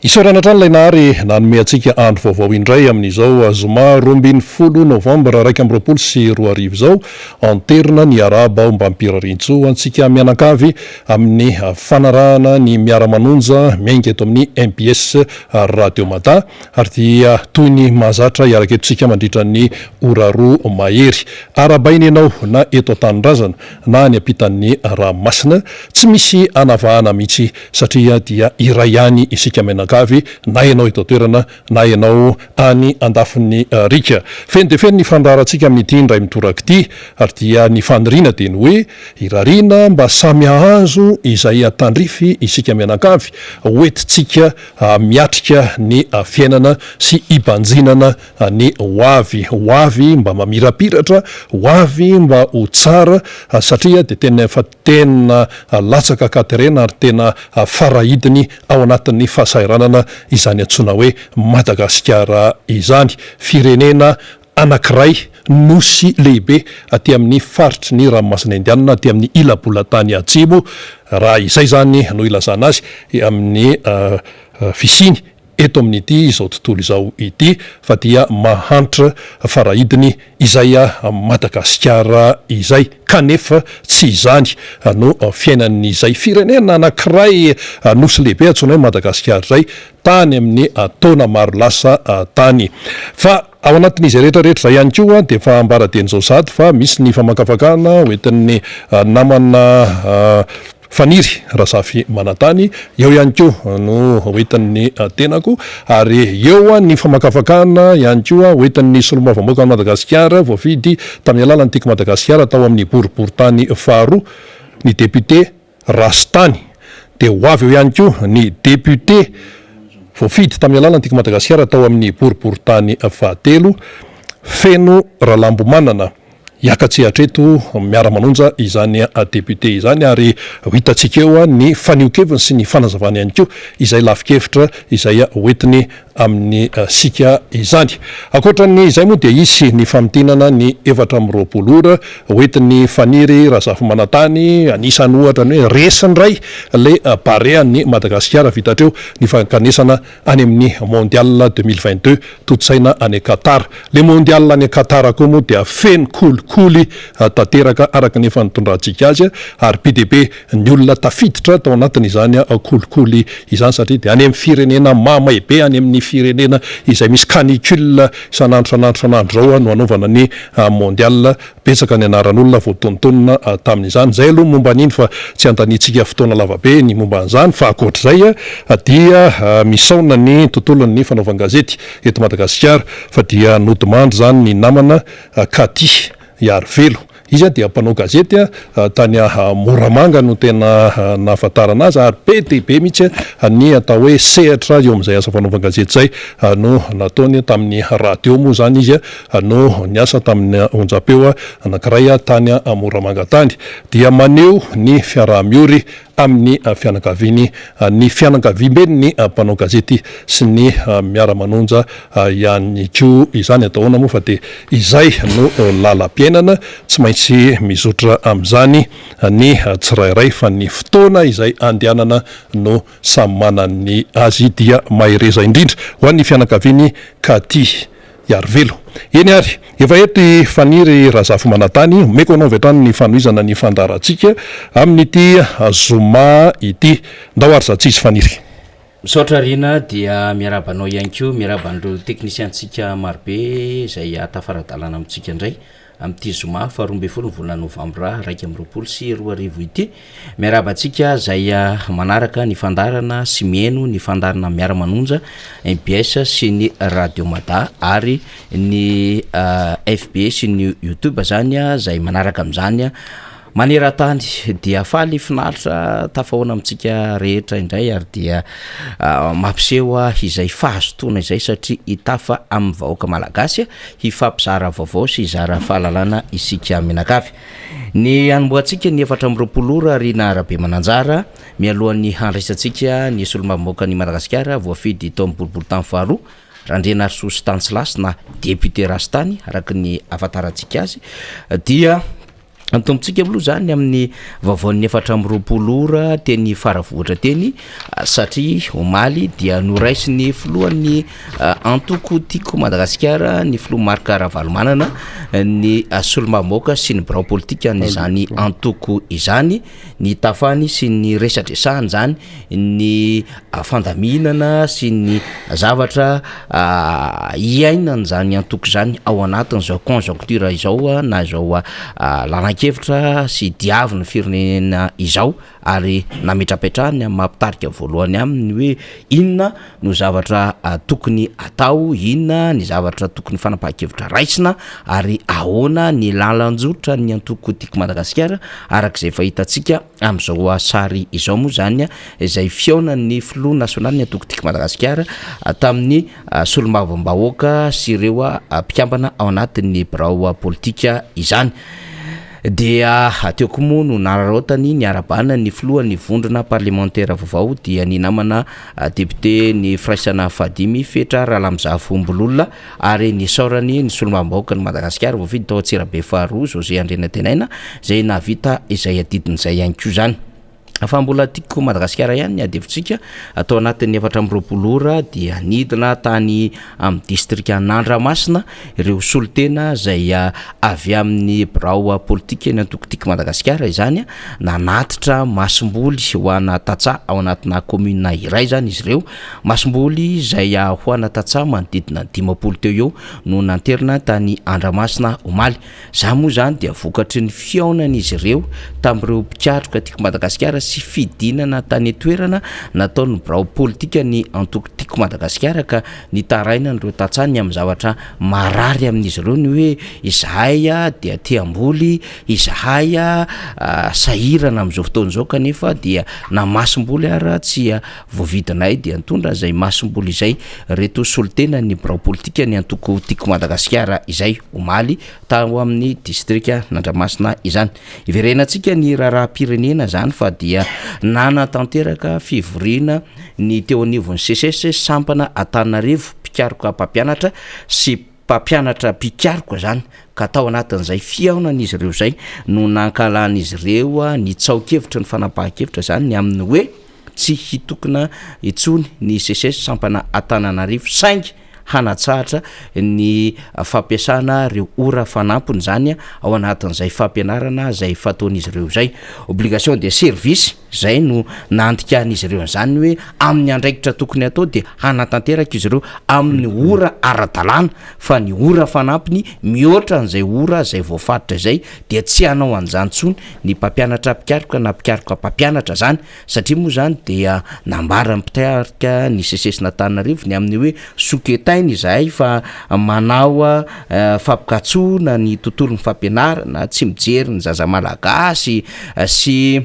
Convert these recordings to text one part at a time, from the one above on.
Isaorana hatrany ilay Nahary nanome antsika andro vaovao indray amin'izao zoma 12 novambra 2021 izao. Anterina ny arahaba aho mba hampirarian-tsoa antsika mianakavy amin'ny fanarahana ny miara-manonja miainga eto amin'ny mbs Radio Mada ary dia toy ny mahazatra hiaraka eto isika mandritra ny ora roa mahery. Arahabaina ianao na eto an-tanindrazana na any ampitan'ny ranomasina, tsy misy anavahana mihitsy satria dia iray ihany isika mianakavy na ianao eto an-toerana na ianao any andafin'ny riaka. Feno dia feno ny fandaharantsika amin'ity indray mitoraka ity ary dia ny faniriana dia ny hoe irariana mba samy hahazo izay tandrify isika mianakavy hoentintsika miatrika ny fiainana sy hibanjinana ny ho avy, ho avy mba mamirapiratra, ho avy mba ho tsara satria dia tena efa tena latsaka an-katerena ary tena farahidiny ao anatin'ny fahasahiranana izany antsoina hoe Madagasikara izany. Firenena anankiray, nosy lehibe aty amin'ny faritry ny ranomasina Indianina, aty amin'ny ila-bolantany atsimo, raha izay izany no ilazana azy amin'ny fisiany eto amin'ity izao tontolo izao ity fa dia mahantra farahidiny izay Madagasikara izay kanefa tsy izany no fiainan'izay firenena anankiray nosy lehibe antsoina hoe Madagasikara izay tany amin'ny taona maro lasa tany. Fa ao anatin'izay rehetra rehetra izay ihany koa dia efa ambara dieny izao sahady fa misy ny famakafakana hoentin'ny namana Faniry Razafimanantany, eo ihany koa no hoentin'ny tenako ary eo ny famakafakana ihany koa hoentin'ny solombavambahoakan'i Madagasikara voafidy tamin'ny alalan'ny Tiako Madagasikara tao amin'ny boriborintany faharoa, ny député Rastany. Dia ho avy eo ihany koa ny député voafidy tamin'ny alalan'ny Tiako Madagasikara tao amin'ny boriborintany fahatelo, Feno Ralambomanana. Hiaka-tsehatra eto miara-manonja izany député izany ary ho hitantsika eo ny fanehoan-keviny sy ny fanazavany ihany koa izay lafin-kevitra izay hoentiny amin'ny sika izany. Ankoatra ny izay moa dia hisy ny famintinana ny 24 ora hoentin'i Faniry Razafimanantany, anisan'ny ohatra ny hoe resy indray ilay Barean'i Madagasikara vita hatreo ny fankanesana any amin'ny Mondial 2022 tontosaina any Qatar. Le Mondial any Qatar koa moa dia feno kolikoly tanteraka araka ny efa nitondrantsika azy ary be dia be ny olona tafiditra tao anatin'izany kolikoly izany satria dia any amin'ny firenena mamay be, any amin'ny firenena izay misy canicule isan'andro isan'andro isan'andro izao no hanaovana ny Mondial. Betsaka ny anaran'olona voatonontonona tamin'izany. Izay aloha ny momba an'iny fa tsy handaniantsika fotoana lavabe ny momba an'izany fa ankoatr'izay dia misaona ny tontolon'ny fanaovan-gazety eto Madagasikara fa dia nodimandry izany ny namana Cathy Iarivelo. Izy dia mpanao gazety tany Moramanga no tena nahafantarana azy ary be dia be mihitsy ny atao hoe sehatra eo amin'izay asa fanaovan-gazety izay no nataony tamin'ny radio moa izany izy no niasa tamin'ny onjam-peo anankiray tany Moramanga tany dia maneho ny fiaraha-miory amin'ny fianakaviany ny fianakaviamben'ny mpanao gazety sy ny miara-manonja ihany koa izany. Atao ahoana moa fa dia izay no lalam-piainana, tsy maintsy mizotra amin'izany ny tsirairay fa ny fotoana izay andehanana no samy manan'ny azy dia mahereza indrindra ho an'ny fianakaviany Cathy. Iarivelo. Eny ary, efa eto i Faniry Razafimanantany, omeko anao avy hatrany ny fanohizana ny fandaharantsika amin'ity zoma ity. Ndao ary za tsisy Faniry. Misaotra Rina dia miarahaba anao ihany koa, miarahaba an'ireo teknisiantsika marobe izay tafara-dalana amintsika indray. Amin'ity zoma faha 12 ny volana novambra 2021 ity. Miarahaba antsika izay manaraka ny fandaharana sy mihaino ny fandaharana Miara-manonja, mbs sy ny Radio Mada ary ny FB sy ny Youtube izany izay manaraka amin'izany maneran-tany. Dia faly finaritra tafahoana amintsika rehetra indray ary dia mampiseho izay fahazotoana izay satria hitafa amin'ny vahoaka malagasy. Hifampizara vaovao sy hizara fahalalana isika mianakavy. Ny hanombohantsika ny 24 ora Rina Rabemananjara, mialohan'ny handraisantsika ny solombavambahoakan'i Madagasikara voafidy tao amin'ny boriborintany faharoa, Randrianarisoa Stanislas na Député Rastany araka ny ahafantarantsika azy, dia. Antombontsika aloha izany amin'ny vaovaon'ny 24 ora teny Faravohitra teny satria omaly dia noraisin'ny filohan'ny antoko Tiako Madagasikara ny filoha Marc Ravalomanana ny solombavambahoaka sy ny birao politikan'izany antoko izany. Ny tafany sy ny resadresahany izany ny fandaminana sy ny zavatra iainan'izany antoko izany ao anatin'izao conjoncture izao na izao lalan-kevitra sy diavin'ny firenena izao ary nametrapetrahany amin'ny maha mpitarika voalohany aminy hoe inona no zavatra tokony atao, inona ny zavatra tokony fanapahan-kevitra raisina ary ahoana ny lalan-jotra ny antoko Tiako Madagasikara araka izay efa hitantsika amin'izao sary izao moa izany izay fihaonan'ny filoha nasionalin'ny antoko Tiako Madagasikara tamin'ny solombavambahoaka sy ireo mpikambana ao anatin'ny birao politika izany. Dia teo koa moa no nararaotany niarabana ny filohan'ny vondrona parlemantera vaovao dia ny namana député ny firaisana fahadimy Fetra Ralamizafombolola ary nisaorany ny solombavambahoakan'i Madagasikara voafidy tao Antsirabe faharoa José Andrianantenaina izay nahavita izay adidiny izay ihany koa izany. Fa mbola tiako Madagasikara ihany ny adihevitsika, tao anatin'ny 24 ora dia nidina tany amin'ny distrikan'Andramasina ireo solontena izay avy amin'ny birao politika ny antoko Tiako Madagasikara izany, nanatitra masomboly ho ana tantsaha ao anatina commune iray izany izy ireo, masomboly izay ho ana tantsaha manodidina ny 50 teo eo no nanterina tany Andramasina omaly. Izany moa izany dia vokatry ny fihaonan'izy ireo tamin'ireo mpikatroka Tiako Madagasikara sy fidinana tany an-toerana nataon'ny birao politikan'ny antoko Tiako Madagasikara ka nitarainan'ireo tantsaha ny amin'ny zavatra marary amin'izy ireo ny hoe izahay dia te hamboly, izahay sahirana amin'izao fotoana izao kanefa dia na masomboly ara tsy voavidinay dia nitondra izay masomboly izay ireto solontenan'ny birao politikan'ny antoko Tiako Madagasikara izay omaly tao amin'ny distrikan'Andramasina izany. Iverenantsika ny raharaham-pirenena izany fa dia nanatanteraka fivoriana ny teo anivon'ny SECES sampana Antananarivo mpikaroka mpampianatra sy mpampianatra mpikaroka izany ka tao anatin'izay fihaonan'izy ireo izay no nankalan'izy ireo ny tsaokevitry ny fanapahan-kevitra izany ny amin'ny hoe Tsy hitokona intsony ny Seces sampana Antananarivo saingy hanatsahatra ny fampiasana ireo ora fanampiny izany ao anatin'izay fampianarana izay fataon'izy ireo izay. Obligation de service izay no nandikan'izy ireo an'izany hoe amin'ny andraikitra tokony hatao dia hanatanteraka izy ireo amin'ny ora ara-dalàna fa ny ora fanampiny mihoatra an'izay ora izay voafaritra izay dia tsy hanao an'izany intsony ny mpampianatra mpikaroka na mpikaroka mpampianatra izany. Satria moa izany dia nambaran'ny mpitarika ny Sesesin'Antananarivo ny amin'ny hoe soketaina izahay fa manao fampikatsoana ny tontolon'ny fampianarana, tsy mijery ny zaza malagasy sy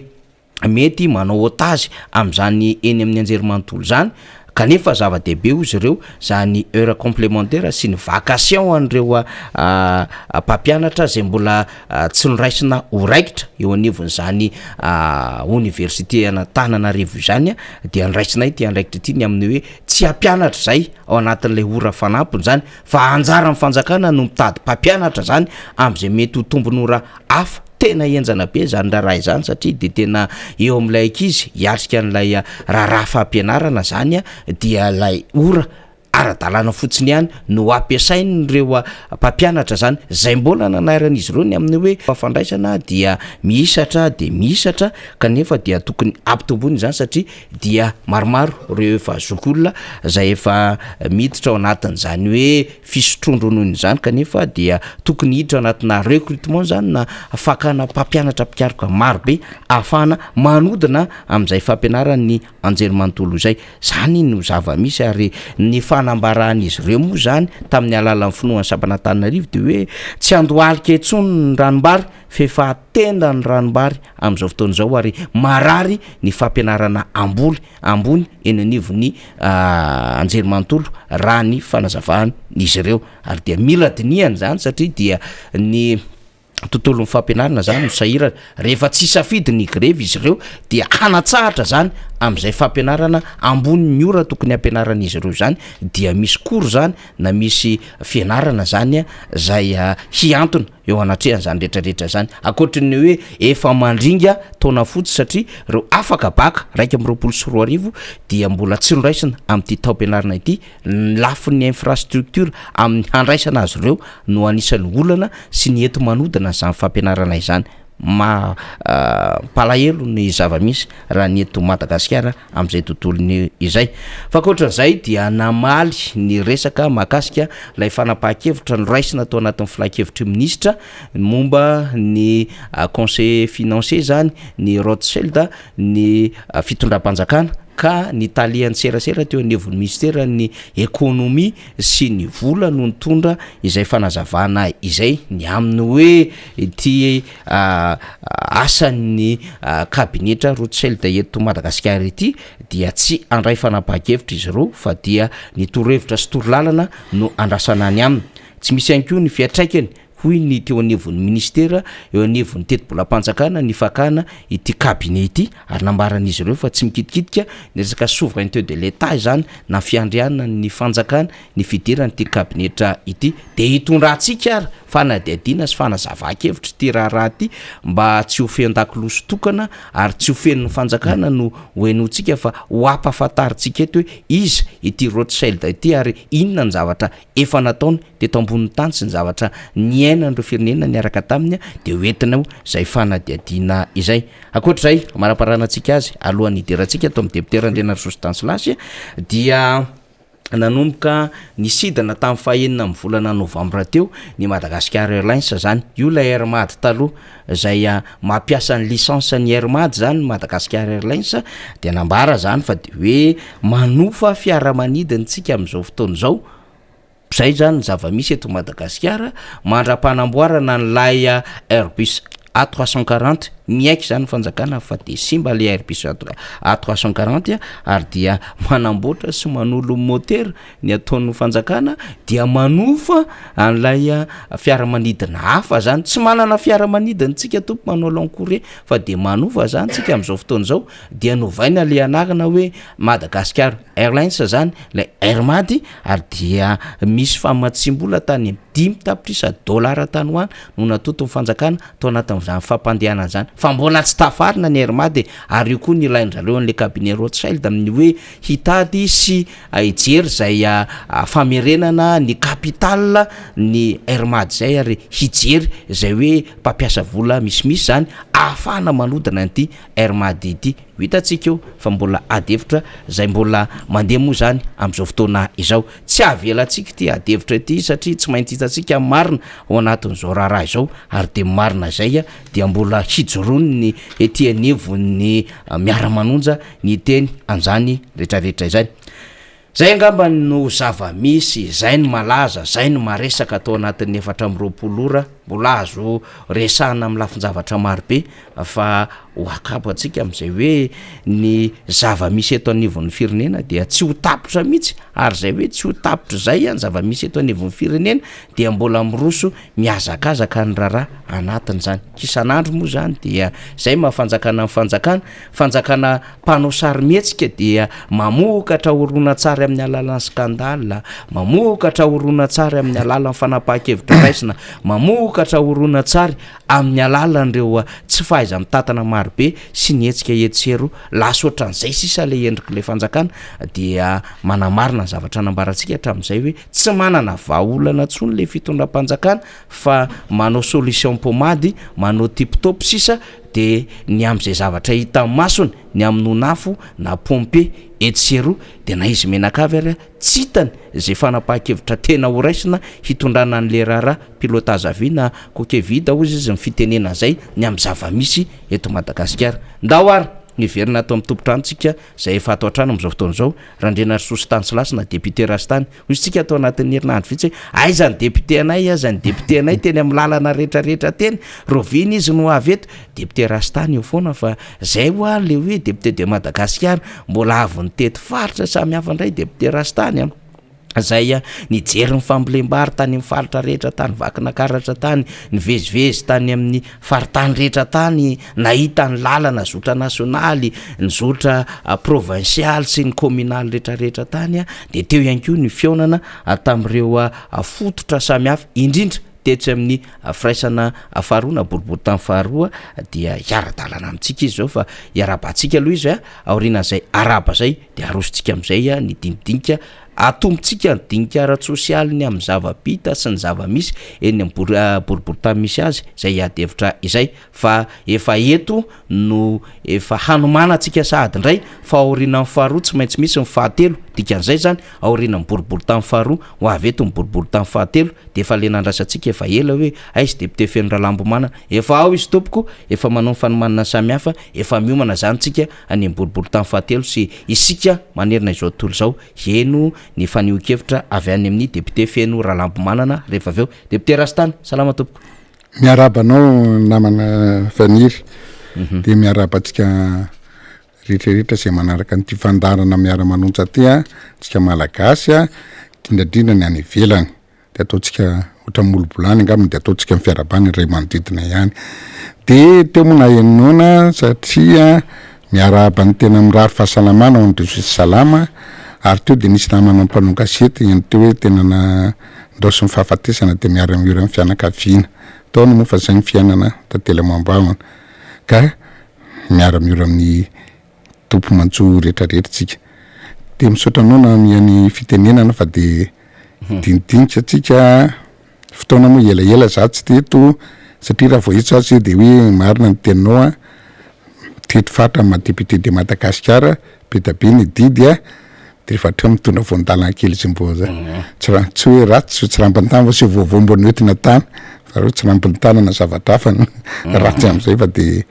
mety manao otage amin'izany eny amin'ny anjerimanontolo izany kanefa zava-dehibe hozy ireo zany heure complémentaire sy ny vacation an'ireo mpampianatra izay mbola tsy noraisina ho raikitra eo anivon'izany oniversite an'Antananarivo izany dia noraisinay ity andraikitra ity ny amin'ny hoe tsy hampianatra izay ao anatin'ilay ora fanampiny izany fa anjaran'ny fanjakana no mitady mpampianatra izany amin'izay mety ho tombon'ora hafa. Tena henjana be izany raharaha izany satria dia tena eo amin'ilay ankizy hiatrika an'ilay raharaha fampianarana izany dia ilay ora ara-dalàna fotsiny ihany no ampiasain'ireo mpampianatra izany, izay mbola nanairan'izy ireo ny amin'ny hoe fandraisana dia mihisatra dia mihisatra kanefa dia tokony ampitomboina izany satria dia maromaro ireo efa zokiolona izay efa miditra ao anatin'izany hoe fisotroan-dronono izany kanefa dia tokony hiditra ao anatina recrutement izany na fakana mpampianatra mpikaroka marobe ahafahana manodina amin'izay fampianaran'ny anjerimanontolo izay. Izany no zava-misy ary ny fanambaran'izy ireo moa izany tamin'ny alalan'ny finoan'ny sampana Antananarivo dia hoe tsy handohalika intsony ny ranombary f'efa tenda ny ranombary amin'izao fotoana izao ary marary ny fampianarana amboly ambony eny anivon'ny anjerimanontolo raha ny fanazavan'izy ireo ary dia mila dinihana izany satria dia ny tontolon'ny fampianarana zany no sahirana, rehefa tsy hisafidy ny grevy izy ireo dia hanatsahatra zany amin'izay fampianarana ambonin'ny ora tokony hampianaran'izy ireo zany dia misy cours zany na misy fianarana zany zay hihantona. eo anatrehan'izany rehetra rehetra izany, ankoatry ny hoe efa mandringa taona fotsy satria ireo afaka baka 2021 dia mbola tsy noraisina amin'ity taom-pianarana ity. Ny lafiny infrastructure amin'ny handraisana azy ireo no anisan'ny olana sy ny enti-manodina an'izany fampianarana izany. Mampalahelo ny zava-misy raha ny eto Madagasikara amin'izay tontolony izay. Fa ankoatran'izay dia namaly ny resaka mahakasika ilay fanapahan-kevitra noraisina tao anatin'ny filankevitry ny minisitra momba ny conseiller financier izany ny Rothschild ny fitondram-panjakana ka ny talehan-tserasera teo anivon'ny minisiteran'ny ekonomia sy ny vola no nitondra izay fanazavana izay ny amin'ny hoe ity asan'ny kabinetra Rothschild eto Madagasikara ity dia tsy handray fanapahan-kevitra izy ireo fa dia ny torohevitra sy torolalana no andrasana any aminy. Tsy misy ihany koa ny fiantraikany hoy ny teo anivon'ny minisitera eo anivon'ny tetibolam-panjakana ny fakana ity cabinet ity ary nambaran'izy ireo fa tsy mikitikitika ny resaka souveraineté de l'Etat izany na fiandrianan'ny fanjakana ny fidiran'ity kabinetra ity dia hitondrantsika ary fanadihadiana sy fanazavan-kevitra ity raharaha ity mba tsy ho feon-dakolosy tokana ary tsy ho fenon'ny fanjakana no ho henointsika fa ho ampahafantarintsika eto hoe iza ity Rothschild ity ary inona ny zavatra efa nataony teto ambonin'ny tany sy ny zavatra niainan'ireo firenena niaraka taminy dia ho entina eo izay fanadihadiana izay. Ankoatra izay, amaraparanantsika azy alohan'ny hidirantsika ato amin'ny député Randrianarisoa Stanislas dia nanomboka nisidina tamin'ny fahenina amin'ny volana novambra teo ny Madagascar Airlines izany, io ilay Air Mad taloha izay mampiasa ny licence ny Air Mad izany ny Madagascar Airlines dia nambara izany fa dia hoe manofa fiaramanidina isika amin'izao fotoana izao, izay izany ny zava-misy eto Madagasikara mandra-panamboarana an'ilay Airbus A 340, miaiky izany ny fanjakana fa dia simba ilay Airbus A 340 ary dia manamboatra sy manolo motera ny ataon'ny fanjakana dia manofa an'ilay fiaramanidina hafa zany, tsy manana fiaramanidina tsika tompo manao long courrier fa dia manofa zany tsika amin'izao fotoana izao dia novaina le anarana hoe Madagascar Airlines zany ilay Air Mad ary dia misy famatsiam-bola tany amin'ny dimy tapitrisa dolara tany ho any no natoton'ny fanjakana tao anatin'izany fampandehanana izany fa mbola tsy tafarina ny Air Mad e, ary io koa ny ilain-dRareo an'ilay cabinet Rothschild amin'ny hoe hitady sy hijery izay famerenana ny capital ny Air Mad izay ary hijery izay hoe mpampiasa vola misimisy izany ahafahana manodina an'ity Air Mad ity. Ho hitantsika eo fa mbola ady hevitra izay mbola mandeha moa izany amin'izao fotoana izao. Tsy avelantsika ity ady hevitra ity satria tsy maintsy hitantsika ny marina ao anatin'izao raharaha izao ary dia marina izay dia mbola hijoroan'ny ety anivon'ny miara-manonja ny hiteny an'izany retraretra izany. Zay angamba no zava-misy, zay no malaza, zay no maresaka tao anatin'ny 24 ora, mbola azo resahana amin'ny lafin-javatra marobe fa ho akabo antsika amin'izay hoe ny zava-misy eto anivon'ny firenena dia tsy ho tapitra mihitsy ary zay hoe tsy ho tapitra zay ny zava-misy eto anivon'ny firenena dia mbola miroso mihazakazaka ny raharaha anatin'izany. Isan'andro moa zany dia zay maha fanjakana ny fanjakana, fanjakana mpanao sarimihetsika dia mamokatra horonantsary amin'ny alalan'ny scandale, mamokatra horonantsary amin'ny alalan'ny fanapahan-kevitra raisina, mamokatra horonantsary amin'ny alalan'ireo tsy fahaiza-mitantana marobe sy ny hetsika etsy sy eroa. Lasa ohatran'izay sisa ilay endrik'ilay fanjakana dia manamarina ny zavatra nambarantsika hatramin'izay hoe tsy manana vahaolana intsony ilay fitondram-panjakana fa manao solution pomady, manao tip top sisa de ny amin'izay zavatra hita masony, ny hamonoana afo na pompe etsy sy eroa de na izy mianakavy ary tsy hitany izay fanapahan-kevitra tena ho raisina hitondrana an'le raharaha pilotage à vue na coquille vide hozy izy ny fitenena an'izay ny amin'ny zava-misy eto Madagasikara. Ndao ary hiverina ato amin'ny tompon-trano tsika izay efa ato an-trano amin'izao fotoana izao, Randrianarisoa Stanislas na député Rastany. Hoy isika tao anatin'ny herinandro vitsy hoe aiza ny député anay, aiza ny député anay teny amin'ny lalana rehetra rehetra teny, rahoviana izy no avy eto? Député Rastany eo foana fa zay hoa le hoe député de Madagasikara, mbola avy nitety faritra samihafa indray député Rastany a! Zay nijery ny fambolem-bary tany amin'ny faritra rehetra tany Vakinakaratra tany, nivezivezy tany amin'ny faritany rehetra tany, nahita ny lalana zotra nasionaly, ny zotra provinsialy sy ny kaominaly rehetra rehetra tany, dia teo ihany koa ny fihaonana tamin'ireo fototra samihafa, indrindra. tetsy amin'ny firaisana faharoa na boriborintany faharoa dia hiara-dalana amintsika izy izao fa hiarahabantsika aloha izy a, aorianan'izay arahaba izay dia arosontsika amin'izay ny dinidinika, atombotsika ny dinika ara-tsosialy ny amin'ny zava-bita sy ny zava-misy eny amin'ny bori- boriborintany misy azy izay ady hevitra izay fa efa eto no efa hanomanantsika sahady indray fa aorianan'ny faharoa tsy maintsy misy ny fahatelo, dikan'izay zany aorianan'ny boriborintany faharoa ho avy eto ny boriborintany fahatelo dia efa le nandrasantsika efa ela hoe aiza député Feno Ralambomanana, efa ao izy tompoko, efa manao ny fanomanana samihafa, efa miomana zany tsika any amin'ny boriborintany fahatelo sy isika manerana izao tontolo izao heno ny fanehoan-kevitra avy any amin'ny député Feno Ralambomanana rehefa avy eo. Député Rastany, salama tompoko. Miarahaba anao namana Faniry, dia miarahaba antsika rehetra rehetra izay manaraka an'ity fandaharana miara-manonja ity an, antsika Malagasy an, indrindra indrindra ny any ivelany. de ataontsika ohatran'ny molobolany angambany de ataontsika ny fiarahabana iray manodidina ihany de teo moa nahenoana satria miarahaba ny tena mirary fahasalamana ho an'ireo izay tsy salama ary teo de nisy namana mpanao gazety eny teo hoe tena nandaosin'ny fahafatesana de miara-miory amin'ny fianakaviana taona moa fa zay ny fiainana tantely amam-bahona ka miara-miory amin'ny Tompo mantsoa rehetra rehetra tsika. De misaotra anao namia ny fitenenana fa de dinidinika tsika, fotoana moa elaela za tsy teto satria raha vao eto za zay de hoe marina ny teninao a, mitety faritra ny maha député de Madagasikara, be da be ny adidy a, de rehefa hatreo mitondra voan-dalana kely zay mbo tsy ra- tsy hoe ratsy tsirambin-tany fa tsy hoe vaovao mbo noentina tany fa reo tsirambin-tanana zavatra hafa no ratsy am'zay fa de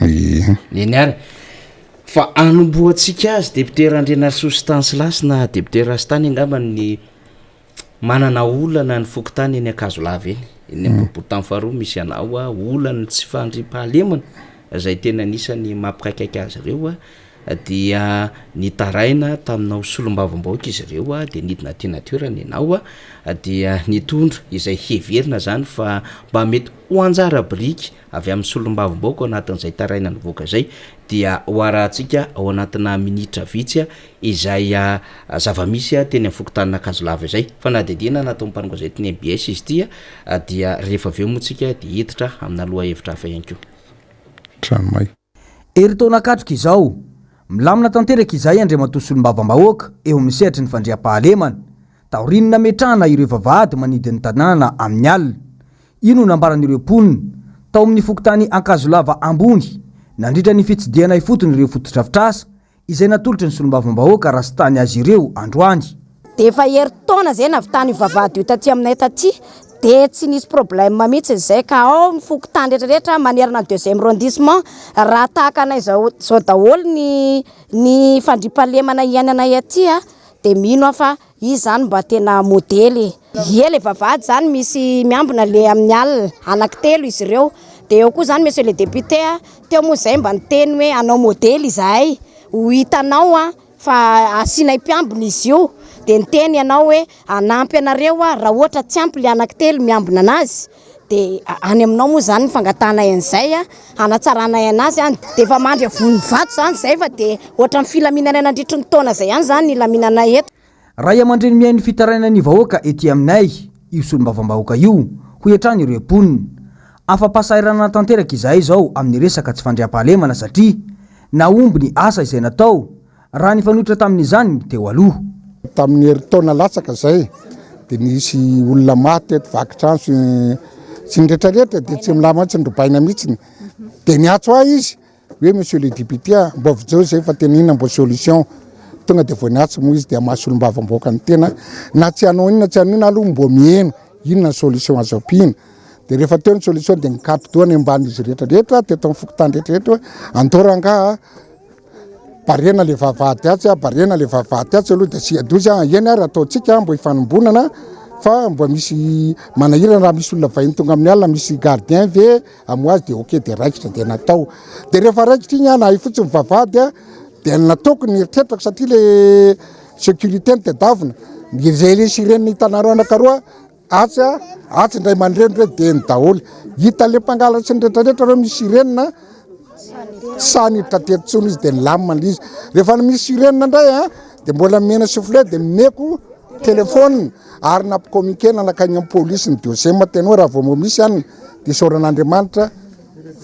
Eny ary. Fa anombohantsika azy député Randrianarisoa Stanislas na député Rastany angamba ny manana olana ny fokontany eny Ankazolava eny, eny amin'ny boriborintany faharoa misy anao, olan'ny tsy fandriampahalemana izay tena anisan'ny mampikaikaika azy ireo dia nitaraina taminao solombavambahoaka izy ireo dia nidina aty an-toerana ianao dia nitondra izay heverina izany fa mba mety ho anjara biriky avy amin'ny solombavambahoaka ao anatin'izay taraina nivoaka izay dia ho arahantsika ao anatina minitra vitsy izay zava-misy teny amin'ny fokontanin'Ankazolava izay. Fanadihadiana nataon'ny mpanao gazety ny mbs izy ity dia rehefa avy eo moa tsika dia hiditra amina lohahevitra hafa ihany koa. Trano may. Herintaona katroka izao, milamina tanteraka izahay Andriamatoa Solombavambahoaka eo amin'ny sehatry ny fandriampahalemana, taorian'ny nametrahana ireo vavahady manidy ny tanàna amin'ny alina. Io no nambaran'ireo mponina tao amin'ny fokontany Ankazolava Ambony nandritra ny fitsidihana ifotony ireo fotodrafitrasa izay natolotry ny solombavambahoaka Rastany azy ireo androany. Dia efa herintaona izay nahavitana io vavahady io taty aminay taty dia tsy nisy problème mihitsy izay ka ao ny fokontany rehetra rehetra manerana ny deuxième arrondissement raha tahaka anay izao izao daholo ny ny fandriampahalemana iainanay aty dia mino aho fa Izy zany mba tena modely e. Ie le vavahady zany misy miambina le amin'ny alina, anaky telo izy ireo, de eo koa zany monsieur le député a, teo moa zay mba niteny hoe hanao modely izahay, ho hitanao a fa asianay mpiambina izy io, de niteny ianao hoe hanampy anareo aho raha ohatra tsy ampy le anaky telo miambina anazy, de any aminao moa zany ny fangatahanay an'izay a, hanatsaranay anazy any, de efa mandry avony vato zany zay fa de ohatran'ny filaminanay nandritry ny taona zay ihany zany ny hilaminanay eto. Ray aman-dreny mihaino fitarainan'ny vahoaka ety aminay io solombavambahoaka io, hoy hatrany ireo mponina. Afa-pahasahiranana tanteraka izahay izao amin'ny resaka tsy fandriampahalemana satria nahomby ny asa izay natao raha nifanohitra tamin'izany ny teo aloha. Tamin'ny herintaona latsaka izay dia nisy olona maty teto vaky trano sy sy ny rehetrarehetra dia tsy milamina tsy norobaina mihitsy dia niantso ahy izy hoe monsieur le député a mba vonjeo izay fa tena inona mba solution tonga dia vao niantso moa izy dia maha solombavambahoaka ny tena na tsy hanao inona tsy hanao inona aloha mbo miheno inona ny solution azo ampiana dia rehefa teo ny solution dia nikato-doha ny ambanin'izy rehetrarehetra teto amin'ny fokontany rehetrarehetra hoe andao rangaha Barena le vavahady atsy a, barena le vavahady atsy aloha de asia dozy a, eny ary ataontsika mbo hifanombonana fa mbo misy manahirana raha misy olona vahiny tonga amin'ny alina misy gardien ve hamoha azy de ok de raikitra de natao, de rehefa raikitra iny a nahay fotsiny vavahady a de nataoko ny eritreritrako satria le sécurité no tadiavina, zay le sirène hitanareo anakaroa Atsy a, atsy indray mandreny re dia eny daholo. Hita le mpangalatra sy ny retraretra reo misy sirène tsy sahy niditra teto intsony izy dia nilamina ilay izy. Rehefa misy sirène indray a, dia mbola mena soufflet dia meko Telephone ary nampicommuniquer-na nankany amin'ny polisy ny deuxième tena hoe raha vao mbo misy any dia isaorana Andriamanitra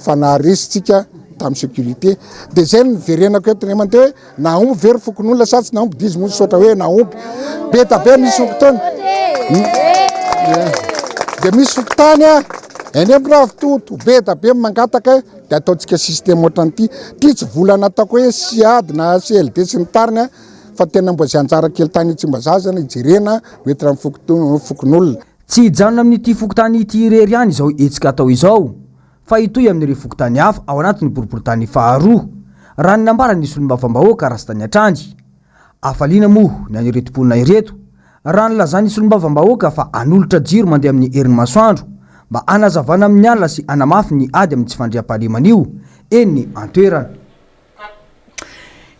fa naharesy tsika tamin'ny sécurité. Dia izay no niverenako eto indray mandeha hoe nahomby ve ry fokonolona sa tsy nahomby dia izy moa nisaotra hoe nahomby. Be da be misy fokontany dia misy fokontany a eny Ambiravitoto be da be mangataka dia ataontsika système ohatran'ity. Ity tsy vola nataoko hoe SIAD na CLD sy ny tariny a. fa tena mba izay anjara kely tany Tsimbazaza no hijerena ho entina amin'ny fokonolona. Tsy hijanona amin'ity fokontany ity irery ihany izao hetsika atao izao fa hitohy amin'ireo fokontany hafa ao anatin'ny boriborintany faharoa, raha ny nambaran'ny solombavambahoaka Rastany hatrany. Hafaliana moa ny an'ireto mponina ireto raha nilazan'ny solombavambahoaka fa hanolotra jiro mandeha amin'ny herin'ny masoandro mba hanazavana amin'ny alina sy hanamafy ny ady amin'ny tsy fandriampahalemana io eny an-toerana.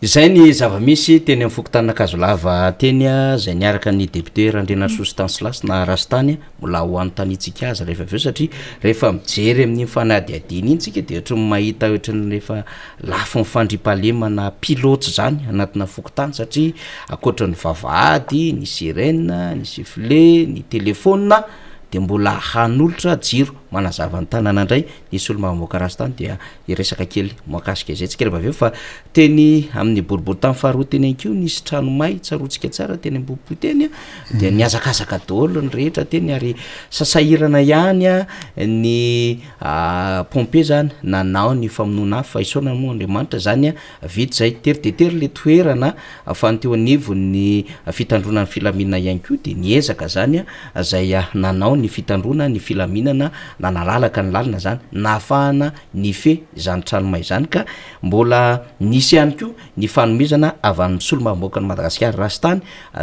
Izay ny zava-misy teny amin'ny fokontanin'Ankazolava teny izay niaraka ny député Randrianarisoa Stanislas na Rastany, mbola ho anontaniantsika azy rehefa avy eo satria rehefa mijery amin'iny fanadihadiana iny tsika dia ohatran'ny mahita ohatran'ny efa lafiny fandriampahalemana pilote izany anatina fokontany satria ankoatra ny vavahady, ny sirène, ny sifflet, ny telefaonina dia mbola hanolotra jiro manazava ny tanana indray ny solombavambahoaka Rastany dia Hiresaka kely mahakasika izay tsika rehefa avy eo fa teny amin'ny boriborintany faharoa teny ihany koa nisy trano may tsaroantsika tsara teny Ambohipo teny dia nihazakazaka daholo ny rehetra teny ary sasahirana ihany ny pompier zany nanao ny famonoana afo fa isaorana moa Andriamanitra zany vita izay. Tery dia tery le toerana fa ny teo anivon'ny fitandroana ny filaminana ihany koa dia niezaka zany izay nanao ny fitandroana ny filaminana nanalalaka ny lalana zany nahafahana nifehy izany trano may izany ka mbola nisy ihany koa ny fanomezana avy amin'ny solombavambahoakan'i Madagasikara Rastany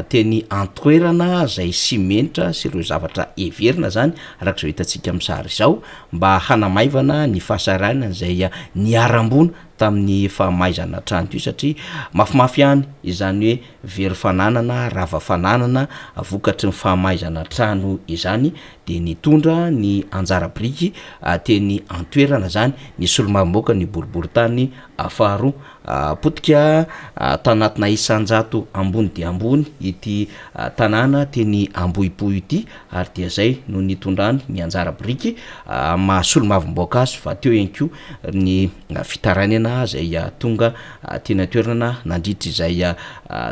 teny an-toerana izay simenitra sy ireo zavatra heverina zany araka izao hitantsika amin'ny sary izao mba hanamaivana ny fahasahiranana izay niharam-boina tamin'ny fahamaizana trano ity satria mafimafy ihany izany hoe very fananana, rava fananana vokatry ny fahamaizana trano izany dia nitondra ny anjara biriky teny an-toerana izany ny solombavambahoaka ny boriborintany faharoa. Potika tanatina isan-jato ambony dia ambony ity tanàna teny Ambohipo ity ary dia izay no nitondrany ny anjara biriky maha solombavambahoaka azy fa teo ihany koa ny fitarainana izay tonga teny an-toerana nandritra izay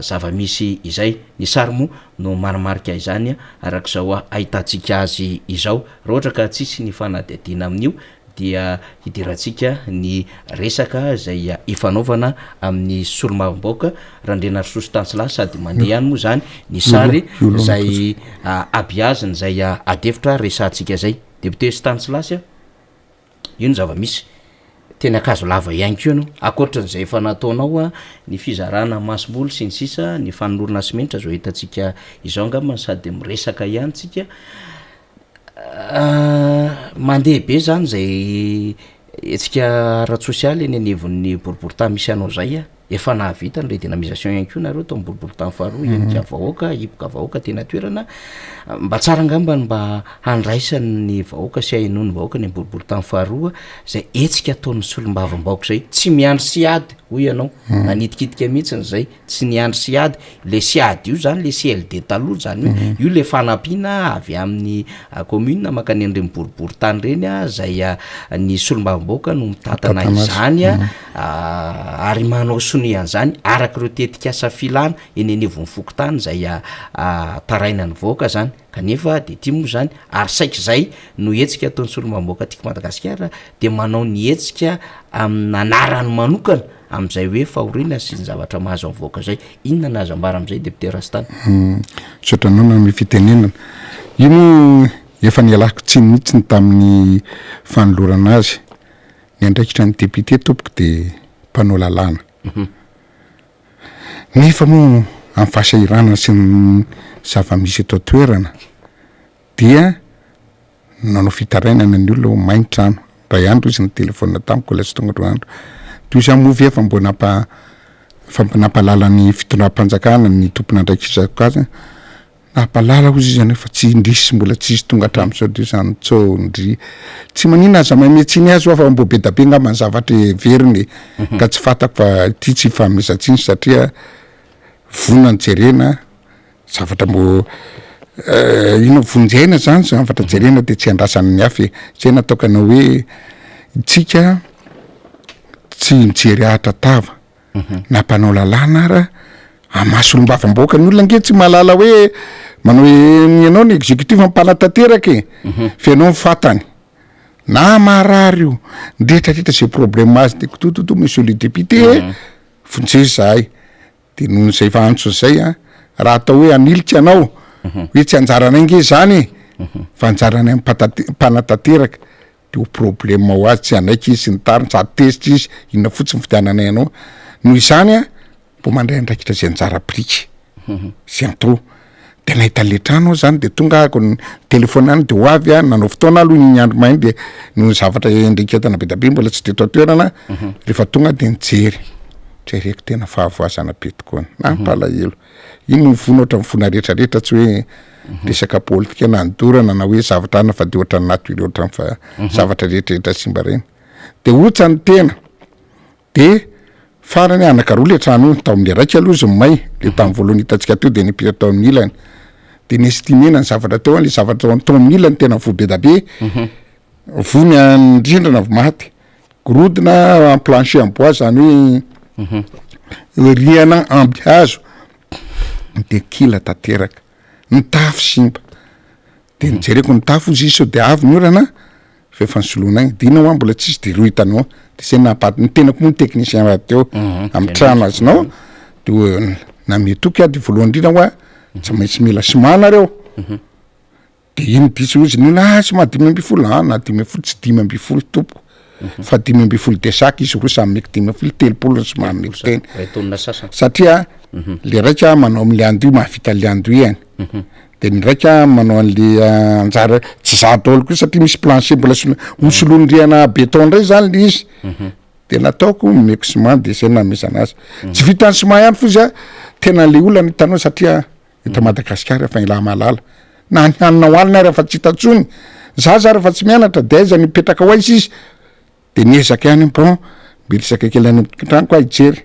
zava-misy izay. Ny sary moa no manamarika izany araka izao ahitantsika azy izao. Raha ohatra ka tsisy ny fanadihadiana amin'io dia hidirantsika ny resaka izay ifanaovana amin'ny solombavambahoaka Randrianarisoa Stanislas sady mandeha ihany moa izany ny sary izay abiaziny izay adihevitra resahantsika izay. Député Stanislas a! Io ny zava-misy. Teny Ankazolava ihany koa ianao. Ankoatran'izay efa nataonao a, ny fizarana masomboly sy ny sisa, ny fanolorana simenitra izao hitantsika izao angamba sady miresaka ihany tsika. Mandeha be zany izay hetsika ara-tsosialy eny anivon'ny boriborintany misy anao izay a. Efa nahavita ny redynamisation ihany koa nareo tao amin'ny boriborintany faharoa, henika vahoaka, hipoka vahoaka teny an-toerana. Mba tsara angamba ny mba handraisan'ny vahoaka sy hahenoan'ny vahoaka ny boriborintany faharoa izay hetsika ataon'ny solombavambahoaka izay. Tsy miandry sy ady hoy ianao, nanitikitika mihitsy izay. Tsy niandry SIAD, le SIAD io zany le CLD taloha zany hoe io le fanampiana avy amin'ny commune mankany an'ireny boriborintany ireny a, zay ny solombavambahoaka no mitantana izany a, ary manao sonia an'izany araka ireo tetikasa filana eny anivon'ny fokontany zay tarainan'ny vahoaka zany, kanefa de ty moa zany ary saika zay no hetsika ataon'ny solombavambahoaka tiako Madagasikara de manao ny hetsika amin'anarany manokana amin'izay hoe fahoriana sy ny zavatra mahazo ny vahoaka izay. Inona no azo ambara amin'izay Député Rastany? Misaotra anao nanome fitenenana. Io moa efa nialako tsiny mihitsy tamin'ny fanolorana azy. Ny andraikitra ny député tompoko dia mpanao lalàna. Nefa moa amin'ny fahasahiranana sy ny zava-misy eto an-toerana dia Nanao fitarainana ny olona hoe may ny trano. Indray andro izy nitelefaonina tamiko ilay tsy tonga indray andro. Toy izany moa ve efa mbo nampa efa mba nampahalala ny fitondram-panjakana ny tompon'andraikitra isan-karazany? Nampalala hozy izy anefa tsy indrisy mbola tsisy tonga hatramin'izao dia izany tsao ndry. Tsy maninona aza maime tsiny azy hoa fa mbo be da be angamba ny zavatra heveriny e. Ka tsy fantako fa ity tsy ifanomezan-tsiny satria vonona ny jerena. Zavatra mbo inona vonjy aina zany zavatra jerena de tsy andrasana ny hafa e, zay nataoko anao hoe tsika tsy mijery ahatra tava na mpanao lalàna ara amaha solombavambahoaka ny olona ange tsy mahalala hoe manao ny ianao ny executif mpanatanteraka e fa ianao ny fantany na marary io ny retraretra zay problème azy de kitototo monsieur le député vonjeo zahay. De noho izay efa antso izay an, raha atao hoe hanilika anao, hoe tsy anjaranay nge izany e, fa anjaranay mpatate- mpanatanteraka, de ho problème ho azy, tsy hanaiky izy sy ny tariny, sady tezitra izy, inona fotsiny fidiananay anao. Noho izany an, mbo mandray andraikitra izay anjara biriky, izay atao. De nahita an'le trano aho zany de tonga ahako nitelefaona any de ho avy aho, nanao fotoana aho aloha iny andro may iny de noho ny zavatra iandriketana be dia be mbola tsy teto an-toerana, rehefa tonga aho de nijery, jereko tena fahavoazana be tokoa, nampalahelo, iny ny vono ohatran'ny vono retraretra tsy hoe resaka politika na nidorana na hoe zavatra anona fa de ohatran'ny natiora ohatran'ny fa zavatra retraretra simba reny, de otsa ny tena. De farany anankaroa le trano io, tao amle raika aloha izy may, le tamin'ny voalohany hitantsika teo de nipoitra tao amin'ny ilany, de ni-estimer-na ny zavatra teo an, le zavatra tao tao amin'ny ilany tena voa be da be, voa ny an rindrina vao maty, gorodona en plancher en bois zany hoe rihana amby hazo de kila tanteraka, ny tafo simba, de nijereko ny tafo ozy izy sao de avy ny orana fa efa nisoloana agny de inona hoa mbola tsisy de reo hitanao de zay nahapaty ny tenako moa ny technicien rahateo amy trano azonao de nanome toky aho de voalohany indrindra hoa tsy maintsy mila ciment nareo de ino diso ozy ny olona ah ciment 15 ah na 15 tsy 15 tompoko fa 15 de sac izy roa samy meko 15 30 ny ciment meko teny Iray taonina sasany. satria le raika manao am'le enduit mahavita le enduit any de ny raika manao an'le anjara tsy za daholo koa satria misy plancher mbola solo- ho soloin'ny rihana béton ndray zany le izy de nataoko nomeko ciment de zay nanomezana azy tsy vitan'ny ciment ihany fozy a tena le olana hitanao satria eto Madagasikara fa ialahy mahalala na ny hanina hohanina ary efa tsy hita intsony zaza ary efa tsy mianatra de aiza ny hipetraka ho aiza izy de niezaka ihany bon miresaka kely any an-tranoko aho hijery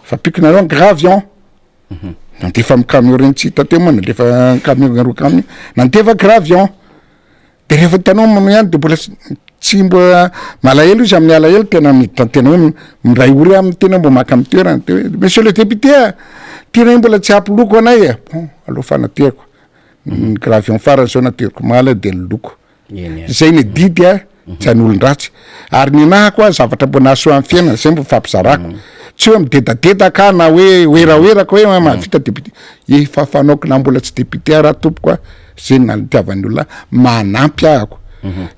fa ampiako nareo ny gravion nandefa amy camion reny tsy hita teo moa nandefa camion roa camion nandefa gravion de rehefa hitanao manao ihany de mbola tsy mbola malahelo izy amin'ny alahelo tena miditra tena hoe miray ory amin'ny tena mbo maka amin'ny toerana de hoe monsieur le député a tena hoe mbola tsy ampy loko anay e, bon aleo fa nateriko ny gravion farany zao nateriko omaly de ny loko Zay ny adidy a, tsy an'olon-dratsy. Ary ny anahy koa zavatra mbo nahasoa ny fiainana, zay mbo ifampizarako. Tsy hoe midedadedaka aho na hoe werawera-ko hoe mahavita député. Efa fanaoko na mbola tsy député ara aho tompoko a, zay no nitiavan'ny olona ahy, manampy ahako.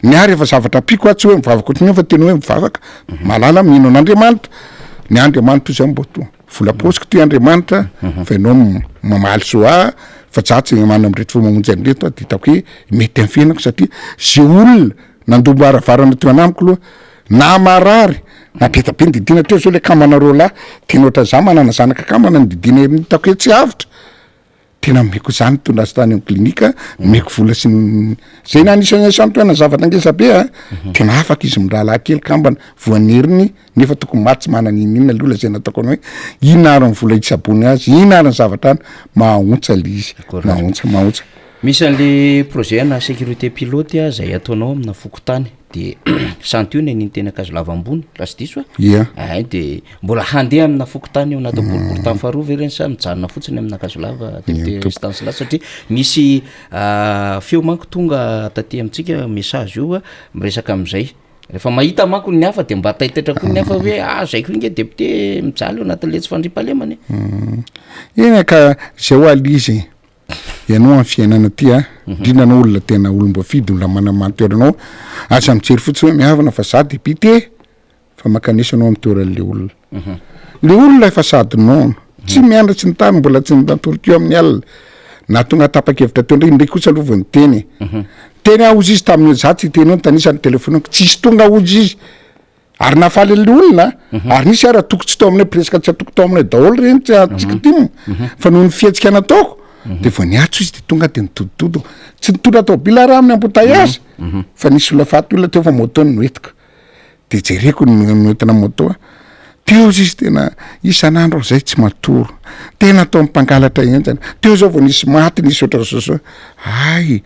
Ny ahy rehefa zavatra ampiako aho tsy hoe mivavaka ohatran'io fa tena hoe mivavaka, mahalala mino an'Andriamanitra. Ny ahy Andriamanitra io zany mbo to. Vola paosiko ty Andriamanitra fa ianao mamaly soa ahy fa za tsy manana amin'ireto fo mamonjy an'ireto aho de hitako hoe mety amin'ny fiainako satria ze olona nandom-baravarana teo anamiko aloha na marary na be dia be ny didiana teo zao le akambana roalahy tena ohatran'ny za manana zanaka akambana ny didiana ery hitako hoe tsy avotra. Tena omeko zany nitondra azy tany am clinique, omeko vola sy ny zay na anisan'ny anisan'ny zavatra ngeza be a, tena afaka izy mirahalahy kely kambana voan'ny heriny nefa tokony maty tsy manana n'inon'inona aloha lazaina ataoko anao hoe inona ary ny vola hitsaboany azy, inona ary ny zavatra any, mahaontsa le izy, mahaontsa mahaontsa. Misy an'le projet ana sécurité pilote zay ataonao amina fokontany de santionany ny an'iny teny Ankazolava ambony raha tsy diso aho, Ia. Ay de mbola handeha amina fokontany eo anatin'ny boriborintany faharoa ve reny sa mijanona fotsiny amina Ankazolava député Stanislas satria misy feo manko tonga taty amintsika message io miresaka am'zay, rehefa mahita manko ny hafa de mba taitaitra koa ny hafa hoe ah zay koa nge député mijaly eo anatin'le tsy fandriampahalemana e. Eny ka zay hoa le izy e. Ianao amin'ny fiainana aty a, indrindra anao olona tena olom-boafidy, olona manana toeranao, aza mijery fotsiny hoe mihavana fa za député fa mankanesa anao amin'ny toeran'le olona. Le olona efa sady noana, tsy miandry tsy nitany, mbola tsy natory koa amin'ny alina, na tonga tapa-kevitra teo ndray, indray kosa aloha vao niteny e. Niteny aho hozy izy tamin'io, za tsy hiteny eo, nitanisa ny telefoniko, tsisy tonga hozy izy. Ary nahafaly an'le olona a, ary nisy ara toko tsy tao aminay presque tsy atoko tao aminay daholo reny tsy antsika tim fa noho ny fihetsika nataoko de vao niantso izy de tonga de nitoditodo tsy nitondra tôbila raha amin'ny embouteillage fa nisy olona faty olona teo fa moto no noentiko de jereko ny noentina moto a. Teo izy tena isan'andro aho zay tsy matory, tena ataon'ny mpangalatra henjana, teo zao vao nisy maty nisy ohatran'izao zao, hay!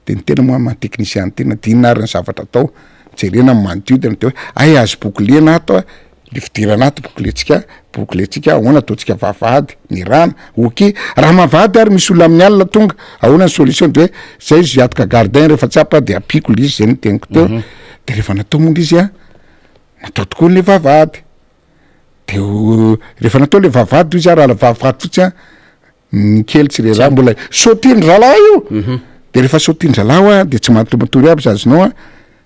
De ny tena moa maha technicien ny tena de inona ary ny zavatra atao, jerena ny manodidina de hoe hay azo boucler-na ato a, le fidirana ato boucler-tsika, boucler-tsika ahoana ataontsika vavahady, ny rano, ok, raha mavahady ary misy olona amin'ny alina tonga, ahoana ny solution de hoe zay izy hiatoka gardien rehefa tsy ampy de ampiako le izy, zay no teniko teo, de rehefa natao moa le izy a, natao tokoa le vavahady, de rehefa natao le vavahady hoy za raha vavahady fotsiny an, ny kely tsy reraha mbola sautiny zalahy io mhm. de rehefa sautiny zalahy oa de tsy matomatory aby zazonao a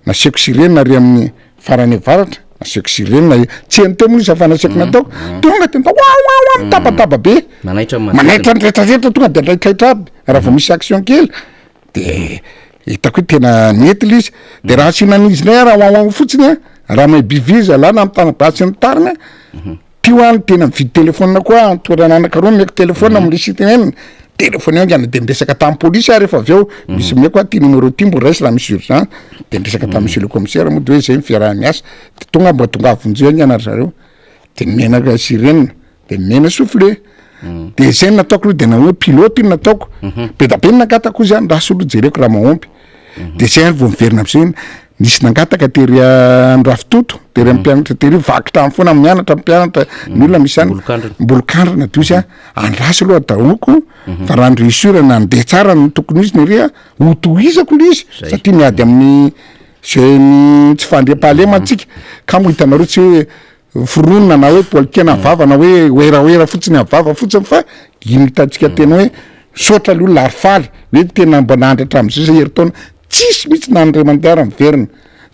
nasiako sirena ary amin'ny farany avaratra nasiako sirena tsy heno teo moa izy fa nasiako mhm. nataoko mhm. tonga de nta wawawa mitabataba be manaitra manaitra ny retraretra tonga de ndraitraitra aby raha vao misy action kely de hitako hoe tena nety le izy de raha asiana an'izy ndray raha wawawa fotsiny a raha mahay bivy zalahy na mitana basy ny tariny Tio aho no tena mividy telephone koa aho, toerana anankiroa nomeko telephone amle site eny, telephone eo angana de niresaka tamin'ny polisy aho rehefa avy eo, misy omeko aho ty numéro ty mbo raiso raha misy urgence, de niresaka tamin'ny monsieur le commissaire moa de hoe zay ny fiaraha-miasa, de tonga aho mba tongava vonjeo angana ry zareo, de nomena sirene, de nomena soufflet, de zay no nataoko aloha de na hoe pilote io no nataoko, be da be ny nangataka hozy aho, andraso aloha jereko raha mahomby. De zay ary vao miverina am'zay hoe nisy nangataka tery Andrafitoto, tery amin'ny mpianatra tery, vaky trano foana mianatra mpianatra, ny olona misy any, Ambolokandrina de hozy aho, andraso aloha adahoako fa raha ny réussir nandeha tsara ny tokony ho izy ny ery a, ho tohizako le izy satria miady amin'ny zay ny tsy fandriampahalemana tsika, ka moa hitanareo tsy hoe foronina na hoe politika na vava na hoe werawera fotsiny amin'ny vava fotsiny fa iny hitantsika tena hoe misaotra le olona ary faly hoe tena mba nandry hatramin'izay zay herintaona tsisy mihitsy na ny ray aman-dreny ary miverina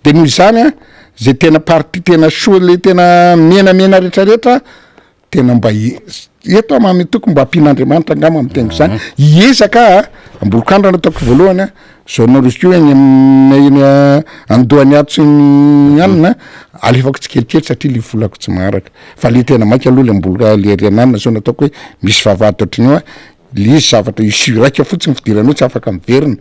de noho izany a zay tena partie tena soa le tena menamena retraretra tena mba eto aho manome toky mba ampian'Andriamanitra angamba amin'ny teniko zany hiezaka aho a Ambolokandrana ataoko voalohany a zone rouge koa eny amin'ny eny andohan'ny ato sy ny anona alefako tsikelikely satria le volako tsy maharaka fa le tena maika aloha le amboloka le ry ananona zao nataoko hoe misy vavahady ohatran'io a le izy zavatra issue raika fotsiny fidirana eo tsy afaka miverina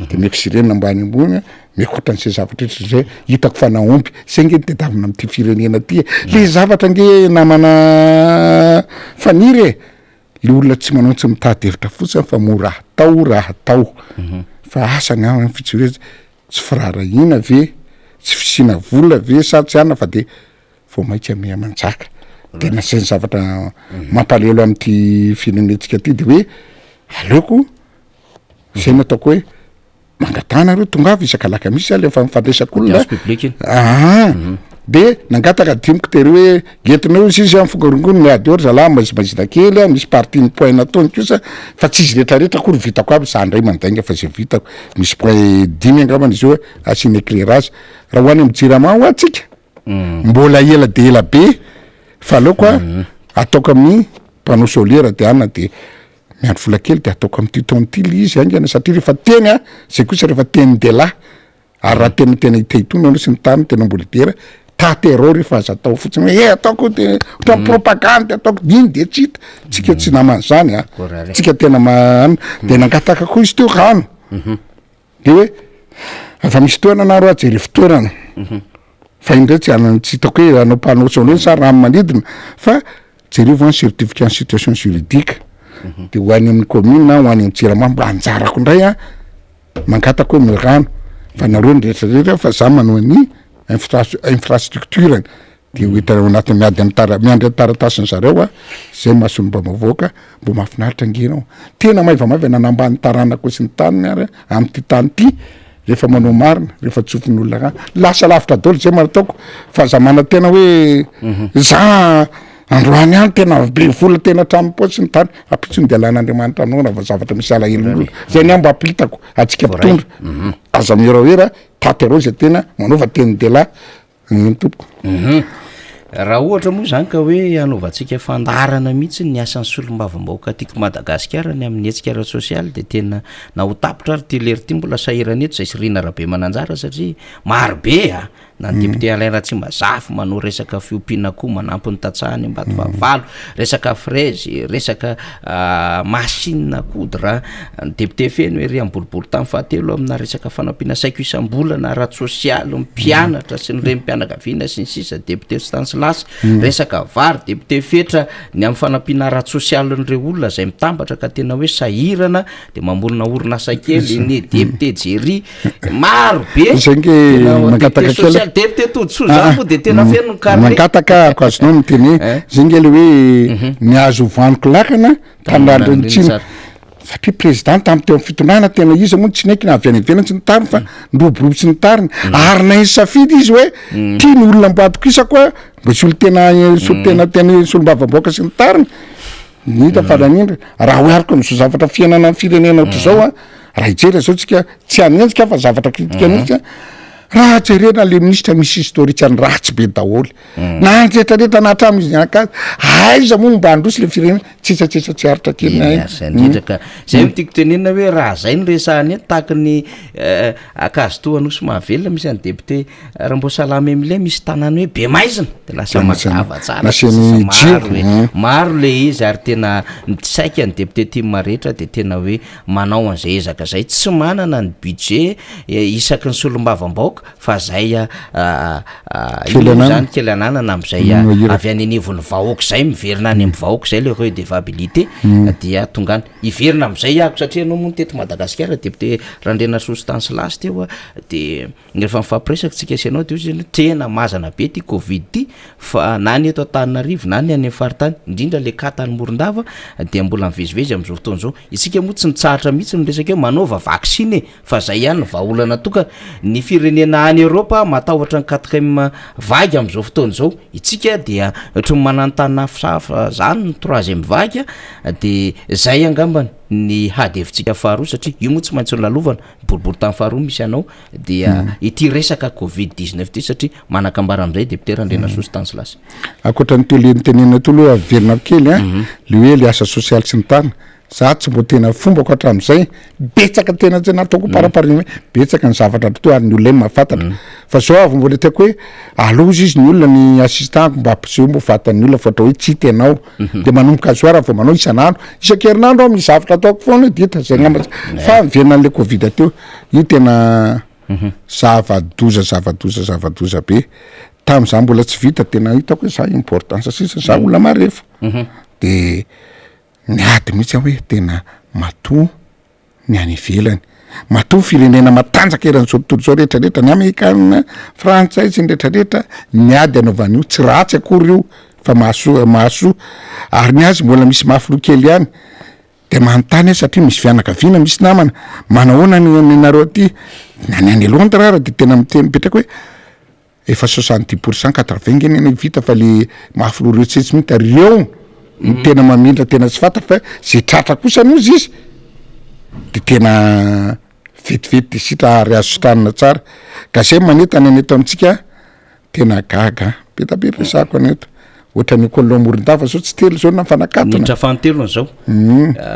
de meko sirena ambany ambony a meko ohatran'izay zavatra ohatran'izay zay hitako fa nahomby zay nge ny tadiavina amin'ity firenena ty e le zavatra nge namana Faniry e Le olona tsy manao tsy mitady hevitra fotsiny fa mora atao raha atao fa asa ny aminy fijerena tsy firaharahiana ve tsy fisiana vola ve sa tsy anona fa de vao maika miha manjaka tena zay ny zavatra mampalahelo am'ty firenentsika ty de hoe aleoko zay no ataoko hoe Mangatahana nareo tongava isaka alakamisy alefa mifandraisako olona Audience publique iny. Aa de nangataka dimiko tery hoe entinao izy izy mifongarongony miady eo ry zalahy maizimaizina kely a misy partie ny point nataony kosa fa tsy izy retraretra akory vitako aby za ndray mandainga fa zay vitako misy point dimy angambany izy io asiana éclairage raha ho any amy jirama hoa tsika mbola ela de ela be fa aleoko a ataoko amin'ny panneau solaire de ana de Miandry vola kely de ataoko amin'ity taona ity le izy haingana satria rehefa teny a, zay kosa rehefa tenin-dehilahy ary raha tena tena hite-hitondra anao sy ny tariny tena mbola hidera, taterao re fa aza atao fotsiny hoe eh ataoko de ohatran'ny propagande ataoko de iny de tsy hita, tsika tsy naman'izany a, tsika tena ma- an, de nangataka koa izy teo rano, de hoe efa misy toerana nareo a jerevo toerana, fa iny ndray tsy ana- tsy hitako hoe hanao panneau solaire sa rano manidina fa Jerevo an certificat ny situation juridique de ho any amin'ny commune ho any amin'ny jirama mba anjarako indray an mangataka hoe mirano fa nareo ny rehetra rehetra fa za manao ny infra- infrastructure de ho hita ao anatin'ny miady amin'ny tara- miandry ny taratasin'ny zareo a zay masony mba mavoaka mbo mahafinaritra ange ianao tena maivamaivana nanambany taranako sy ny taniny ary amin'ity tany ity rehefa manao marina rehefa tsofin'ny olona rano lasa lavitra daholo zay mba ataoko fa aza manantena hoe za androany any tena be vola tena hatramin'ny paosy ny tany ampitsony de alan'Andriamanitra aminao raha vao zavatra misy alahelon'olona zay ny ahy mba ampitako antsika mpitondra aza miherawera taterao zay tena manaova tenin-dehilahy Eny tompoko. Hum. Raha ohatra moa izany ka hoe hanaovantsika fandaharana mihitsy ny asan'ny solombavambahoaka tiako Madagasikara ny amin'ny hetsika ara-tsosialy dia tena na ho tapitra ary ity lery ity mbola sahirana eto izay sy Rina Rabemananjara satria maro be a! Na ny député Alain Ratsimbazafy manao resaka fiompiana akoho manampy ny tantsaha any Ambatofahavalo, resaka fraise, resaka machine à coudre, ny député Feno ery amin'ny boriborintany fahatelo amina resaka fanampiana saiko isam-bolana ara-tsosialy, ny mpianatra sy ny renim-pianakaviana sy ny sisa, député Stanislas, resaka vary, député Fetra ny amin'ny fanampiana ara-tsosialin'ireo olona izay mitambatra ka tena hoe sahirana de mamorona orinasa kely ny député Jerry maro be Zay nge mangataka kely. social député Todisoa zany moa de tena feno ny carnet Mangataka ako azonao miteny hoe Eh. zay nge le hoe ny azo vaniko lakana tamin'ny Tsina. tsina satria président tamin'ny teo amin'ny fitondrana tena iza moa tsy naiky na avy any ivelany tsy nitariny fa niroborobo sy nitariny ary nahay nisafidy izy hoe tia ny olona mba atokisako a mba solontena solontena tena solombavambahoaka sy ny tariny Ny hita fa nanindry, raha ohariko amin'izao zavatra fiainana ny firenena ohatr'izao an, raha hijery izao tsika, tsy hanenjika fa zavatra kritika mihitsy an, raha jerena le minisitra misy historique ny ratsy be daholo, na ny rehetra rehetra na hatramin'izy nianakavy, aiza moa mba handroso le firenena, tsetsatsetsa tsy aritra kely ny Eny aina. ary zay indrindra ka, zay no tiako tenenina hoe raha zay no resahana eto tahaky ny Ankazotoa Anosy Mahavelona misy an'i député Ramboasalama Emilien misy tanàna hoe be maizina de lasa mazava tsara Nasiany maro jiro. e, maro le izy ary tena saika ny député tim rehetra de tena hoe manao an'izay ezaka zay, tsy manana ny budget isaky ny solombavambahoaka fa zay Kely ino moa ananana. zany kely ananana am'zay No iraka. avy any anivon'ny vahoaka zay miverina any amin'ny vahoaka zay le redevabilité dia tonga any. Hiverina amin'izay aho satria ianao moa teto Madagasikara député Randrianarisoa Stanislas teo de rehefa nifampiresaka tsika sy ianao de hoy izy hoe tena mazana be ty covid ty fa na ny eto Antananarivo na ny any amin'ny faritany indrindra le cas tany Morondava dia mbola mivezivezy amin'izao fotoana izao. Isika moa tsy nitsahatra mihitsy niresaka hoe manaova vaksiny e fa zay ihany ny vahaolana tokana. Ny firenena any Europe matahotra ny quatrième vague amin'izao fotoana izao, itsika dia ohatry ny mananontanona hafahafa zany ny troisième vague de zay angambany ny hady hevitsika faharoa satria io moa tsy maintsy nolalovana, boriborintany faharoa misy anao dia ity resaka covid 19 ity satria manakambara amin'izay député Randrianasoa Stanislas. Ankoatra ny teo le nitenenina teo aloha averina kely an, le hoe le asa sosialy sy ny tariny, za tsy mbo tena fombako hatramin'izay, betsaka tena tsy nataoko parapariana hoe betsaka ny zavatra atao ary ny olona iny mahafantatra, fa zao avy mbola tiako hoe aloza izy ny olona ny assistant-ko mba ampiseho mbo vatan'ny olona fa ohatra hoe tsy hita ianao, de manomboka azo raha vao manao isan'andro, isan-kerinandro aho misy zavatra ataoko foana de hita zay angamba fa miverina an'le covid teo, io tena zava-doza zava-doza zava-doza be, tamin'izaho mbola tsy vita tena hitako hoe za importance sisa za olona marefo, de Niady mihitsy aho hoe tena matoa ny any ivelany, matoa firenena matanjaka eran'izao tontolo izao rehetra rehetra, ny amerikana, frantsay sy ny rehetra rehetra, niady hanaovana io, tsy ratsy akory io fa mahasoa mahasoa, ary ny azy mbola misy mafy loha kely ihany, de manontany aho satria misy fianakaviana, misy namana, manahoana ny anareo aty, na ny any Londres ara de tena miteny mipetraka hoe. Efa 70 pour cent 80 nge nene vita fa le mafy loha reo tsetsy mihitsy reo no tena mamindra tena tsy fantatra fa ze tratra kosa aloha izy de tena vetivety de sitra ary azo sitranina tsara ka zay manentana ny eto amintsika tena gaga an, be da be resahako any eto. Ohatran'ny école Morondava zao tsy telo zao na fanakatona. Niditra fahatelony zao.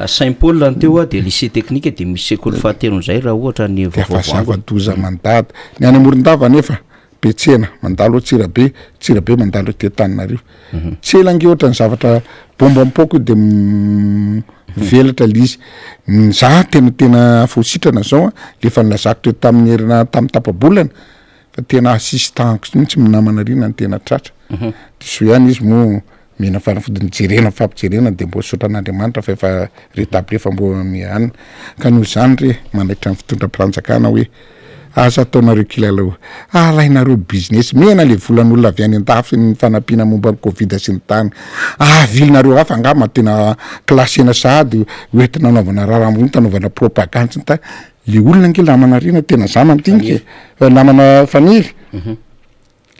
Saint Paul ny teo a de lycée technique de misy sekoly fahatelony zay raha ohatra ny Dia vaovao fa voaangona. zava-doza mandady. Ny any Morondava anefa be tsena, mandalo Antsirabe, Antsirabe mandalo aty Antananarivo. Tsy ela ange ohatran'ny zavatra bomba mipoaka io de mivelatra le izy. Ny za tena tena afa ho sitrana zao a, le efa nilazako teo tamin'ny herina- tamin'ny tapa-bolana, Fa tena assistant-ko mihitsy ny namana Rina no tena tratra. De soa ihany izy moa mena fanafody nijerena nifampijerena de mbo misaotra an'Andriamanitra fa efa rétabli efa mbo mihanina. Ka noho izany re manaitra ny fitondram-panjakana hoe aza ataonareo kilalao, alainareo business, mena le volan'olona avy any an-dafy ny fanampiana momba ny covid sy ny tariny, avilinareo hafa angamba tena classena sahady hoentina anaovana raharaha ambony hanaovana propagande sy ny tariny. Le olona ange namana rina tena za mandinika e, namana Faniry,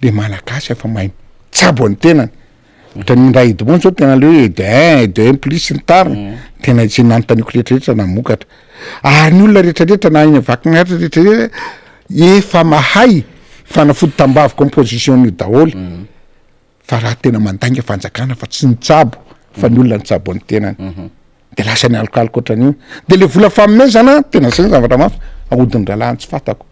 le malagasy efa mahay mitsabo ny tenany, ohatran'ny Indra Edmond zao tena le hoe aide un, aide un plus sy ny tariny, tena izay nanontaniako rehetrarehetra namokatra, ary ny olona rehetrarehetra na eny Vakinankaratra rehetrarehetra efa mahay fanafody tambavy composition-n'io daholo, fa raha tena mandainga fanjakana fa tsy nitsabo fa ny olona nitsabo ny tenany de lasa nialokaloka ohatran'io de le vola fanomezana tena zay ny zavatra mafy ahodin'ny rahalahiny tsy fantako.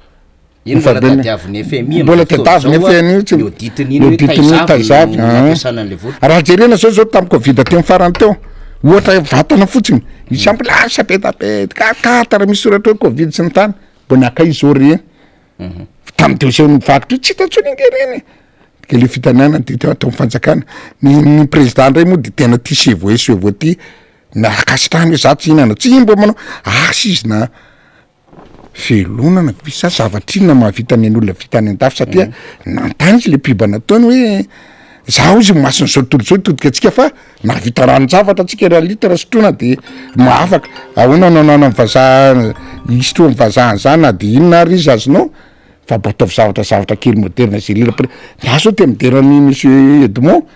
Iny mbola tadiavin'ny FMI Mbola tadiavin'ny FMI tsy ny audit-ny iny hoe taiza avy no nampiasana an'ilay vola. Raha jerena zao zao tamin'ny covid teo farany teo, ohatra vatana fotsiny, misy ambulance be da be, quatre misy soratra hoe covid sy ny tany, mbo naka izy zao reny. Tamin'ny deuxième vague teo tsy hita intsony ange reny e. Ka le fitanana de teo ataon'ny fanjakana. Ny ny président ndray moa de tena tia chevaux et chevaux ty, na ankasitrahany hoe za tsy hihinana, tsy mbo manao asa izy na Velonana ve sa zavatra inona mahavita ny an'olona vita any an-dafy satria nanontany izy le pub nataony hoe za hozy mason'izao tontolo izao hitodika antsika fa nahavita ranon-javatra antsika iray litre sotroina de mahafaka, ahoana no ananan'ny vazaha hisotroan'ny vazaha an'zany na de inona ary izy azonao fa mba ataovy zavatra zavatra kely moderna zay lera pre- za zao te midera an'i monsieur Edmond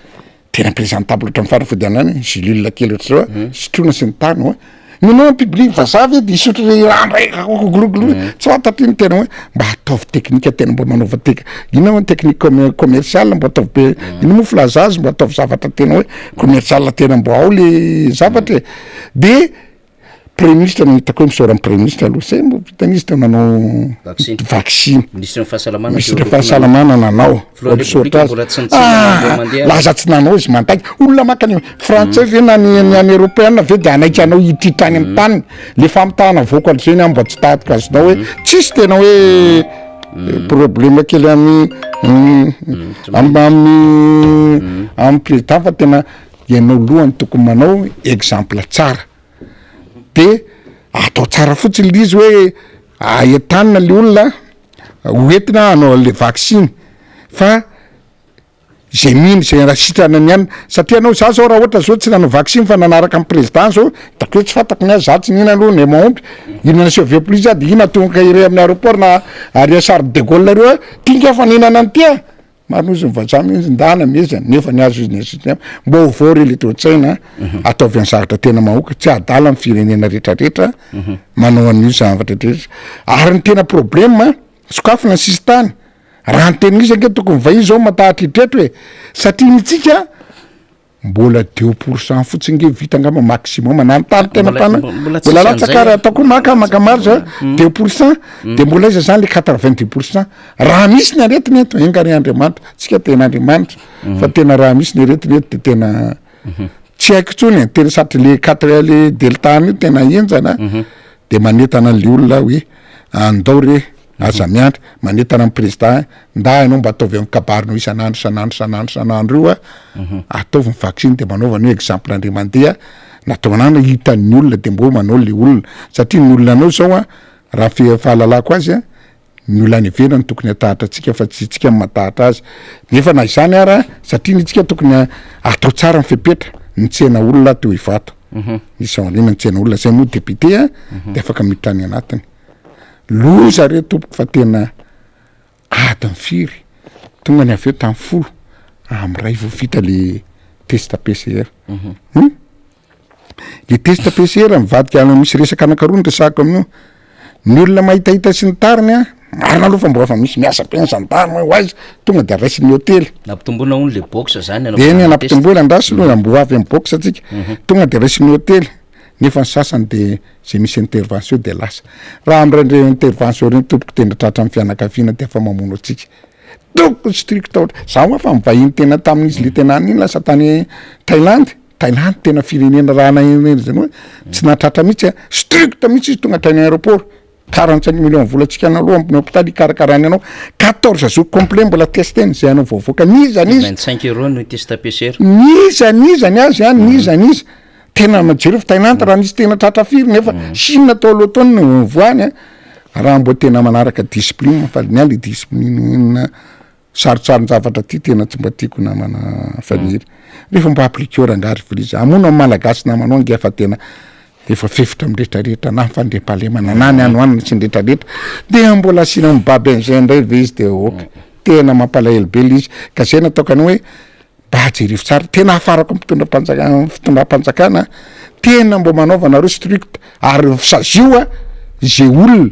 Tena présentable ohatran'ny fanafody anany gélule kely ohatr'izao a, sotroina sy ny tariny oa. Ny anao en public vazaha ve de hisotro re rano ray glou glou tsy fantatro iny tena hoe mba ataovy teknika tena mba manaova tek- inona moa technique commer- commerciale mba ataovy be inona moa filaza azy mba ataovy zavatra tena hoe commercial tena mba ao le zavatra e, de Premier ministre no hitako hoe misaora ny premier ministre aloha zay mbo vitan'izy izy teo nanao Vaksiny. vaksiny. Minisitry ny fahasalamana Minisitry ny fahasalamana nanao. Filohan'ny Misaotra Repoblika azy. mbola tsy nitsena na indray mandeha. Ah, laza tsy nanao izy mandainga. Olona maka ny frantsay ve na ny ny any eropeana ve de hanaiky anao hitritra any amin'ny taniny. Le famitahana avoaka zay ny mba tsy tahaka azonao hoe tsisy tena hoe problème kely amin'ny amin'ny amin'ny amin'ny président fa tena ianao lohany tokony manao exemple tsara. de atao tsara fotsiny le izy hoe aentanina le olona hoentina hanao an'le vaksiny fa zay mino zay raha sitrana ny anona satria anao za zao raha ohatra zao tsy nanao vaksiny fa nanaraka ny président zao hitako hoe tsy fantako ny azy za tsy nihina aloha ny mahomby hihinana cheveux plus za de ina tonga irery amin'ny aéroport na ary Charles de Gaulle reo a ty nge fa nihinana an'ity a. Marina ozy ny vazaha mihitsy ndana mihitsy nefa ny azo izy ny système mba ovao re le toe-tsaina ataovy any zavatra tena mahoaka tsy adala ny firenena retraretra manao an'io zavatra retraretra ary ny tena problème sokafina ny sisintany raha ny tena izy ange tokony vahiny zao matahotra hitretra e satria ny tsika Mbola deux pour cent fotsiny nge vita angamba maximum na ny tany tena Mbola- tany mbola tsisy mbola latsaka an'izay ary e. ataoko hoe maka maka marge 2% de mbola aiza zany le 90% raha misy ny aretina eto enga anie Andriamanitra tsika tena Andriamanitra fa tena raha misy ny aretina eto de tena tsy haiko intsony e tena satria le quatre le delta an'io tena henjana de manentana an'le olona hoe andao re Aza miandry, manentana ny président ndà ianao mba ataovy amin'ny kabarinao isan'andro isan'andro isan'andro isan'andro io a, ataovy ny vaksiny de manaova an'io exemple indray mandeha natao anana hitan'ny olona de mbô manao le olona, satria ny olona anao zao a raha fe- fahalalako azy a, ny olona any ivelany tokony hatahatra antsika fa tsy tsika no matahatra azy, nefa na izany ara satria ny tsika tokony atao tsara ny fepetra, ny tsena olona teo Ivato, nisy aoriana ny tsena olona, zay moa député a de afaka miditra any anatiny. Loza re tompoko fa tena adiny firy tonga ny avy eo tamin'ny folo amiray vao vita le test PCR hum le test PCR mivadika any misy resaka anankiroa no resahako amin'io ny olona mahitahita sy ny tariny a marina aloha fa mbola efa misy miasa be ny gendarme hoe ho aiza tonga de raisin'ny hotely Nampitomboina hono le box zany eny nampitomboina andraso aloha mbo avy amin'ny box atsika tonga de raisin'ny hotely nefa ny sasany de zay misy intervention de lasa, raha amin'ireny intervention ireny tompoko tena tratran'ny fianakaviana de efa mamono antsika, tokony strict ohatra, za ho'a fa nivahiny tena tamin'izy le tena any iny lasa tany Thaïlande, Thaïlande tena firenena raha naheniheny zany hoe tsy nahatratra mihitsy a, strict mihitsy izy tonga hatrany aéroport. 45 millions volantsika anao aloha amin'ny hôpitaly hikarakarany anao 14 jours complet mbola testena zay anao vao avoaka n'iza n'iza 25 euros ny test PCR n'iza n'iza ny azy an n'iza n'iza tena jereo fa Thaïlande raha nisy tena tratra firy nefa Chine tao aloha tao no nivoahany an raha mbo tena manaraka discipline fa ny ahy le discipline Sarotsaron-javatra ty tena tsy mba tiako namana Faniry. Rehefa mba appliqueo rangahy ry Felice. Hamono ny Malagasy namanao ange fa tena efa fefotra amin'ny retraretra na ny fandriampahalemana na ny hanoanana sy ny retraretra. Dia mbola asiana mibaby an'izay indray ve izy dia ok. Tena mampalahelo be le izy. Ka zay nataoko anao hoe Mba jerevo tsara, tena hafarako ny mpitondra mpanjakana, fitondram-panjakana, tena mba manaova nareo strict ary sazio a ze olona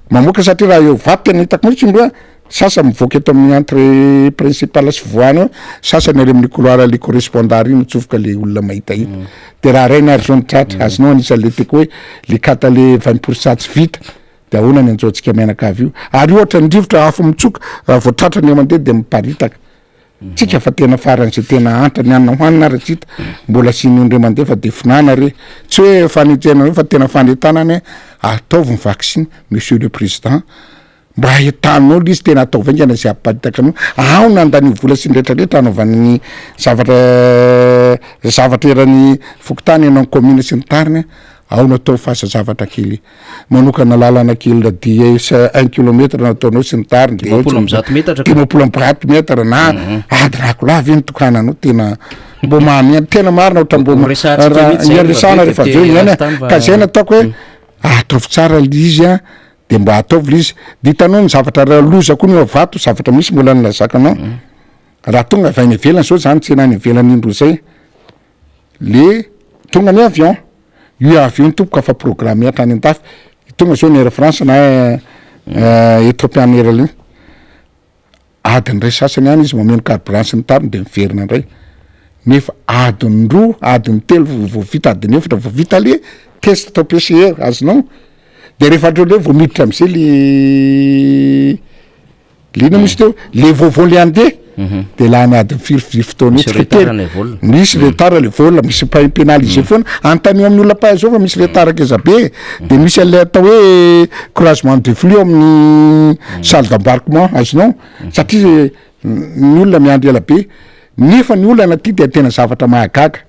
mamoaka satria raha eo vato tena hitako mihitsy aloha sasany mivoaka eto amin'ny entrée principale sy voany eo, sasany ary amin'ny couloir le correspondant ary mitsofoka le olona mahitahita, de raha rainy ary zao ny tratra, azonao anisan'le tiako hoe le cata le 20 pour cent tsy vita. De ahoana ny anjo antsika mianakavy io? Ary ohatra ny rivotra afo mitsoka raha vao tratra ny mandeha de miparitaka. Tsika fa tena faran'izay tena antra ny hanina hohanina ary tsy hita, mbola asian'io indray mandeha fa de fonana re, tsy hoe fanenjehana anareo fa tena fanentanana hoe ataovy ny vaksiny monsieur le président, mba ahitanao le izy tena ataovy haingana izay hampiparitaka an'io, ao no andanio vola sy ny retraretra hanaovany ny zavatra zavatra eran'ny fokontany eny amin'ny commune sy ny tariny, ao no atao fa aza zavatra kely. manokana lalana kely radius un kilomètre nataonao sy ny tariny de 150 metatra 150 metatra na mhm. adiny akola ve ny tokananao tena mbo mahamia tena marina ohatra mbo resahana rehefa avy eo ihany ka zay nataoko hoe mm. ataovy tsara le izy a de mba ataovy le izy de hitanao ny zavatra raha loza koa ny vato zavatra misy mbola nilazako anao mm. raha tonga avy any ivelany zao zany tsena any ivelany indroa zay le tonga ny avion Io avion tompoko efa programme hatrany andafy, tonga zao ny Air France na Ethiopian Airlines, adiny iray sasany any izy mameno carburant sy ny tariny de miverina indray, nefa adiny roa, adiny telo vao vita, adiny efatra vao vita le test atao PCR azonao, de rehefa hatreo ndray vao miditra am'zay le Le inona moa izy teo? Le vaovao le handeha de lany adiny firy firy fotoana eo Misy tsika retard telo. le vol. Misy retard le vol, misy pa- pénalisé foana. Anontanio amin'ny olona mpahay zao fa misy retard ngeza be e. De misy an'ilay atao hoe croisement de flux ao amin'ny salle d'embarquement azonao satria ny olona miandry ela be. Nefa ny olana aty dia tena zavatra mahagaga.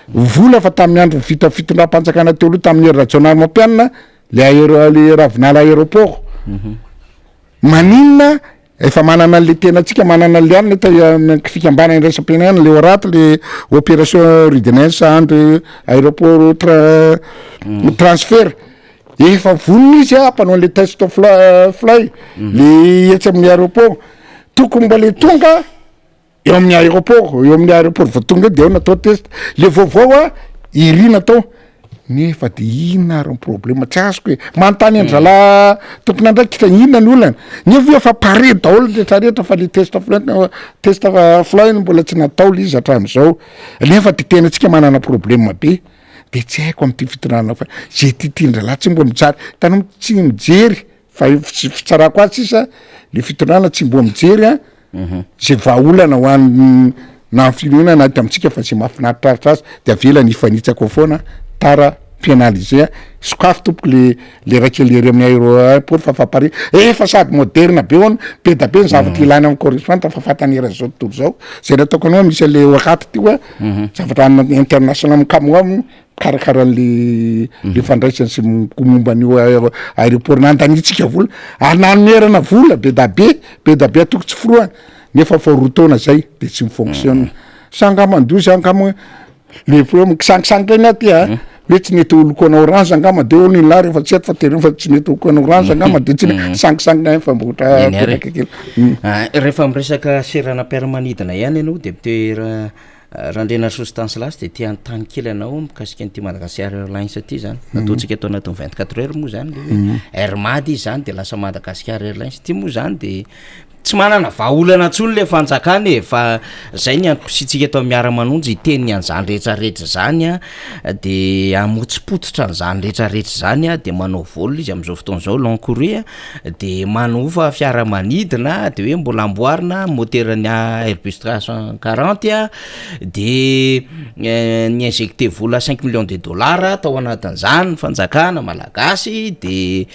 Vola fa tamin'ny andro vita fitondram-panjakana teo aloha tamin'ny Hery Rajaonarimampianina le aéro- le Ravinala aéroport. Maninona efa manana an'le tenantsika manana an'le anona eto amin'ny fikambanana iraisam-pirenena le ORAT le opération readiness and aéroport tra- transfert efa vonona izy a hampanao an'le test fly fly le etsy amin'ny aéroport tokony mba le tonga Eo amin'ny aéroport, eo amin'ny aéroport vao tonga eo de eo natao test, le vaovao a iry natao nefa de inona ary ny problema tsy azoko e, manontany an-dry zalahy tompon'andraikitra inona ny olana, nefa efa pare daholo ny retraretra fa le test fly test fly no mbola tsy natao le izy hatramin'izao, nefa de tena tsika manana problema be, de tsy haiko amin'ity fitondrana fa zay tian-dry zalahy tsy mba mijaly, hitanao tsy mijery fa fitsarako azy sisa le fitondrana tsy mbo mijery an. Zay vahaolana ho an'ny na ny firenena na eto amintsika fa zay mahafinaritraritra azy de avelany hifanitsaka ao foana tara pénalisé a, sokafy tompoko le le raika le ery amin'ny aéroport fa fa pare efa sady moderne be hono be da be ny zavatra ilaina amin'ny correspondant fa fantany eran'izao tontolo zao, zay nataoko anao misy an'le ORAT ty oa zavatra international mikamoa mikarakara an'le le fandraisana sy momba an'io aéroport nandaniantsika vola ary nanonerana vola be da be be da be atoko tsy forohana nefa fa roa taona zay de tsy mi-fonctionne sa angamba ndoza angamba le problème kisangisangy reny aty a hoe tsy nety ho lokoana orange angamba de hono iny lahy rehefa tsy eto fa tereo fa tsy nety ho lokoana orange angamba de tsy sangisangy ihany fa mba ohatra Eny ary. petaka kely. Rehefa miresaka seranam-piaramanidina ihany ianao de mitoera Randrianarisoa Stanislas dia te hanontany kely anao mikasika an'ity Madagascar Airlines ity zany. Nataontsika tao anatin'ny 24 heures moa zany le hoe Air Mad izy zany de lasa Madagascar Airlines. Ity moa zany de tsy manana vahaolana intsony le fanjakana e, fa zay ny antom-pisiantsika eto amin'ny Miara-manonja hiteny an'izany rehetrarehetra zany a, de hamotsipotsitra an'izany rehetrarehetra zany a, de manao vol izy amin'izao fotoana izao long courrier a. de manofa fiaramanidina de hoe mbola amboarina moteran'ny Airbus 340 a, de ni-injecter vola cinq millions de dollars tao anatin'izany ny fanjakana malagasy de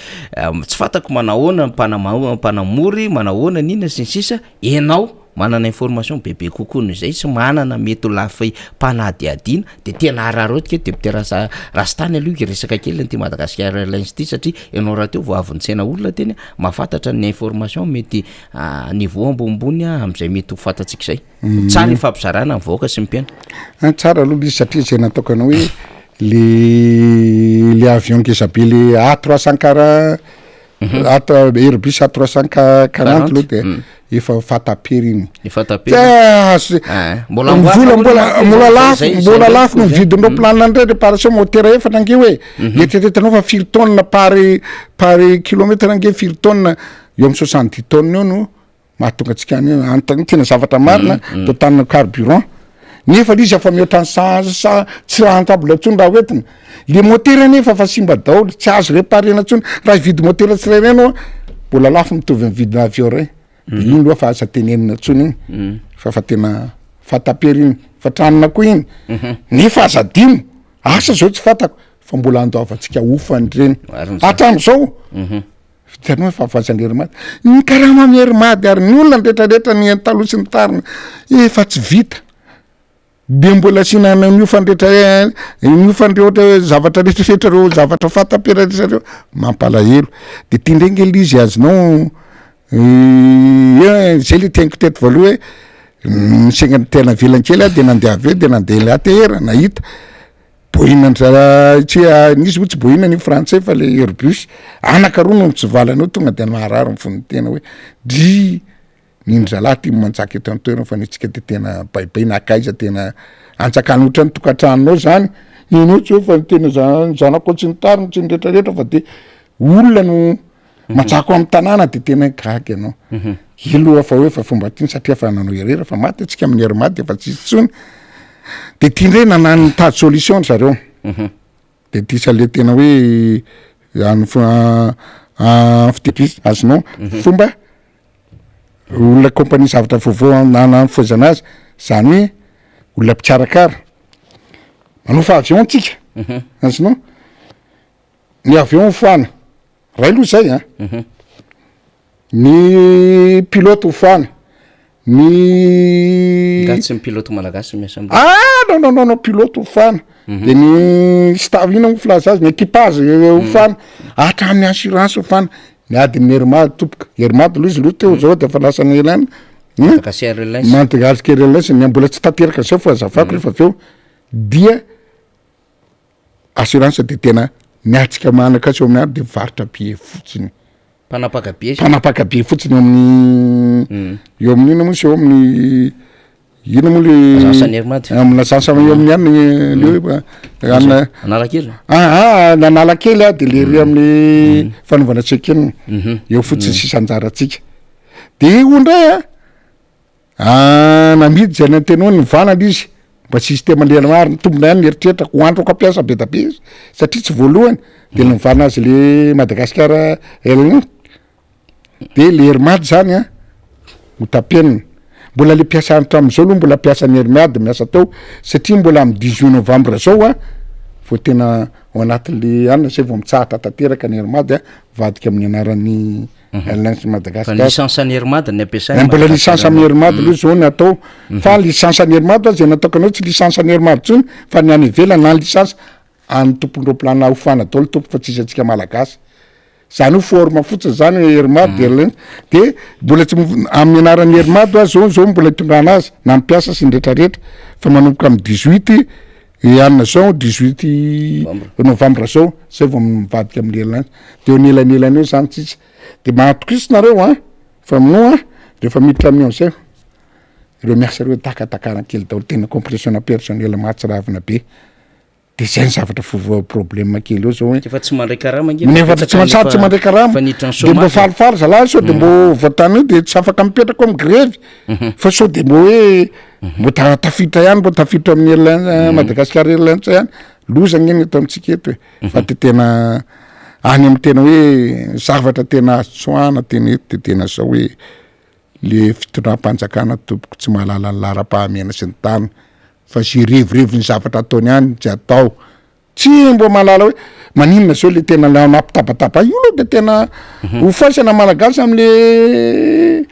tsy fantako manahoana ny mpanama- mpanamory manahoana ny inona sy ny sisa, enao manana information bebe kokoa noho izay sy manana mety ho lafy mpanadihadiana de tena araraotika eto député Rasa- Rastany aloha hiresaka kely an'ity Madagascar Airlines ity satria ianao rahateo vao avy nitsena olona teny mahafantatra ny information mety niveau ambonimbony amin'izay mety ho fantatsika izay. Tsara ifampizarana ny vahoaka sy ny mpihaino. An, tsara aloha le izy satria zay nataoko anao hoe le le avion ngeza be le A trois cent quarante Ato Airbus A 340 aloha de efa fatapery iny. Efa tapery. Tsy Ah, mbola ny vola amboarina mbola moa mbola zay- lafo zay- zay mbola ndray lafo ny koa zay. vidin'ny roplanina ndray réparation motera efatra ange hoe eritreretinao fa firy tonnes par par kilomètre ange firy tonnes eo amin'ny 70 tonnes eo no mahatonga antsika any eo, anontaniana tena zavatra marina totanina carburant. Nefa le izy efa mihoatra ny 100, 100 tsy rentable intsony raha hoentina. Le motera nefa efa simba daholo, tsy azo reparena intsony. Raha hividy motera tsirairay ianao, mbola lafo mitovy amin'ny vidina avion iray. De iny aloha fa aza tenenina intsony iny, fa efa tena fatapery iny, fa tranona koa iny. Nefa aza adino, asa zao tsy fantako, fa mbola andoavantsika hofany ireny. Hatramin'izao. Hitanao fa voazan'ny Air Mad. Ny karama amin'ny Air Mad ary ny olona rehetrarehetra ny taloha sy ny tariny efa tsy vita. De mbola asiana ny hofany rehetra ny hofany reo ohatra hoe zavatra rehetrarehetra reo zavatra fatapera rehetra reo mampalahelo. De ty ndray nge le izy azonao zay le teniko teto voaloha hoe nisenga ny tena ivelany kely aho de nandeha avy eo de nandeha le ATR nahita. Boeing an-dry zalahy tsy nisy moa tsy Boeing ny frantsay fa le Airbus anaka roa no mitsivalana eo tonga de maharary ny fon'ny tena hoe dry ny ndry zalahy ty manjaka eto an-toerana fa ny antsika de tena baibay na akaiza tena anjakany ohatran'ny tokantranonao zany ianao tsy hoe fa ny tena za- zanakao tsy ny tariny tsy ny retraretra fa de olona no Manjaka ao amin'ny tanàna de tena gaga ianao. Io aloha fa hoe fa fomba tiany satria efa nanao erreur fa maty antsika amin'ny hery maty efa tsisy intsony. De ty ndray nanano nitady solution ry zareo. De ty sa le tena hoe any fa fitepy azonao fomba olona compagnie zavatra vaovao nanafohezana azy zany hoe olona mpikarakara manofa avion tsika azonao. Ny avion hofoana, ray aloha zay an, ny pilote hofoana, ny. Nga tsy ny pilote malagasy no miasa am'ireo? Ah non non non non pilote hofoana, de ny staff inona moa filaza azy, ny équipage hofoana, hatramin'ny assurance hofoana, ny adin'ny Air Mad tompoko, Air Mad aloha izy aloha teo zao de efa lasa any ela any, Madagascar Airlines. Madagascar Airlines, ny mbola tsy tanteraka zao fa azafady rehefa avy eo dia. Assurance de tena ny antsika manakasy eo amin'ny ary de mivarotra billet fotsiny. Mpanapaka billet. Mpanapaka billet fotsiny eo amin'ny mm. eo amin'ny inona moa sy eo amin'ny inona moa le agence an'i Air Mad. Amin'ny agence eo amin'ny any le hoe any Analakely. Ah ah Analakely ah de le ry amin'ny mm. fanaovana check-in. Mhm. Eo fotsiny mm. sisa anjarantsika. De io indray ah Ah, namidy zay nantena hoe novana le izy mba système le ary mitombina ihany ny eritreritrako ho androko hampiasa be da be izy satria tsy voalohany de novana azy le Madagascar Airlines de le Air Mad zany an ho tapenina mbola le mpiasa hatramin'izao aloha mbola mpiasan'ny Air Mad miasa teo satria mbola amin'ny 18 novembre zao an vao tena ao anatin'le anona zay vao mitsahatra tanteraka ny Air Mad an mivadika amin'ny anaran'ny Airlines Madagascar. Fa licence an'i Air Mad ny ampiasaina. Mbola licence amin'ny Air Mad aloha zao ny atao. Fa licence an'i Air Mad zay nataoko anao tsy licence an'i Air Mad intsony fa ny any ivelany na licence an'ny tompon'ny roaplanina hofana daholo tompo fa tsisy antsika malagasy. Zany hoe forme fotsiny zany hoe Air Mad Airlines de mbola tsy amin'ny anaran'ny Air Mad hoa zao zao mbola itondrana azy na ny mpiasa sy ny retraretra fa manomboka amin'ny 18 Anona zao 18 novembre zao zay vao mivadika amin'ny airlines de eo anelanelany eo zany tsisy de mahatokisa nareo an fa minoa an rehefa miditra amin'ny am'zay ireo miasa ireo dakadakarana kely daholo tena compression personnel mahatsiravina be de zay ny zavatra fo- problème kely eo zao hoe Efa tsy mandray karama ange nefa tsy ma- sady tsy mandray karama fa niditra ny de mbo chômage. falifaly zalahy sao de mbo voatany eo de tsy afaka mipetraka ao amy grevy fa sao de mbo hoe mbo ta- tafiditra ihany mbo tafiditra amin'ny airlines Madagascar Airlines ihany loza anie ny eto amintsika eto e fa de tena any amy tena hoe zavatra tena azo tsoahana tena eto de tena zao hoe le fitondram-panjakana tompoko tsy mahalala ny laharam-pahamehana sy ny tariny fa ze revirevy ny zavatra ataony any tsy atao Tsy mbo mahalala hoe maninona zao le tena nampitabataba io aloha de tena ho faisana malagasy amle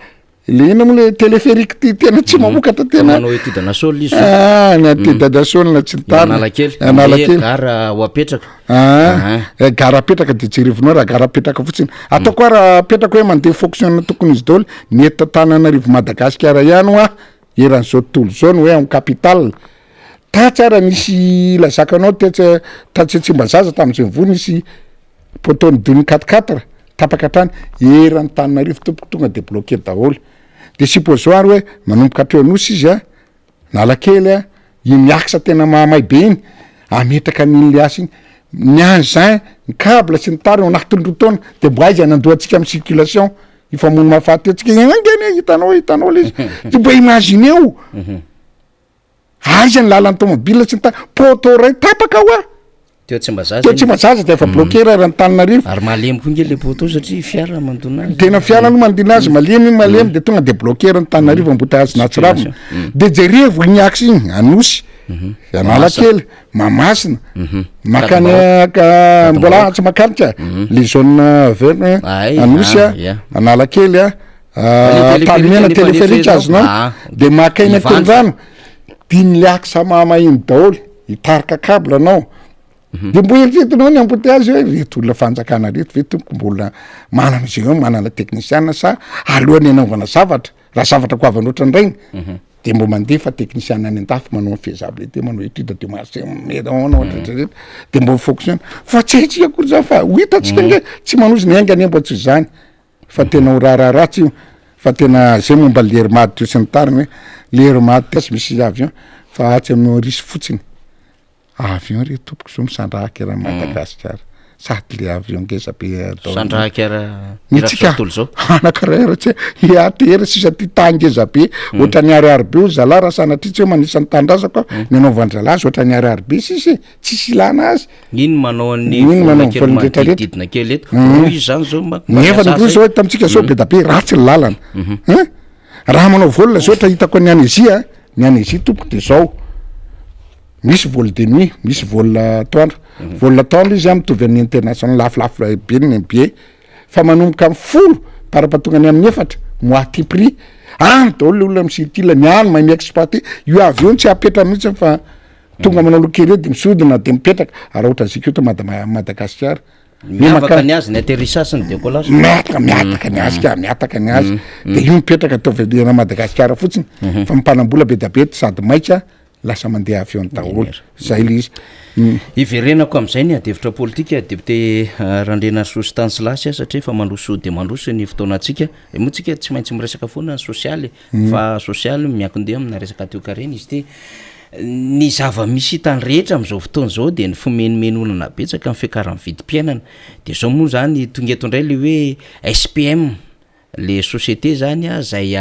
le inona moa le téléphérique ty tena tsy mamokatra tena Manao étude na sol izy zao. Ah, ny étude na sol tsy tariny. Analakely. Analakely. Gara ho apetraka. Ah, eh, gara apetraka de jerevinao raha gara apetraka fotsiny. Ataoko hoe raha apetraka hoe mandeha fonctionne tokony izy daholo ny eto Antananarivo Madagasikara ihany hoa eran'izao tontolo izao ny hoe en capitale. Tatsy ara nisy lazako anao tetsy tatsy Tsimbazaza tamin'izay voa nisy poteau nidon'ny quatre quatre tapaka hatrany eran'ny Tananarivo tompoko tonga de bloqué daholo de supposons ary hoe manomboka hatreo Anosy izy a Analakely a iny axe tena mahamay be iny ametraka an'iny le axe iny ny engin ny cable sy ny tariny ao anatin'ny roa taona de mbo aiza ny andohantsika amin'ny circulation hifamono mahafaty eo tsika iny ange anie hitanao hitanao le izy de mba imagineo. Aiza ny lalan'ny tomobile sy ny ta- poteau iray tapaka hoa! Teo Tsimbazaza Teo Tsimbazaza dia efa bloqué raha Antananarivo. Ary malemy koa nge le poteau satria fiara mandona azy. Tena fiara aloha mandona azy, malemy iny malemy de tonga de bloqué eran'i Antananarivo embouteillage nahatsiravina. De jerevo iny axe iny, Anosy, Analakely, Mahamasina, mankany aka- mbola tsy mankany ka, le zone vert Anosy a, Analakely a, Antanimena, téléphérique azonao, de maka eny Ankorondrano, dimy le axe mahamay iny daholo. Hitarika câble anao. De mbo eritreretinao ny embouteillage hoe reto olona fanjakana reto ve tompoko mbola manana izy ireo manana teknisiana sa alohan'ny hanaovana zavatra raha zavatra goavana ohatran'ireny de mbo mandefa teknisiana any an-dafy manao ny faisabilité manao étude de marché manao rehetra rehetra de mbo mi-fonctionne fa tsy haintsika akory zany fa ho hitantsika nge tsy manozona enga anie mbo tsy izany fa tena ho raharaha ratsy io fa tena zay momba le Air Mad teo sy ny tariny hoe le Air Mad teo tsy misy avion fa atsy amin'ny Maurice fotsiny avion re tompoko zao misandrahaka eran'i Madagasikara sady le avion ngeza be atao Misandrahaka era ny tsika eran'izao tontolo izao. anankiray ara tsy i ATR sisa ty tany ngeza be ohatran'ny ariary be hoy zalahy raha sanatria tsy hoe manisa ny tanindrazako aho ny anaovan-dralahy azy ohatran'ny ariary be sisa e tsisy ilana azy Iny manao an'ny Iny vola manao kely vola rehetra rehetra. manodidididina kely eto. Roa izy zany zao manko mba Nefa ny miasa roa asa zao e. eto amintsika zao be da be ratsy ny lalana. Hein? Raha manao vol zao ohatra hitako ny any Asie, ny any Asie tompoko de zao, misy vol de nuit, misy vol atoandro. Vol atoandro izy an mitovy amin'ny international lafolafo be ny billet fa manomboka amin'ny folo par rapport tonga any amin'ny efatra moitié prix. Any daholo le olona mi-circule, ny any mahay mi-exploiter, io avion tsy apetrany mihitsy fa Tonga manao loquerie de misodina de mipetraka ary ohatra zika eto Mada- Madagasikara. Miavaka ny azy ny atterrissage sy ny décollage. Miataka miataka ny azy ka miataka ny azy de io mipetraka atao velirana Madagasikara fotsiny fa mpanambola be da be sady maika lasa mandeha avion daholo zay le izy. Hiverenako amin'izay ny adihevitra politika député Randrianarisoa Stanislas satria efa mandroso dia mandroso ny fotoanantsika. Moa tsika tsy maintsy miresaka foana ny sosialy Fa sosialy miankin-doha amina resaka toekarena izy ity. Ny zava-misy hitany rehetra amin'izao fotoana izao dia ny fimenomenonana betsaka ny fiakaran'ny vidim-piainana. Dia izao moa izany tonga eto indray ilay hoe SPM, le société zany izay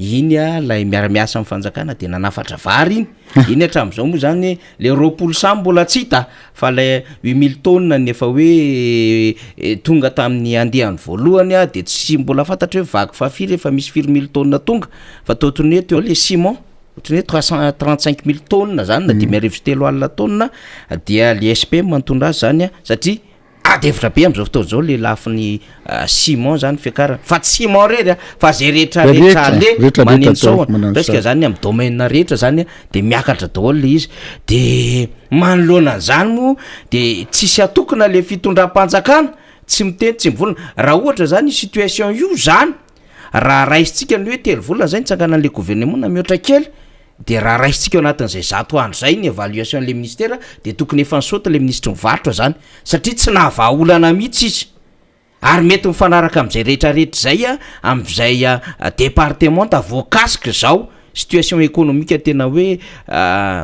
iny ilay miara-miasa amin'ny fanjakana dia nanafatra vary iny. Iny hatramin'izao moa zany le 20 samy mbola tsy hita fa le huit mille tonnes ny efa hoe tonga tamin'ny andiany voalohany de tsy mbola fantatra hoe vague fahafiry efa misy firy mille tonnes tonga fa toa ohatran'ny hoe teo le ciment ohatran'ny hoe trois cent trente cinq mille tonnes zany na 35 000 tonnes dia le SPM nitondra azy zany satria Ady hevitra be amzao fotoana zao le lafiny ciment zany fiakarana fa tsy ciment rery a fa zay rehetra rehetra ale maneno sao presque zany am domaine rehetra zany de miakatra daholo le izy de manoloana an'zany moa de tsisy atokona le fitondram-panjakana tsy miteny tsy mivolana raha ohatra zany io situation io zany raha raisintsika ny hoe telo volana zay nitsanganan'le gouvernement na mihoatra kely De raha raisintsika ao anatin'izay 100 andro zay ny évaluation an'le ministera de tokony efa nisaoty le minisitry ny varotra zany satria tsy nahavaha olana mihitsy izy ary mety mifanaraka am'zay rehetra rehetra zay a am'zay departemanta voakasika zao situation économique tena hoe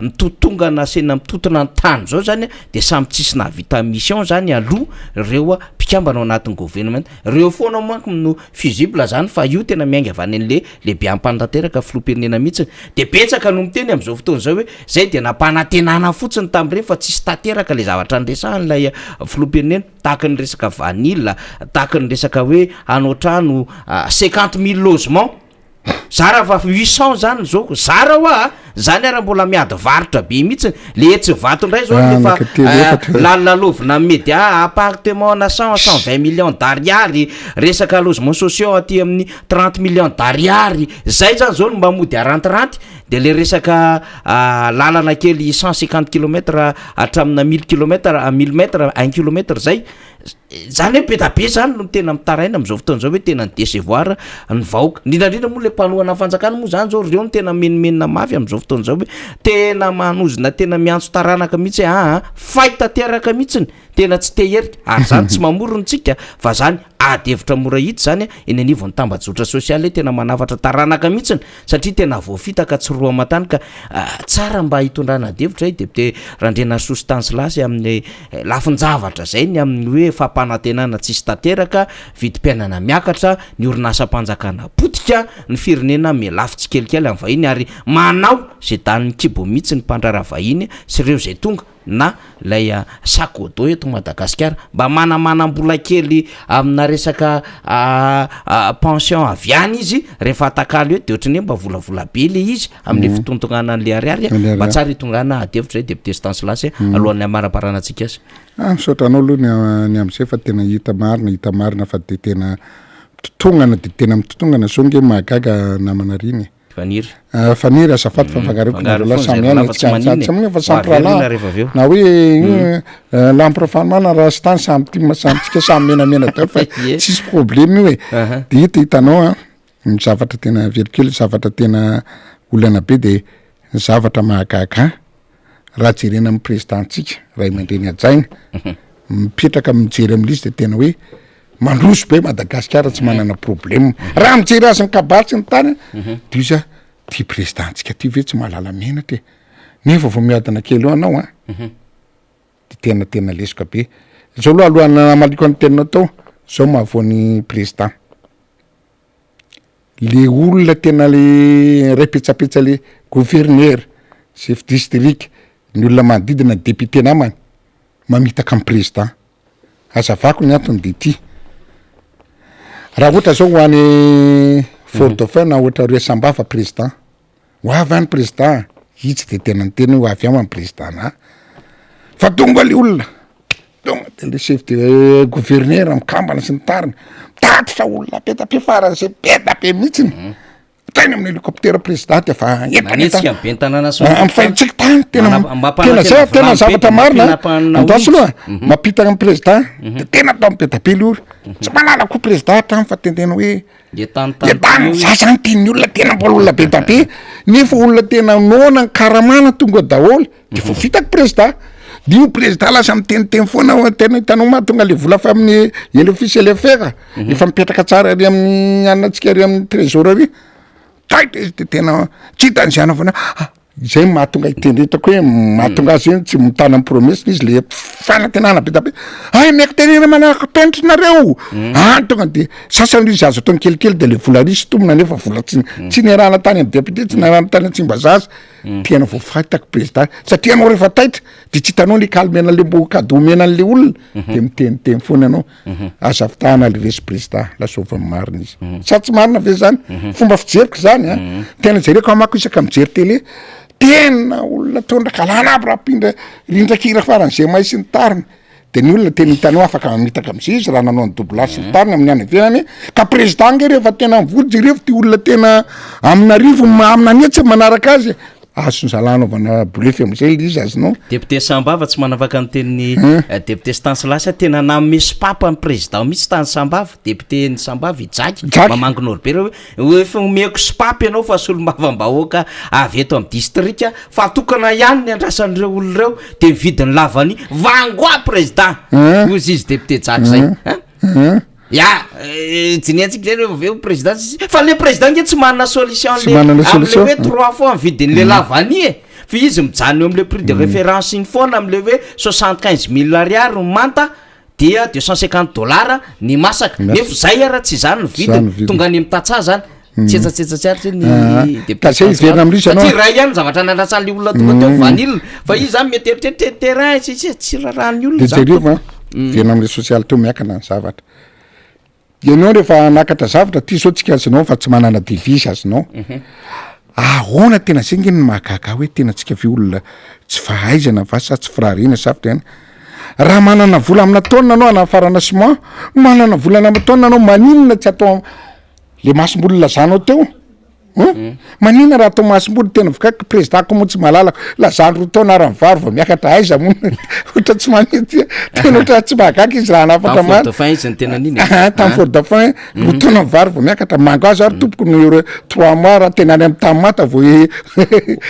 mitotongana sena mitotona ny tany zao zany a de samy tsisy nahavita mission zany aloha reo mpikambana ao anatin'ny gouvernement reo foana manko no fusible zany fa io tena miainga avy any an'le lehibe ampanantanteraka filoham-pirenena mihitsy de betsaka no miteny am'zao fotoana zao hoe zay de nampanantenana fotsiny tam'ireny fa tsisy tanteraka le zavatra niresahan'ilay filoham-pirenena tahaka ny resaka vanille tahaka ny resaka hoe hanao trano 50 000 logements zara fa 800 zany zao zara hoa zany ara mbola miady varotra be mihitsy le etsy vato indray zao Ah, lefa telo, efatra. lalolalovina amin'ny média appartement na 100 120 millions d'ariary resaka logement sociaux aty amin'ny 30 millions d'ariary zay zany zao no mba mody arantiranty de le resaka lalana kely 150 kilomètres hatramina 1000 kilomètres 1000 mètres 1 kilomètre zay zany hoe be da be zany no tena mitaraina am'izao fotoana zao hoe tena ny décevoir ny vahoaka indrindrandrindra moa le mpanohana fanjakana moa zany zao reo no tena menomenona mafy am'izao fotoana zao hoe tena manozona tena miantso taranaka mihitsy hoe aa fay tanteraka mihitsiny. Tena tsy te hierika ary zany tsy mamorona tsika fa zany ady hevitra mora hita zany eny anivon'ny tambajotra sosialy hoe tena manafatra taranaka mihitsiny satria tena voafitaka tsy roa aman-tany ka tsara mba hitondrana ady hevitra i député Randrianarisoa Stanislas amin'ny lafin-javatra zay ny amin'ny hoe fampanantenana tsisy tanteraka, vidim-piainana miakatra, ny orinasam-panjakana potika, ny firenena mihalafo tsikelikely amin'ny vahiny ary manao ze danin'ny kibo mihitsy ny mpandraharaha vahiny sy ireo zay tonga na ilay sac au dos eto Madagasikara mba manamanam-bola kely amina resaka pension avy any izy rehefa atakalo eto de ohatran'ny hoe mba volavola be le izy amin'le fitontonana an'le ariary a, mba tsara hitondrana ady hevitra zay député Stanislas alohan'ny hamaraparanantsika azy. Ah, misaotra anao aloha ny ny amin'izay fa tena hita marina, hita marina fa de tena mitotongana de tena mitotongana zao nge mahagaga namana Rina e. Faniry. Ah, Faniry azafady fa mifangareo Fangaro roa foana samy zay ihany roa lahy fa tsy tsy maninona e. tsy maninona fa Ho samy avy eo mpirahalahy aloha rehefa avy eo. na hoe lampy Rafalimanana Rastany samy tim samy tsika samy menamena daholo fa Ie. tsisy problème io e. Aha. De hita hitanao an, ny zavatra tena averiko kely zavatra tena olana be de ny zavatra mahagaga ahy raha jerena amin'ny président-tsika ray aman-dreny hajaina mipetraka mijery amin'izy de tena hoe mandroso be Madagasikara tsy manana problème raha mijery azy ny kabary sy ny tany de izy a ty président-tsika ty ve tsy mahalala menatra e nefa vao miadana kely eo anao an de tena tena lesoka be zao aloha alohan'ny hamaliko ny teninao tao zao mahavoa ny président le olona tena le ray petsapetsa le gouverneur chef district ny olona manodidina ny député namany mamitaka amy président hazavako ny antony de ty raha ohatra zao ho any Fort Dauphin na ohatra rue Sambava président ho avy any président i tsy de tena niteny hoe ho avy ao any président na fa tonga le olona tonga de le chef de gouverneur mikambana sy ny tariny mitatitra olona be da be faran'izay be da be mihitsiny teny amin'ny hélicoptère président de fa Nanetsika ny ben'ny tanàna sy ny amin'ny fahintsika tany tena Mana- tena zay tena mampanantena zavatra vilany be marina mampinapana andraso olona. aloha mampitana amin'ny président de tena atao be da be le olo tsy mahalala koa président hatrany fa tendrena hoe Le tany tany Le tany za zany tian'ny olona tena mbola olona be da be nefa olona tena noana ny karamana tonga daholo de vao vitako prezida de io prezida lasa miteniteny foana hoe tena hitanao mahatonga le vola fa amin'ny elefisy elefera efa mipetraka tsara ary amin'ny anantsika ary amin'ny trésorerie taitra izy de tena tsy hitany zay anaovana ah. Izay no mahatonga hitendretako hoe mahatonga azy hoe tsy mitana ny promesse izy le fanantenana be da be, hay omeko tenena manaraka penitra nareo, any tonga de sasany izy azo ataony kelikely de le vola ary sintomina nefa vola tsy tsy niarahana tany amy député tsy niarahana tany Tsimbazaza, tena voafitaka président satria anao rehefa taitra de tsy hitanao le calmena le mbo cadeau omena an'le olona de miteniteny foana ianao. Aza fitahana le resy président lazaovy ny marina izy. Sa tsy marina ve zany? Fomba fijeriko zany a. Tena jereko amako isaka mijery télé, tena olona tondraka alana aby raha mpindra rindrakira faran'izay mahay sy ny tariny. De ny olona tena hitanao afaka mamitaka am'zay izy raha nanao ny doublage sy ny tariny amin'ny any ivelany. Ka président nge rehefa tena mivory jerevo ty olona tena amin'arivony amin'anetsiny manaraka azy. Azon'ny zalahy anaovana bluff am'zay le izy azonao. Député Sambava tsy manafaka ny tenin'ny député Stanislas tena nanome sopapa ny président mihitsy tany Sambava, député ny Sambava i Jacky Jacky. mamangy Norbert hoe hoe efa omeko sopapa ianao fa solombavambahoaka avy eto amin'ny distrika fa tokana ihany ny andrasan'ireo olona ireo de mividy ny lavany vangoa président hozy izy député Jacky zay hein. Ya, dinihantsika zay rehefa avy eo président tsisy, fa le président nge tsy manana solution Tsy le manana amle solution. hoe trois fois ny vidin'le la vanille e, fa izy mijanona eo amle prix de référence iny foana amle hoe 75 000 ariary ny manta dia 250 dollars ny masaka, Masaka. nefa zay ara tsy izany ny Tsy izany ny vidiny, vidiny. tonga any amin'ny tantsaha zany, tsetsatsetsa tsy aritra ny Ah, député ka zay hiverina amin'ilay izy ianao. Satria iray ihany ny zavatra nandrasan'le olona tonga teo vanille, fa izy zany mety eritreritra terrain sy sy tsy raharahan'ny olona De zany. jereo a, miverina am'le sosialy teo miakana ny zavatra. Ianao rehefa hanakatra zavatra ty zao tsika azonao fa tsy manana devise azonao. Ahoana tena zay nge no mahagaga ahy hoe tena tsika ve olona tsy fahaizana va sa tsy firahariana sa fitena. Raha manana vola amina taonina anao anafarana ciment, manana vola amina taonina anao maninona tsy atao le masomboly lazanao teo? Hum? Maninona raha atao masomboly tena vokaky président ko moa tsy malalaka lazany roa taona ary ny vary vao miakatra aiza moa ohatra tsy manety tena ohatra tsy mahagaga izy raha hanafatra Tamin'ny marina Fort Dauphin izy ny tena niny e. Ah, tamin'ny Fort Dauphin roa taona ny vary vao miakatra mangahazo ary tompoko ny euro trois mois raha tena any amin'ny tany manta vao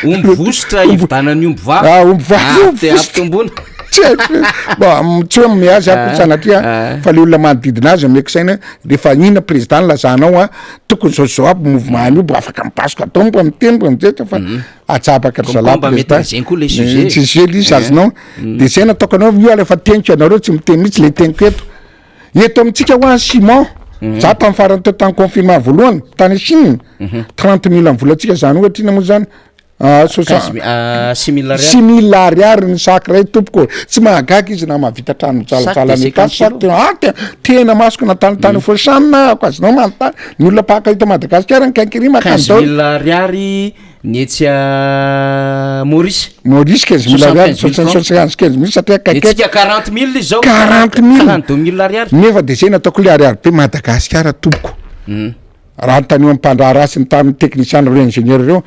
Omby vositra hividanan'ny omby vavy. Ah, omby vavy, Ah, omby te vositra. hampitomboana. Tsy haiko bon tsy hoe manome azy aho sanatria fa le olona manodidina azy omeko saina hoe rehefa ina président nilazanao a tokony zao sy zao aby mouvement an'io mbo afaka mibasoka atao mbo miteny mbo mijetra fa ajabaka ry zalahy Mba président maîtriser koa le sujet. Sujet le izy azonao de zay nataoko anao io alefa teniko ianareo tsy miteny mihitsy le teniko eto eto amintsika hoa ciment za tamin'ny farany teo tamin'ny confinement voalohany tany Chine 30 mille ny volantsika zany ohatra ina moa zany Six mille ariary. 6000 ariary ny sac ray tompoko. Tsy mahagaga izy na mahavita trano mijalajala Sac de any Itasy 50 sac tena ah tena tena masoko na tany tany Foshan ako azonao manontany ny olona mpaka eto Madagasikara ny quinquerie makany Quinze daholo. mille ariary ny etsy a Maurice. Maurice 15 000 ariary, 75 000 francs. 75 000 satria Ny akaiky antsika 40 000 izy zao. 40 000. 42 000 ariary. Nefa de zay nataoko le ariary be Madagasikara tompoko. Raha anontanio amin'ny mpandraharaha sy ny tamin'ny teknisiana ireo ingénieur ireo,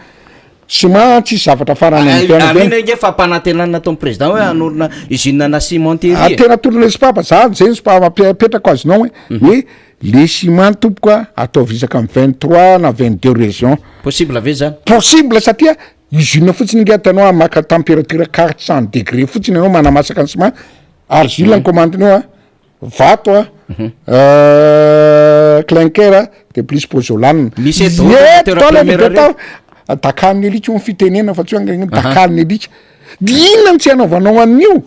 ciment tsisy zavatra farany Ary amin'ny iny fiainana. ange fampanantenana nataon'ny président hoe hanorina usine ana cimenterie. Ah, tena tolona spa fa za zay ny spa apetrako azonao hoe hoe le ciment tompoko a ataovy isaka amin'ny 23 na 22 régions. Possible ve zany? Possible satria usine fotsiny nge ataonao maka température 400 degré fotsiny ianao manamasaka ny ciment, argile ny commande-nao a, vato a, clinker a, de plus pozzolane. Misy eto Ie, daholo daholo matière eto première daholo. Dakan'ny alika io ny fitenena fa tsy hoe angangina, dakan'ny alika. De inona no tsy hanaovanao an'io?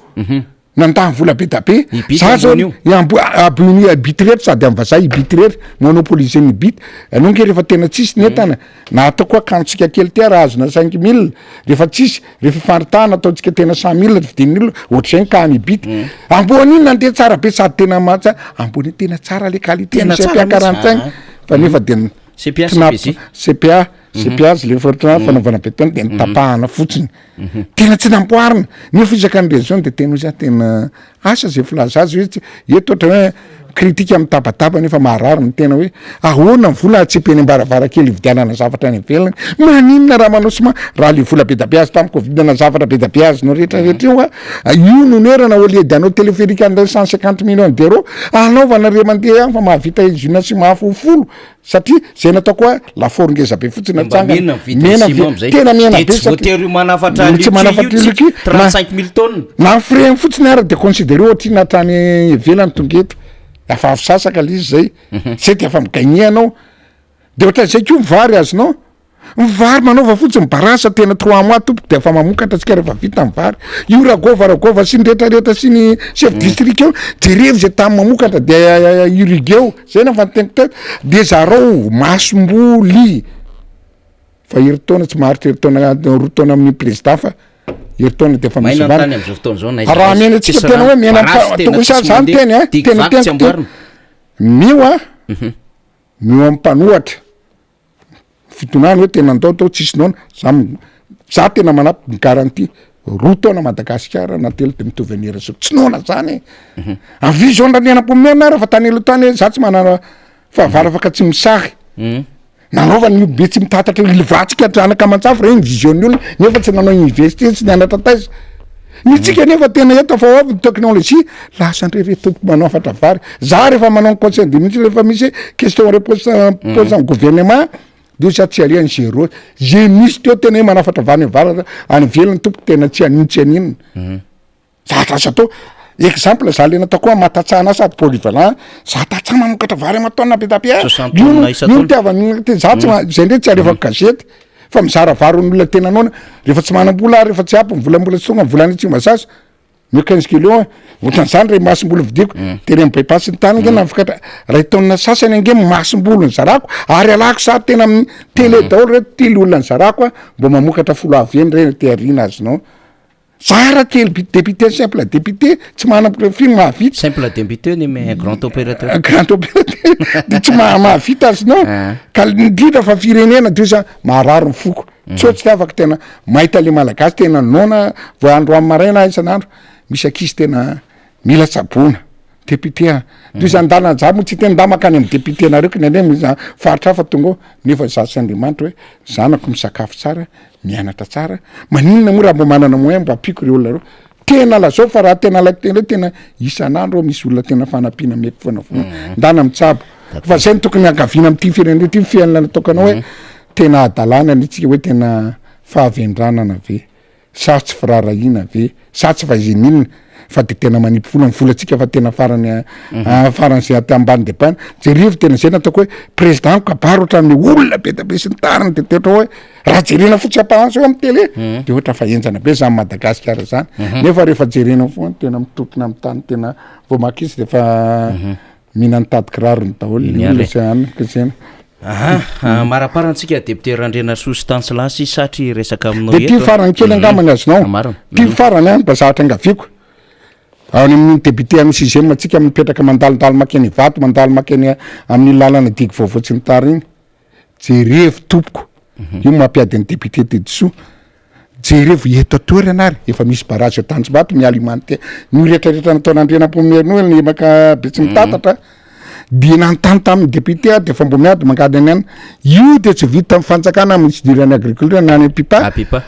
Nandany vola be da be. Ibity Za zao ambony io. i ambo- ambony ibity rery sady amin'ny vazaha ibity rery, monopoliser ny ibity. Anao nge rehefa tena tsisy ny entana, na atao koa akanjontsika kely ty ara azona 5000, rehefa tsisy, rehefa ifanritahana ataontsika tena 100000 ny vidin'ny olona, ohatr'izay ny cas ny ibity. Ambony iny nandeha tsara be sady tena mahatsa, ambony iny tena tsara le qualité, Tena misy tsara mihitsy. ampiakaran-tsaina. Fa nefa de ny CPA, tinap- CPJ. CPA, CPA azy le fortuna fanaovana béton de notapahana fotsiny. Tena tsy namboarina, nefa isaka ny région de tena ozy aho tena asa zay filaza azy hoe tsy eto ohatra hoe critique mitabataba nefa maharary ny tena hoe ahoana ny vola atsipy eny am-baravarankely hividianana zavatra any ivelany, maninona raha manao ciment, raha le vola be da be azo tamin'ny covid na zavatra be da be azonao rehetra rehetra io a, io no noerana au lieu de hanao téléphérique an'ireny 150 millions d'euros anaovana re mandeha any fa mahavita usine ciment folo satria zay nataoko hoe lafaoro ngeza be fotsiny Mba atsangana mena mividy mena ciment vi- amizay. tena mena De be tsy satria voatery ho manafatra tsy liquide manafatra io tsika, liquide, na- 35 000 tonnes. na ny frais fotsiny ara de considéré ohatry iny hatrany ivelany tonga eto afa avy sasaka le izy zay zay de efa mi-gagner anao de ohatran'izay koa ny vary azonao ny vary manaova fotsiny barasa tena 3 mois tompoko de efa mamokatra atsika rehefa vita ny vary io ragova ragova sy ny rehetrarehetra sy ny chef district eo jerevo zay tany mamokatra de irrigueo zay nafa ny teniko teto de zarao masomboly fa herintaona tsy maharitra herintaona 2 taona amin'ny président fa herintaona de efa misy Maina ny vary tany am'izao fotoana zao na aiza raha na aiza. mena atsika Tsisy tena hoe rano. mena Barasy tena tokony tsisy sa zany mandeha. teny a Digy tena vaky tsy teniko teny amboarina. mio a mio amin'ny mpanohatra fitonany hoe tena ndao tao tsisy noana za za tena manampy ny garantie 2 taona Madagasikara na 3 de mitovy an'era zao tsy noana zany e avy zao ndra nianam-pomena raha fa tany aloha tany hoe za tsy manana fahavalo afaka tsy misahy nanaovany io be tsy mitatatra ilivatsika zanaka aman-tsafy reny vision-ny olona nefa tsy nanao université tsy nianatra taiza nitsika nefa tena eto fa avy ny teknolojia lasa ndre re tompoko manafatra vary za rehefa manao ny conseil des ministres rehefa misy question réponse pose am gouvernement de za tsy aliany zéro ze misy teo tena hoe manafatra vary any avaratra any ivelany tompoko tena tsy anino tsy aninona zavatra azo atao exemple za le natao koa matatsahana sady polyvalent za tatsaha mamokatra vary aman-taonina be da be a. 60 Io no- tonnes isan-taona. io no tiavany te- za tsy ma- zay ndray tsy alefako gazety fa mizara vary olona tena noana rehefa tsy manam-bola rehefa tsy ampy ny vola mbola tsy tonga ny vola any Tsimbazaza meo 15 kilo a ohatran'izany re masomboly vidiko tery amin'ny bypass ny tany nge navokatra ray taonina sasany ange masomboly ny zarako ary alako sary tena amin'ny télé daholo reto ty le olona ny zarako a mbo mamokatra folo avy eny reny te ariana azonao zara kely député simple député tsy manana profil mahavita Simple député ni mais grand opérateur. Grand opérateur de tsy mahavita azonao ka indrindra fa firenena de za maharary ny foko tsy hoe tsy tiavako tena mahita le malagasy tena noana vao androany maraina isan'andro misy ankizy tena mila tsaboina député a de za andalana za moa tsy tena nda makany amy député nareo ko nandre misy faritra hafa tonga ao nefa za sy Andriamanitra hoe zanako misakafo tsara mianatra tsara maninona moa raha mbo manana moyen mba ampiko reo olona reo tena lazao fa raha tena alaiko tena hoe tena isan'andro misy olona tena fanampiana mety foana foana ndana mitsabo fa zay no tokony ankaviana am'ty firenena ty fiainana nataoko anao hoe tena adalàna ny tsika hoe tena fahavendranana ve sa tsy firaharahiana ve sa tsy fahaizaninona. fa de tena manipy vola ny volantsika fa tena farany farany zay aty ambany de ambany, jerevo tena zay nataoko hoe président mikabary ohatran'ny olona be da be sy ny tariny de de ohatra hoe raha jerena fotsiny apparence eo amy télé de ohatra fa henjana be zany Madagasikara zany, nefa rehefa jerena foana tena mitokona amy tany tena vao maka izy de fa mihinan'ny tady kirarony daholo ny olona sy any ka zay. Aha, maraparana antsika député Randrianasoa Stanislas satry resaka aminao De ty farany kely angambany azonao, Marina. ty farany an mba zavatra angaviako, any amin'ny député amin'ny sixième atsika mipetraka mandalondalo makeny Ivato, mandalo makeny amin'iny lalana digue vaovao tsy mitara iny, jerevo tompoko, io mampiady ny député Tedisoa, Jerevo eto an-toerana ary efa misy barrage eo Tanjombato mi-alimenter ny retraretra nataon'Andrianampoinimerina io ny lemaka Betsimitatatra dia nanontany tamin'ny député aho dia efa mbo miady mankany any any io dia tsy vitan'ny fanjakana amin'ny fidirana agriculture na any Apipa Apipa.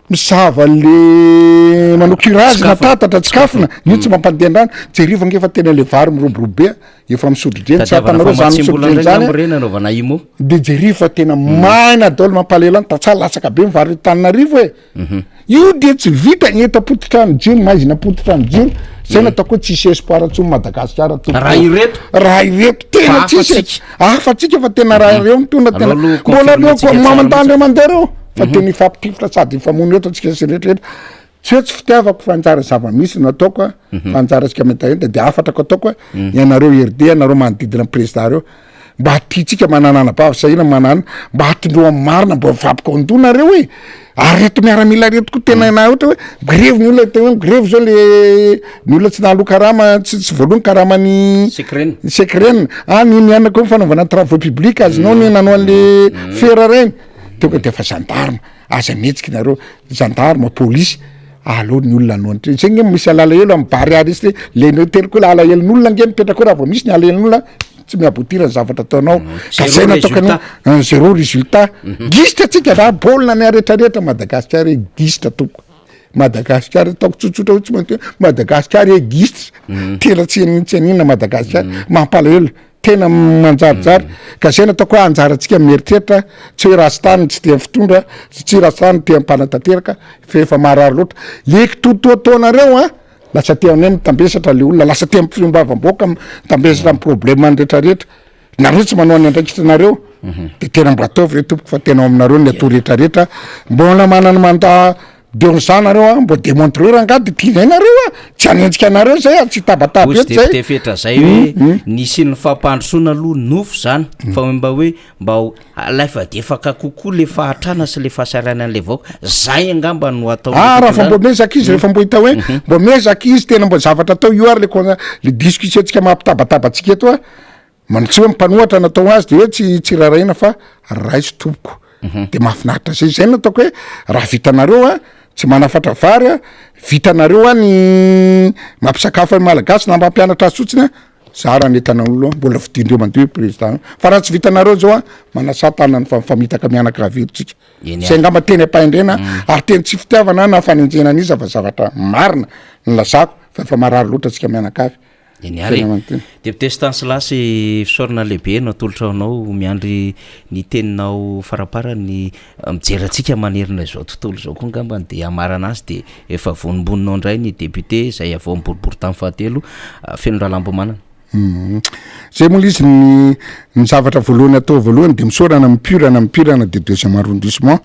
misava le manao curage na tatatra tsikafona io tsy mampandeha ny rano jerevo ange fa tena le vary miroborobo be efa misotro-dreny tsy Tadiavana hatanareo zany famatsiam-bola misotro-dreny indray zany angamba ireny anaovana IMO. de jereo fa tena maina daholo mampalahelo any tantsaha latsaka be ny vary Antananarivo e io de tsy vita ny eto am-pototrano jiro maizina am-pototrano jiro zay no ataoko hoe tsisy espoir intsony Madagasikara tompoko Raha ireto? raha ireto Fa tena hafa tsisy e. tsika. hafa tsika fa tena raha ireo mitondra tena Aleo aloha mbola aleo confirmer-tsika koa tsara mamandany mihitsy. mandeha reo fa tena hifampitifitra sady hifamono eto tsika sy rehetra rehetra Tsy hoe tsy fitiavako fa anjara zava-misy no ataoko a, fa anjarantsika metaheta de hafatrako ataoko a, ianareo IRD, ianareo manodidina ny président reo, mba tiantsika manana anabavy sahirana manana, mba atondreo amin'ny marina mba mifampikaondoha nareo e, ary reto miaramila reto koa tena na ohatra hoe migrevy ny olona tena hoe migrevy zao le ny olona tsy nahaloa karama tsy tsy voaloa ny karaman'ny Secren. secren, ah ny ny anona koa ny fanaovana travaux publics azonao ny nanao an'le fera reny, tonga de efa gendarme. Aza mihetsika nareo gendarme, polisy, aleo ny olona hanao an'ity, zay nge misy alalahelo am barea resy le le teny koa alahelon'olona nge mipetraka eo raha vao misy ny alahelon'olona tsy mi-aboutir ny zavatra ataonao, ka Zéro zay nataoko anao résultat. un zéro résultat, gisitra tsika raha baolina ny retraretra Madagasikara e gisitra tompoko, Madagasikara ataoko tsotsotra hoe tsy maintsy hoe Madagasikara e gisitra, tena tsy tsy aninona Madagasikara, mampalahelo. Tena manjarijary ka zay no ataoko hoe anjarantsika mieritreritra tsy hoe rasta no tsy tia fitondra tsy rasta no tia mpanatanteraka fa efa marary loatra le kitotoatoanareo an lasa te amin'ny hoe mitambesatra le olona lasa te amin'ny fiombavamboaka mitambesatra amin'ny problème ny retraretra nareo tsy manao ny andraikitra nareo de tena mba ataovy re tompoko fa tena ao aminareo ny atao retraretra mbola manana mandat De za nareo a, mbô demontreo rangah de tianay nareo a, tsy hanenjika anareo zay a, tsy hitabataba Hozy eto zay. député Fetra zay hoe nisian'ny fampandrosoana aloha nofy zany fa hoe mba hoe mba ho alefadefaka kokoa le fahantrana sy le fahasahiranan'le vahoaka, zay angamba no atao Ah raha fa mbô miezaka izy rehefa mbô hita hoe mbô miezaka izy tena mbô zavatra atao io ary le con- le discussion tsika mampitabataba antsika eto a, Man tsy hoe mpanohatra natao azy de hoe tsy tsy rarahiana fa raiso tompoko de mahafinaritra zay zay no ataoko hoe raha vitanareo a tsy manafatra vary a vitanareo a ny mampisakafo ny malagasy na mampianatra azy fotsiny a za raha ny entana olo mbola fidindreo mandio président io fa raha tsy vitanareo zao a manasà tanana fa mifamitaka mianakavy eto tsika Eny zay ary. angamba teny am-pahendrena ary teny tsy fitiavana na fanenjehana an'iza fa zavatra marina ny lazako fa efa marary loatra tsika mianakavy. Eny ary e. Député Stanislas, fisaorana lehibe no atolotra ho anao, miandry ny teninao faraparany mijery antsika manerana izao tontolo izao koa angambany dia hamarana azy dia efa vonombononao indray ny député izay avy ao amin'ny boriborintany fahatelo Feno Ralambomanana. Zay moa le izy ny ny zavatra voalohany atao voalohany de misaorana mipirana mipirana de deuxième arrondissement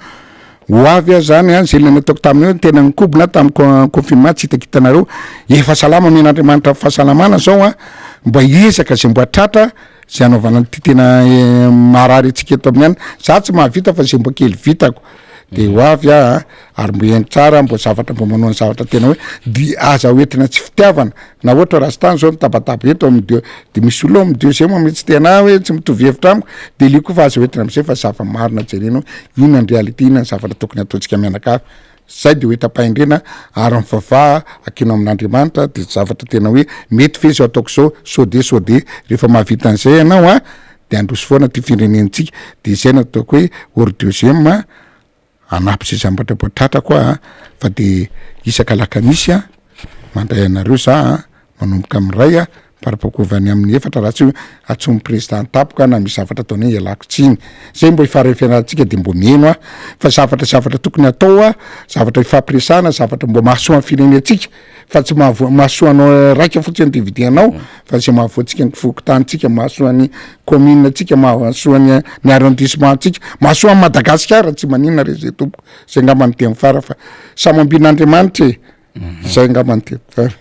Ho avy aho zany an, zay le nataoko tamin'io hoe tena nikobona tamin'ny con- confinement tsy hitakitanareo, efa salama omen'Andriamanitra fahasalamana zao an, mba hiezaka zay mba tratra zay hanaovana an'ity tena marary antsika eto amin'ny any, za tsy mahavita fa zay mba kely vitako de ho avy aho an, ary mbo hihaino tsara mbo zavatra mbo manao ny zavatra tena hoe de aza hoentina tsy fitiavana Na ohatra Rasta zao mitabataba eto amin'ny deux de misy olona ao amin'ny deuxième mihitsy tena hoe tsy mitovy hevitra amiko de le koa fa aza hoentina am'zay fa zava-marina jerena hoe inona ny réalité inona ny zavatra tokony ataontsika mianakavy zay de ho entam-pahendrena ary mivavaha akino amin'Andriamanitra de zavatra tena hoe mety ve zao ataoko zao sao de sao de rehefa mahavita an'izay ianao a de handroso foana ty firenentsika de zay no ataoko hoe hors deuxième Hanampy izay zavatra mba tratrako aho a, fa de isaka alakamisy a, mandray anareo za a, manomboka amin'ny iray a. Parapakovany amin'ny efatra raha tsy hoe antsoin'ny président tampoka na misy zavatra ataony hoe ialako tsiny. Zay mbo ifaran'ny fianarantsika de mbo miheno aho fa zavatra zavatra tokony atao a, zavatra ifampiresahana, zavatra mbo mahasoa ny firenentsika fa tsy mahavoa mahasoa anao raika fotsiny individu anao fa zay mahavoa antsika ny fokontanintsika, mahasoa ny commune tsika, mahasoa ny ny arrondissement tsika, mahasoa an'i Madagasikara tsy maninona re zay tompoko, zay ngamba no teny fara fa samy ambin'Andriamanitra e, zay ngamba no teny fara.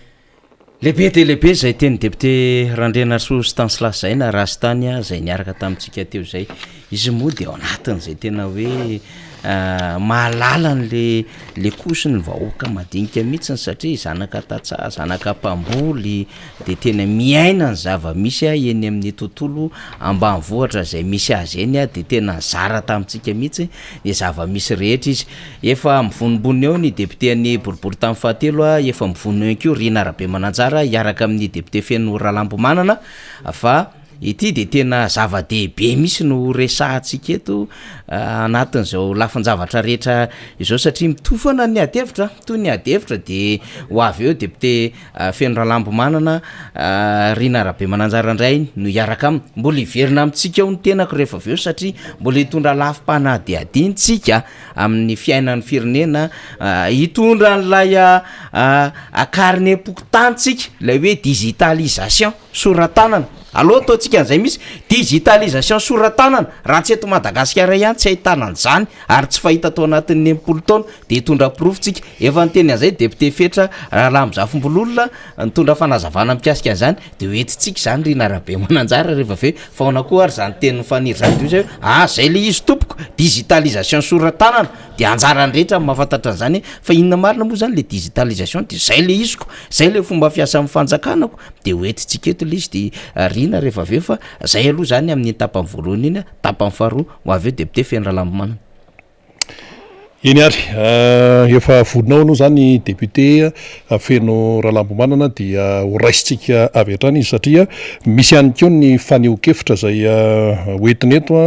Lehibe dia lehibe izay tenin'ny député Randrianarisoa Stanislas izay na Rastany izay niaraka tamintsika teo izay. Izy moa dia ao anatin'izay tena hoe mahalala an'le le couche ny vahoaka madinika mihitsiny satria zanaka tantsaha, zanaka mpamboly dia tena miaina ny zava-misy eny amin'ny tontolo ambanivohitra izay misy azy eny dia tena nizara tamintsika mihitsy ny zava-misy rehetra izy. Efa mivonombonona eo ny député an'ny boriborintany fahatelo, efa mivonona eo ihany koa Rina Rabemananjara hiaraka amin'ny député Feno Ralambomanana fa ity dia tena zava-dehibe mihitsy no resahantsika eto anatin'izao lafin-javatra rehetra izao satria mitofana ny ady hevitra, mitohy ny ady hevitra dia ho avy eo député Feno Ralambomanana, Rina Rabemananjara indray no hiaraka aminy. Mbola hiverina amintsika ao ny tenako rehefa avy eo satria mbola hitondra lafim-panadihadiana tsika amin'ny fiainan'ny firenena, hitondra an'ilay carnet-pokontany tsika, ilay hoe digitalisation sora-tanana. Aleo ataontsika an'izay mihitsy, digitalisation sora-tanana, raha tsy eto Madagasikara ihany tsy ahitana an'izany ary tsy fahita tao anatin'ny 60 taona dia hitondra porofo tsika. Efa niteny an'izay député Fetra Ralambozafimbololona nitondra fanazavana mikasika an'izany dia ho entintsika izany Rina Rabemananjara rehefa avy eo fa ahoana koa ary izany tenin'i Faniry izany dia hoy izy hoe ah zay le izy tompoko, digitalisation sora-tanana dia anjaran'ny rehetra ny mahafantatra an'izany hoe fa inona marina moa izany le digitalisation dia zay le iziko, zay le fomba fiasan'ny fanjakana ko dia ho entintsika eto le izy dia Rina rehefa avy eo fa zay aloha izany amin'iny tapany voalohany iny, tapany faharoa ho avy eo député Feno Ralambomanana. Eny ary, efa vonona ao aloha izany député Feno Ralambomanana dia ho raisintsika avy hatrany izy satria misy ihany koa ny fanehoan-kevitra izay ho entina eto,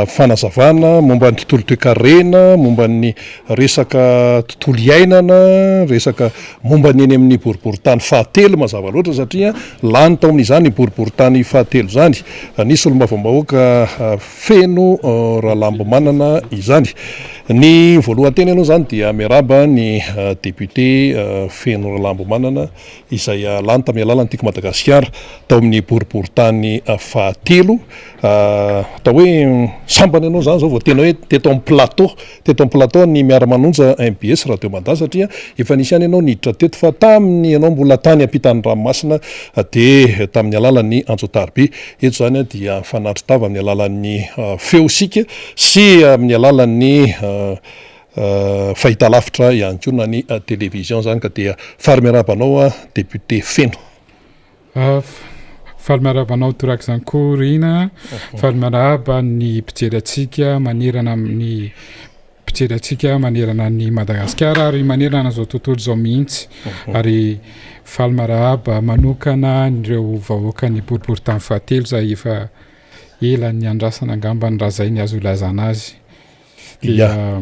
fanazavana momba ny tontolo toekarena, momba ny resaka tontolo iainana, resaka momba ny eny amin'ny boriborintany fahatelo mazava loatra satria lany tao amin'izany boriborintany fahatelo izany ny solombavambahoaka Feno Ralambomanana izany. Ny voalohan-teny aloha izany dia miarahaba ny député Feno Ralambomanana izay lany tamin'ny alalan'ny Tiako Madagasikara tao amin'ny boriborintany fahatelo. Atao hoe sambany ianao izany izao vao tena hoe teto amin'ny plateau, teto amin'ny plateau ny Miara-manonja mbs Radio Mada satria efa nisy ihany ianao niditra teto fa tamin'ny ianao mbola tany ampitan'ny ranomasina dia tamin'ny alalan'ny antso an-tariby. Eto izany dia mifanatri-tava amin'ny alalan'ny feo isika sy amin'ny alalan'ny fahitalavitra ihany koa na ny télévision izany ka dia faly miarahaba anao député Feno. Faly miarahaba anao torak'izany koa Rina, faly miarahaba ny mpijery antsika manerana amin'ny mpijery antsika manerana an'i Madagasikara ary manerana izao tontolo izao mihitsy ary faly miarahaba manokana an'ireo vahoakan'ny boriborintany fahatelo izay efa ela niandrasana angambany raha izay ny azo ilazana azy. Dia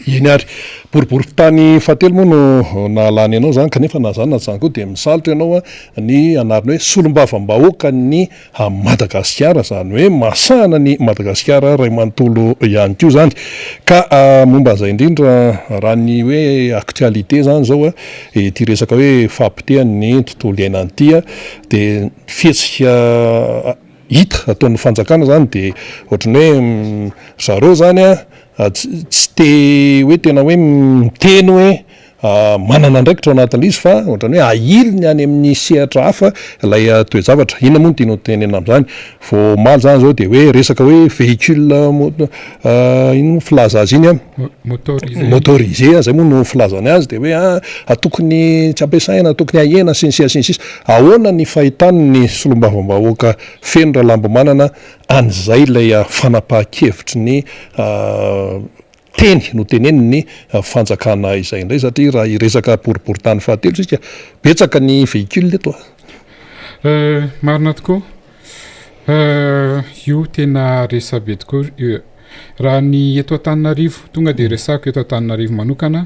eny ary. Boriborintany fahatelo moa no nahalany anao izany kanefa na izany na tsy izany koa dia misalotra ianao ny anarana hoe solombavambahoakan'ny Madagasikara, izany hoe mahasahana an'i Madagasikara iray manontolo ihany koa izany. Ka momba an'izay indrindra, raha ny hoe actualité izany izao, ity resaka hoe fahapotehan'ny tontolo iainana ity dia fihetsika hita ataon'ny fanjakana izany dia ohatran'ny hoe zareo izany tsy te hoe tena hoe miteny hoe manana andraikitra ao anatin'ilay izy fa ohatran'ny hoe ahiliny any amin'ny sehatra hafa ilay toe-javatra. Inona moa no tianao tenenina amin'izany? Vao omaly izany izao dia hoe resaka hoe véhicule inona moa filaza azy iny an? Motorisé. Motorisé, izay moa no filazany azy dia hoe ah tokony tsy ampiasaina, tokony ahena sy ny sisa sy ny sisa. Ahoana ny fahitan'ny solombavambahoaka Feno Ralambomanana an'izay ilay fanapahan-kevitry ny teny notenenin'ny fanjakana izay indray satria raha hiresaka boriborintany fahatelo isika, betsaka ny véhicule eto a. Marina tokoa. Io tena resabe tokoa. Raha ny eto Antananarivo, tonga dia resahako eto Antananarivo manokana,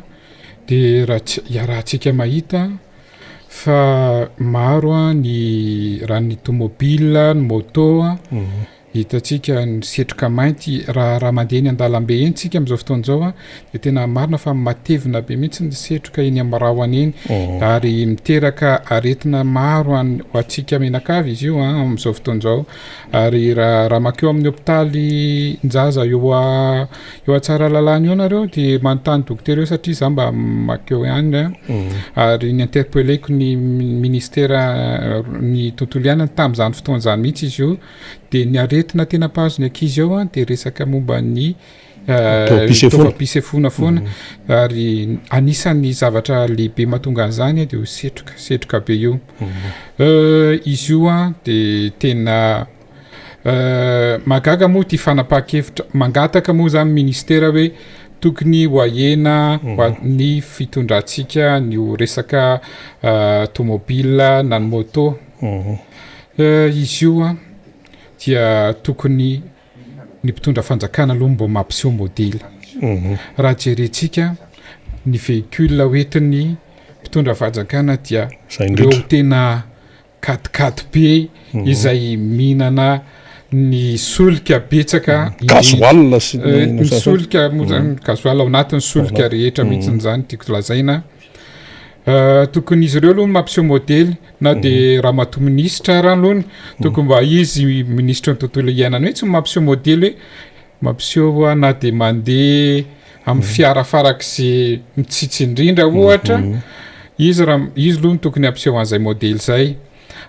dia raha tsy iarahantsika mahita. Fa maro ny raha ny tomobile, ny moto, hitantsika ny setroka mainty, raha raha mandeha eny an-dalambe eny tsika amin'izao fotoana izao an, dia tena marina fa matevina be mihitsy ny setroka eny amin'ny rahona eny, ary miteraka aretina maro an- ho antsika mianakavy izy io an amin'izao fotoana izao, ary raha raha mankeo amin'ny hopitaly-njaza eo a eo Tsaralalàna eo nareo dia manontany dokotera eo satria za mba mankeo ihany an, ary ni-interpelleko ny ministera ny tontolo iainana tamin'izany fotoana izany mihitsy izy io, dia ny aretina tena mpahazo ny ankizy ao an dia resaka momba ny taovam-pisefoana foana ary anisan'ny zavatra lehibe mahatonga an'izany dia io setroka, setroka be io. Izy io an dia tena mahagaga moa ity fanapahan-kevitra, mangataka moa izany ministera hoe tokony ho ahena ny fitondrantsika an'io resaka tomobile na ny moto. Izy io an dia tokony ny mpitondra fanjakana aloha mba mampiseho modely. Raha jerentsika ny véhicule hoentin'ny mpitondra fanjakana dia ireo tena quat-quat be izay mihinana ny solika betsaka Gasoil sy ny ny solika moa zany gasoil ao anatin'ny solika rehetra mihitsy zany tiako lazaina. Tokony izy ireo aloha mampiseho modely na de ramatoa minisitra ara aloha tokony mba izy minisitry ny tontolo iainana hoe tsy mampiseho modely hoe mampiseho na de mandeha amin'ny fiara farak'izay mitsitsy indrindra ohatra izy raha izy aloha no tokony hampiseho an'izay modely izay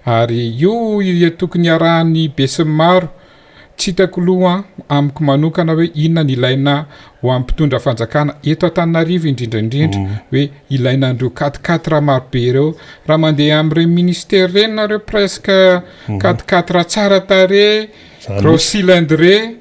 ary io tokony iarahan'ny besinimaro Tsy hitako loha amiko manokana hoe inona ny ilaina ho an'ny mpitondra fanjakana eto Antananarivo indrindra indrindra hoe ilaina an'ireo quatre quatre maro be ireo. Raha mandeha amin'ireny ministera ireny nareo presque quatre quatre tsara tarehy, gros cylindré,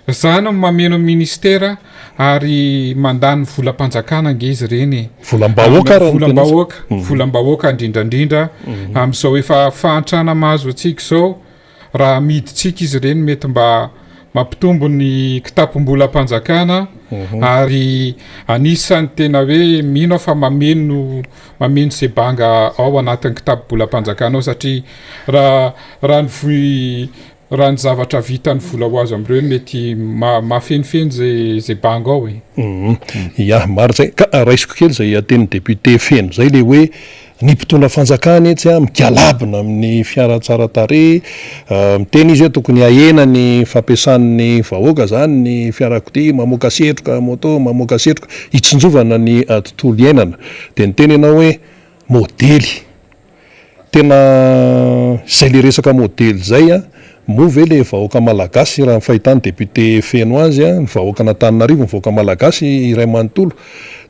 zany no mameno ny ministera ary mandany volam-panjakana ange izy ireny e. Volam-bahoaka raha ny tena Volam-bahoaka, volam-bahoaka indrindra indrindra amin'izao efa fahantrana mahazo antsika izao. Raha amidintsika izy ireny mety mba mampitombo ny kitapom-bolam-panjakana ary anisan'ny tena hoe mino aho fa mameno mameno izay banga ao anatin'ny kitapom-bolam-panjakana ao satria raha raha ny voi raha ny zavatra vitan'ny vola ho azo amin'ireo mety ma- mahafenifeno izay izay banga ao e. Ya, marina izay. Ka raisiko kely izay tenin'ny député Feno izay ilay hoe Ny mpitondra fanjakana etsy migalabona amin'ny fiara tsara tarehy, miteny izy hoe tokony hahena ny fampiasan'ny vahoaka izany ny fiarakodia, mamoaka setroka, moto mamoaka setroka, hitsinjovana ny tontolo iainana. Dia niteny ianao hoe modely, tena izay le resaka modely izay an, Moa ve le vahoaka malagasy raha ny fahitan'ny député feno azy, ny vahoakan'Antananarivo, ny vahoaka malagasy iray manontolo,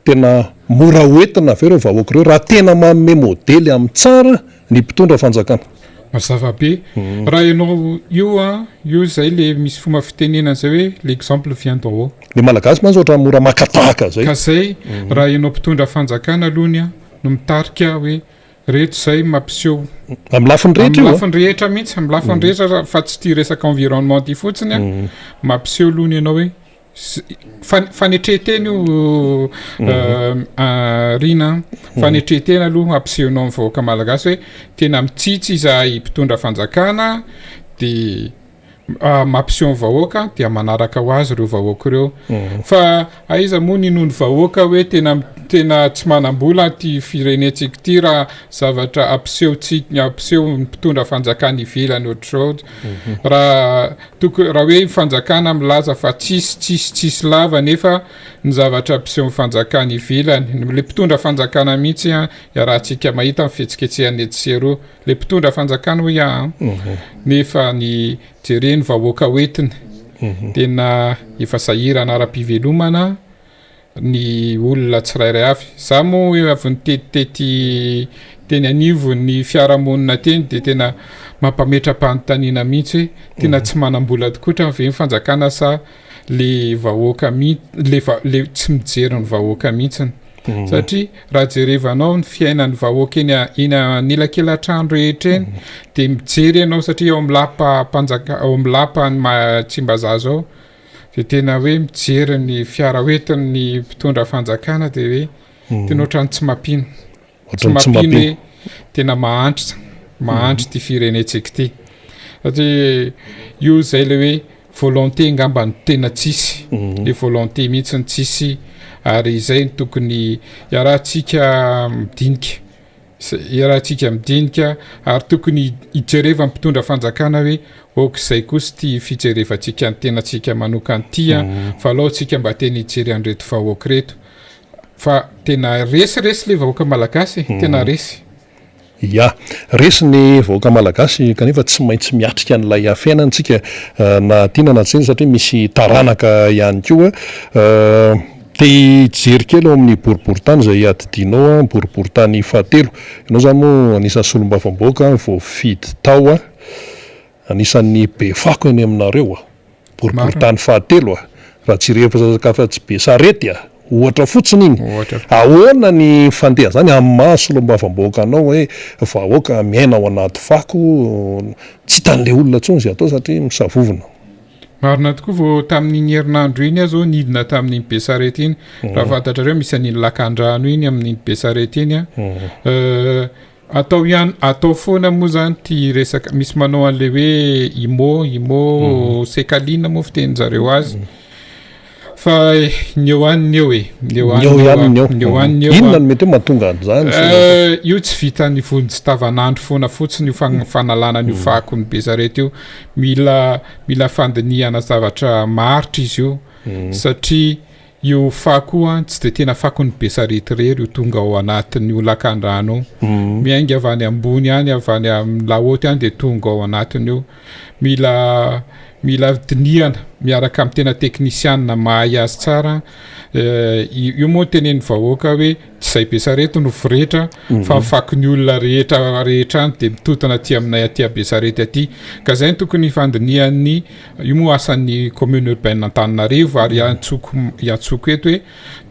tena mora hoentina ve ireo vahoaka ireo raha tena manome modely amin'ny tsara ny mpitondra fanjakana? Mazava be. Raha ianao io an, io izay le misy fomba fitenenana izay hoe l'exemple vient d'en haut. Le malagasy mantsy ohatran'ny mora maka tahaka zay. Ka zay, raha ianao mpitondra fanjakana aloha ny an no mitarika hoe Reto izay mampiseho. Amin'ny lafiny rehetra io. Amin'ny lafiny rehetra mihitsy, amin'ny lafiny mm. rehetra fa tsy ity resaka environnement ity fotsiny a. Mm. Mampiseho aloha ny ianao hoe fanetren-tena io mm. euh, euh, Rina, mm. fanetren-tena aloha ampisehonao amin'ny vahoaka malagasy hoe tena mitsitsy izahay mpitondra fanjakana dia mampiseho ny vahoaka dia manaraka ho azy ireo vahoaka ireo fa aiza moa ny inoan'ny vahoaka hoe tena tena tsy manam-bola ty firenentsika ity raha zavatra ampiseho tsy ampiseho ny mpitondra fanjakana ivelany ohatr'izao raha toko raha hoe fanjakana milaza fa tsisy tsisy tsisy lava nefa ny zavatra ampiseho ny fanjakana ivelany le mpitondra fanjakana mihitsy a iarahantsika mahita ny fihetsiketsehana etsy sy eroa Le mpitondra fanjakana hoy aho an, nefa ny jereny vahoaka hoentiny tena efa sahirana ara-pivelomana ny olona tsirairay avy. Za moa avy nitetitety teny anivon'ny fiarahamonina teny de tena mampametra-panontaniana mihitsy hoe tena tsy manam-bola tokoa trany ve ny fanjakana sa le vahoaka mihitsy le va- le tsy mijery ny vahoaka mihitsiny. Satria raha jerevanao ny fiainan'ny vahoaka eny eny anelakelan-trano rehetra eny de mijery ianao satria ao amin'ny lapa mpanjaka ao amin'ny lapan'i Ma- Tsimbazaza ao de tena hoe mijery ny fiara hoentin'ny mpitondra fanjakana de hoe tena ohatran'ny tsy mampino. Tsy mampino hoe. Tena mahantra, mahantra ity firenentsika ity. Satria io izay le hoe volonté angamba no tena tsisy, le volonté mihitsy no tsisy ary izay no tokony iarahantsika midinika, iarahantsika midinika ary tokony hijerevan'ny mpitondra fanjakana hoe ok izay kosa ity fijerevantsika ny tenantsika manokana ity an, fa alao tsika mba tena hijery an'ireto vahoaka ireto fa tena resy resy le vahoaka malagasy e, tena resy. Ya. Resy ny vahoaka malagasy kanefa tsy maintsy miatrika an'ilay fiainana tsika na tiana na tsia satria misy taranaka ihany koa. Te hijery kely ao amin'ny boriborintany izay iadidianao, boriborintany fahatelo. Ianao izany moa anisan'ny solombavambahoaka voafidy tao. Anisan'ny be fako eny aminareo a! Boriborintany fahatelo a! Raha tsy hiresaka afa-tsy Besarety a! Ohatra fotsiny iny. Ahoana ny fandehan'izany amin'ny maha solombavambahoaka anao hoe vahoaka miaina ao anaty fako, tsy hitan'ilay olona intsony izay atao satria misavovona. Marina tokoa, vao tamin'iny herinandro iny aho izao nidina tamin'iny Besarety iny. Raha fantatrareo misy an'iny lakandrano iny amin'iny Besarety iny a. Atao ihany, atao foana moa zany ty resaka, misy manao an'le hoe imo, imo sekalina moa fitenin-jareo azy. Fa ny eo any ny eo e, ny eo any ny eo, ny eo any ny eo. Inona no mety hoe mahatonga an'izany? Eh, io tsy vitan'ny vonjy tavanandro foana fotsiny io fanalana an'io fakon'ny Besarety io. Mila mila fandinihana zavatra maharitra izy io satria Io fako io an, tsy dia tena fakon'ny Besarety irery io tonga ao anatin'io lakandrano io. Miainga avy any ambony any, avy any amin'ny la haute any dia tonga ao anatin'io. Mila mila dinihana miaraka amin'ny tena teknisianina mahay azy tsara. Io moa tenenin'ny vahoaka hoe tsy izay Besarety no voretra fa ny fakon'ny olona rehetra rehetra any dia mitotona aty aminay aty Besarety aty. Ka izay no tokony hifandinihan'ny Io moa asan'ny commune urbaine Antananarivo ary iantsoko iantsoko eto hoe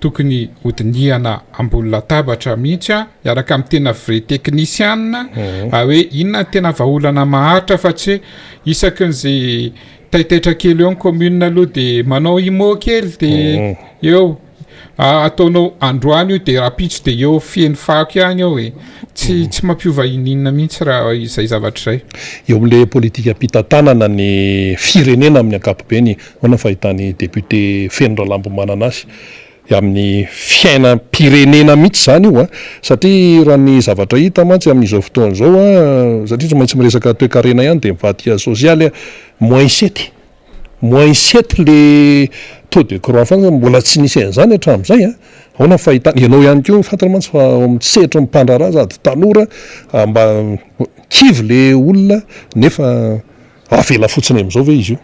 tokony hodinihana ambony latabatra mihitsy a, miaraka amin'ny tena vrai technician a hoe inona ny tena vahaolana maharitra fa tsy hoe isaky ny zay taitaitra kely eo ny commune aloha de manao imo kely de eo. Ataonao androany io de rahampitso de eo feno fako ihany eo e. Tsy tsy mampiova ininona mihitsy raha izay zavatra izay. Eo amin'ilay politikam-pitantanana ny firenena amin'ny ankapobeny, ahoana ny fahitan'ny député Feno Ralambomanana azy? Amin'ny fiainam-pirenena mihitsy izany io an! Satria raha ny zavatra hita mantsy amin'izao fotoana izao an, satria tsy maintsy miresaka toekarena ihany dia mivadika sosialy an, moins sept. Moins sept le taux de croissance, mbola tsy nisy an'izany hatramin'izay an! Ahoana ny fahitana, ianao ihany koa fantatra mantsy fa ao amin'ny sehatry ny mpandraharaha sady tanora, mba kivy le olona nefa avela fotsiny amin'izao ve izy io?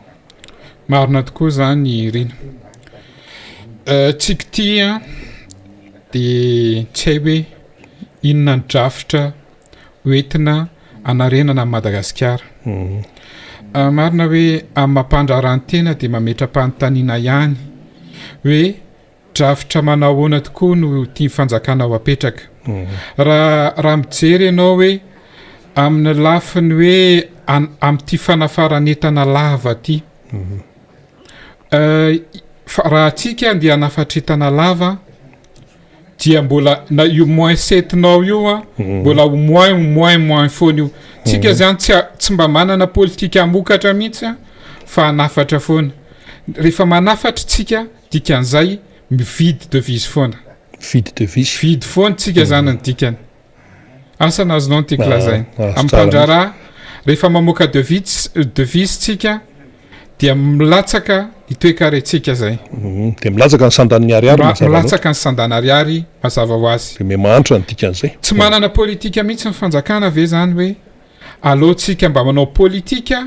Marina tokoa izany Rina. Tsiky ity an, dia tsy hay hoe inona ny drafitra hoentina hanarenana an'i Madagasikara. Marina hoe amin'ny maha mpandraharaha ny tena dia mametra-panontaniana ihany hoe drafitra manao ahoana tokoa no tian'ny fanjakana ho apetraka. Raha raha mijery ianao hoe amin'ny lafiny hoe amin'ity fanafaran'entana lava ity, fa raha antsika andeha hanafatra entana lava dia mbola na io moins sept-nao io an, mbola ho moins ho moins moins foana io. Tsika zany tsy tsy mba manana politika hamokatra mihitsy an, fa hanafatra foana. Rehefa manafatra tsika, dikan'izay mividy devise foana. Mividy devise. Mividy foana tsika zany ny dikany. Asa na azonao ny tiako lazaina. Amin'ny mpandraharaha, rehefa mamoaka devise devise tsika dia milatsaka ny toekarentsika zay. Dia milatsaka ny sandan'ny ariary mazava loatra. Milatsaka ny sandan'ariary mazava ho azy. Dia miha-mahantra ny dikan'izay. Tsy manana politika mihitsy ny fanjakana ve zany hoe aleo tsika mba manao politika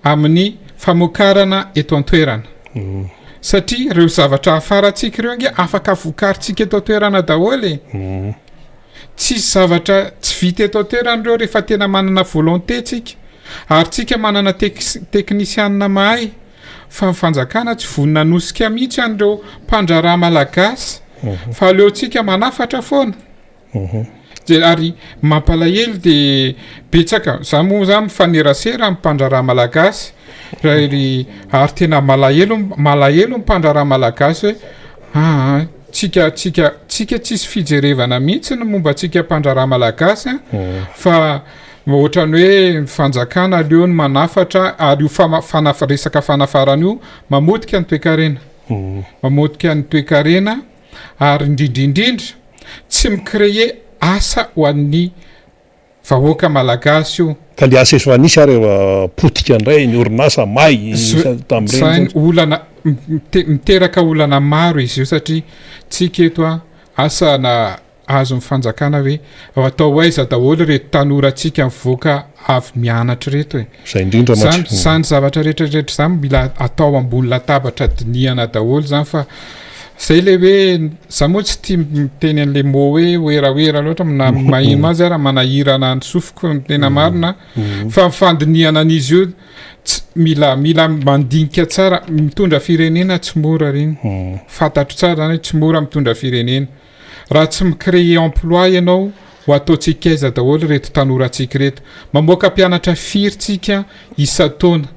amin'ny famokarana eto an-toerana. Satria ireo zavatra afarantsika ireo ange afaka vokarintsika eto an-toerana daholo e. Tsisy zavatra tsy vita eto an-toerana ireo rehefa tena manana volonté tsika. Ary tsika manana teknisianina mahay. Fa ny fanjakana tsy vonona hanosika mihitsy an'ireo mpandraharaha malagasy fa aleontsika manafatra foana. Dia ary mampalahelo dia betsaka, za moa za mifanerasera amin'ny mpandraharaha malagasy ary ary tena malahelo malahelo ny mpandraharaha malagasy hoe aa. Tsika tsika tsika tsisy fijerevana mihitsy ny momba antsika mpandraharaha malagasy a, fa ohatran'ny hoe ny fanjakana aleo ny manafatra ary io fama- fanaf- resaka fanafarana io mamotika ny toekarena, mamotika ny toekarena ary indrindra indrindra tsy mi-créer asa ho an'ny vahoaka malagasy io. Ka le asa efa nisy ary efa potika indray ny orinasa may tamin'ireny. Zany olana miteraka olana maro izy io satria tsika eto a asa na azon'ny fanjakana hoe atao aiza daholo ireto tanorantsika mivoaka avy mianatra ireto e. Zay indrindra mantsy. Zany zavatra rehetra rehetra zany mila atao ambony latabatra dinihana daholo zany fa Zay le hoe za moa tsy tia miteny an'le mot hoe werawera loatra na maheno azy ara manahirana ny sofiko ny tena marina fa ny fandinihana an'izy io tsy mila mila mandinika tsara mitondra firenena tsy mora reny fantatro tsara zany hoe tsy mora mitondra firenena raha tsy mi-créer emploi ianao ho ataontsika aiza daholo reto tanorantsika reto mamoaka mpianatra firy tsika isan-taona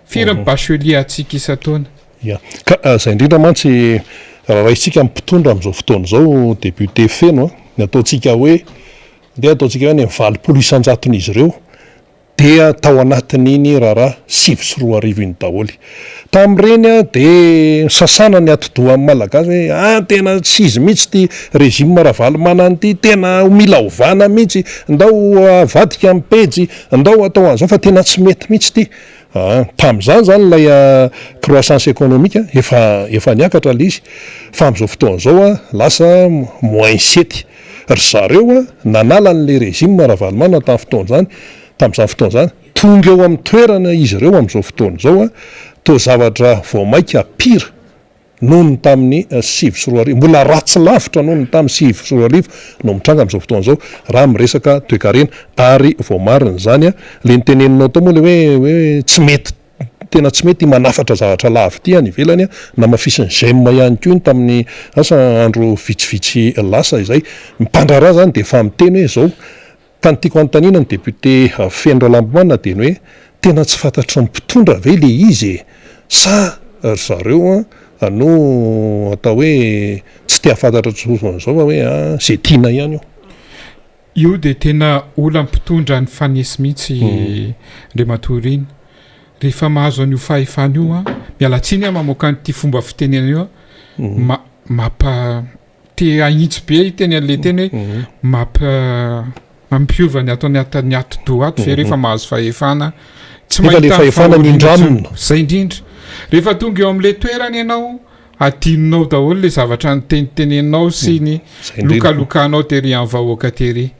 Firy ny bachelier antsika isan-taona? Ya. Ka izay indrindra mantsy raha raisintsika ny mpitondra amin'izao fotoana izao, député feno an, ny ataontsika hoe, ndeha ataontsika hoe any amin'ny 80 isan-jaton'izy ireo dia tao anatin'iny raharaha 2009 iny daholo. Tamin'ireny an dia sasana ny atidohan'ny Malagasy hoe ah tena tsy izy mihitsy ity régime Ravalomanana ity, tena mila ovana mihitsy, ndao avadika ny pejy, Andao atao an'izao fa tena tsy mety mihitsy ity. Aa tamin'izany izany ilay croissance économique efa efa niakatra ilay izy fa amin'izao fotoana izao a lasa moins sept. Ry zareo a nanala an'ilay régime Ravalomanana tamin'ny fotoana izany, tamin'izany fotoana izany. Tonga eo amin'ny toerana izy ireo amin'izao fotoana izao a, toa zavatra vao mainka pire. noho ny tamin'ny 2009, mbola ratsy lavitra noho ny tamin'ny 2009 no mitranga amin'izao fotoana izao raha miresaka toekarena ary voamarina izany le niteneninao tao moa le hoe hoe tsy mety tena tsy mety manafatra zavatra lavo ity any ivelany namafisin'ny GEM ihany koa iny tamin'ny asa andro vitsivitsy lasa izay, ny mpandraharaha izany dia efa miteny hoe izao Ka ny tiako hanontaniana ny député Feno Ralambomanana dia ny hoe tena tsy fantatry ny mpitondra ve le izy e? Sa ry zareo no atao hoe tsy te hahafantatra intsony izao fa hoe ze tiana ihany io? Io dia tena olan'ny mpitondra nifanesy mihitsy Andriamatoa Rina. Rehefa mahazo an'io fahefana io an, miala tsiny aho mamoaka an'ity fomba fitenenana io an, mampa Te hahintsy be hiteny an'le teny hoe mamp- mampiova ny ato anatin'ny atidoha ato ve rehefa mahazo fahefana tsy Nefa le mahita ny fahefana fahoriana nindramina. intsony. Zay indrindra. Rehefa tonga eo amin'le toerana ianao, adinonao daholo le zavatra niteniteneninao sy ny Zay indrindra. lokalokanao tery amin'ny vahoaka tery.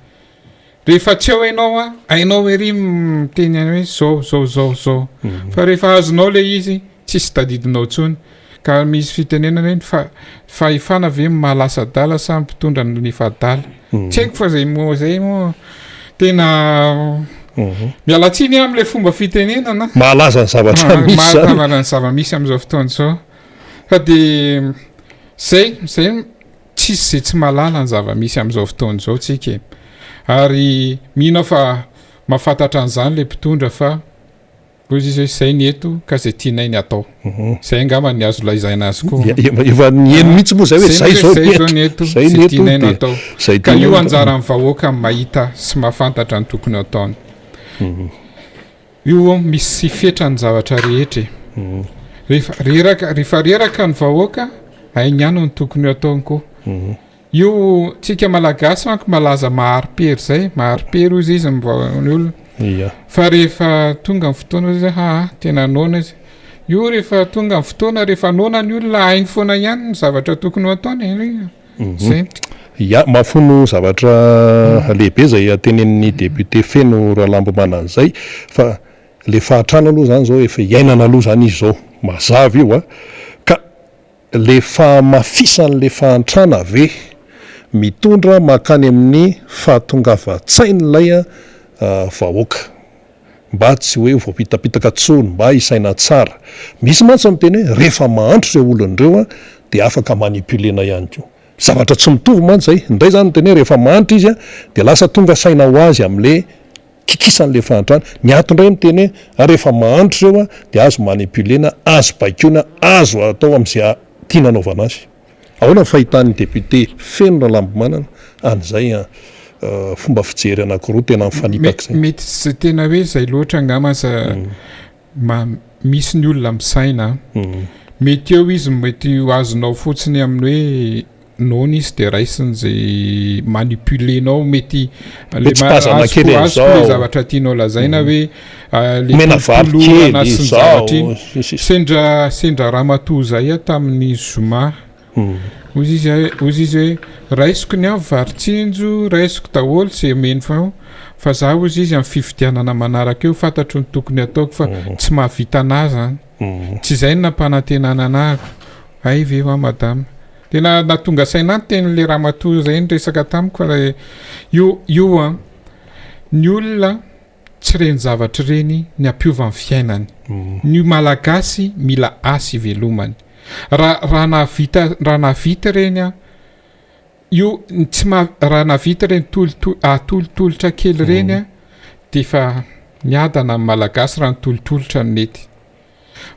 Rehefa tsy eo ianao an, hainao ery miteny any hoe zao zao zao zao. Fa rehefa azonao le izy, tsisy tadidinao intsony. Ka misy fitenenana hoe ny fa- fahefana ve mahalasa adala sa mpitondra no efa adala. Tsy haiko fa zay mot zay moa tena miala tsiny aho am'le fomba fitenenana. Mahalaza ny zavatra misy zany. Mahalaza ny zava-misy amin'izao fotoana izao. Fa de zay, zay. Tsisy izay tsy mahalala ny zava-misy amin'izao fotoana izao tsika e! Ary mino aho fa mahafantatra an'izany ilay mpitondra fa hoy izy hoe izay ny eto ka izay tianay ny atao. Izay angamba ny azo lazaina azy koa. Efa niheno mihitsy moa izay hoe izay izao ny eto, izay ny eto tianay no atao. Ka io anjaran'ny vahoaka ny mahita sy mahafantatra ny tokony hataony. Io misy fetra ny zavatra rehetra e. Rehefa reraka, rehefa reraka ny vahoaka, hainy ihany ny tokony ho ataony koa. Io tsika malagasy manko malaza mahari-pery zay, mahari-pery hozy izy ny vao- ny olona. Ia. Fa rehefa tonga ny fotoana hozy izy haa tena noana izy. Io rehefa tonga ny fotoana, rehefa noana ny olona hainy foana ihany ny zavatra tokony ho ataony e. Zay. Ya, mahafono zavatra lehibe izay tenenin'ny député Feno Ralambomanana izay fa le fahantrana aloha izany izao efa iainana aloha izany izy izao, mazava io a! Ka le fahamafisan'le fahantrana ve mitondra mankany amin'ny fahatongavan-tsain'ilay vahoaka? Mba tsy hoe ho voapitapitaka tsony, mba hisaina tsara. Misy mantsy miteny hoe rehefa mahantra ireo olona ireo dia afaka manipuler-na ihany koa. Zavatra tsy mitovy mantsy izay. Indray izany miteny hoe rehefa mahantra izy dia lasa tonga saina ho azy amin'ilay kikisan'ilay fahantrana. Ny ato indray miteny hoe rehefa mahantra ireo dia azo manipuler-na, azo baikoina, azo atao amin'izay tiana anaovana azy. Ahoana ny fahitan'ny député Feno Ralambomanana an'izay fomba fijery anankiroa tena mifanipaka izay? Mety tsy tena hoe izay loatra angamba aza misy ny olona misaina. Mety eo izy mety ho azonao fotsiny amin'ny hoe noana izy dia raisiny izay manipuler-nao mety le tsipazana kely azoko le zavatra tianao lazaina hoe le Omena vary tolotolorana kely sy ny izao, zavatra iny. sy ny sisa. Sendra sendra ramatoa izay aho tamin'ny zoma. Hoy izy hoe hoy izy hoe raisiko ny ahy vary tsinjo, raisiko daholo izay omeny fa fa za hoy izy amin'ny fifidianana manaraka eo fantatro ny tokony hataoko fa tsy mahavita anah zany. Tsy izay no nampanantenana anah. Hay ve hoa madama. Tena nahatonga saina ahy ny tenin'ilay ramatoa izay niresaka tamiko fa io io an, ny olona tsy ireny zavatra ireny ny hampiova ny fiainany. Ny Malagasy mila asa ivelomany. Raha raha nahavita raha nahavita ireny an, io tsy maha raha nahavita ireny tolotolo atolotolotra kely ireny an, dia efa miadana ny Malagasy raha ny tolotolotra no mety.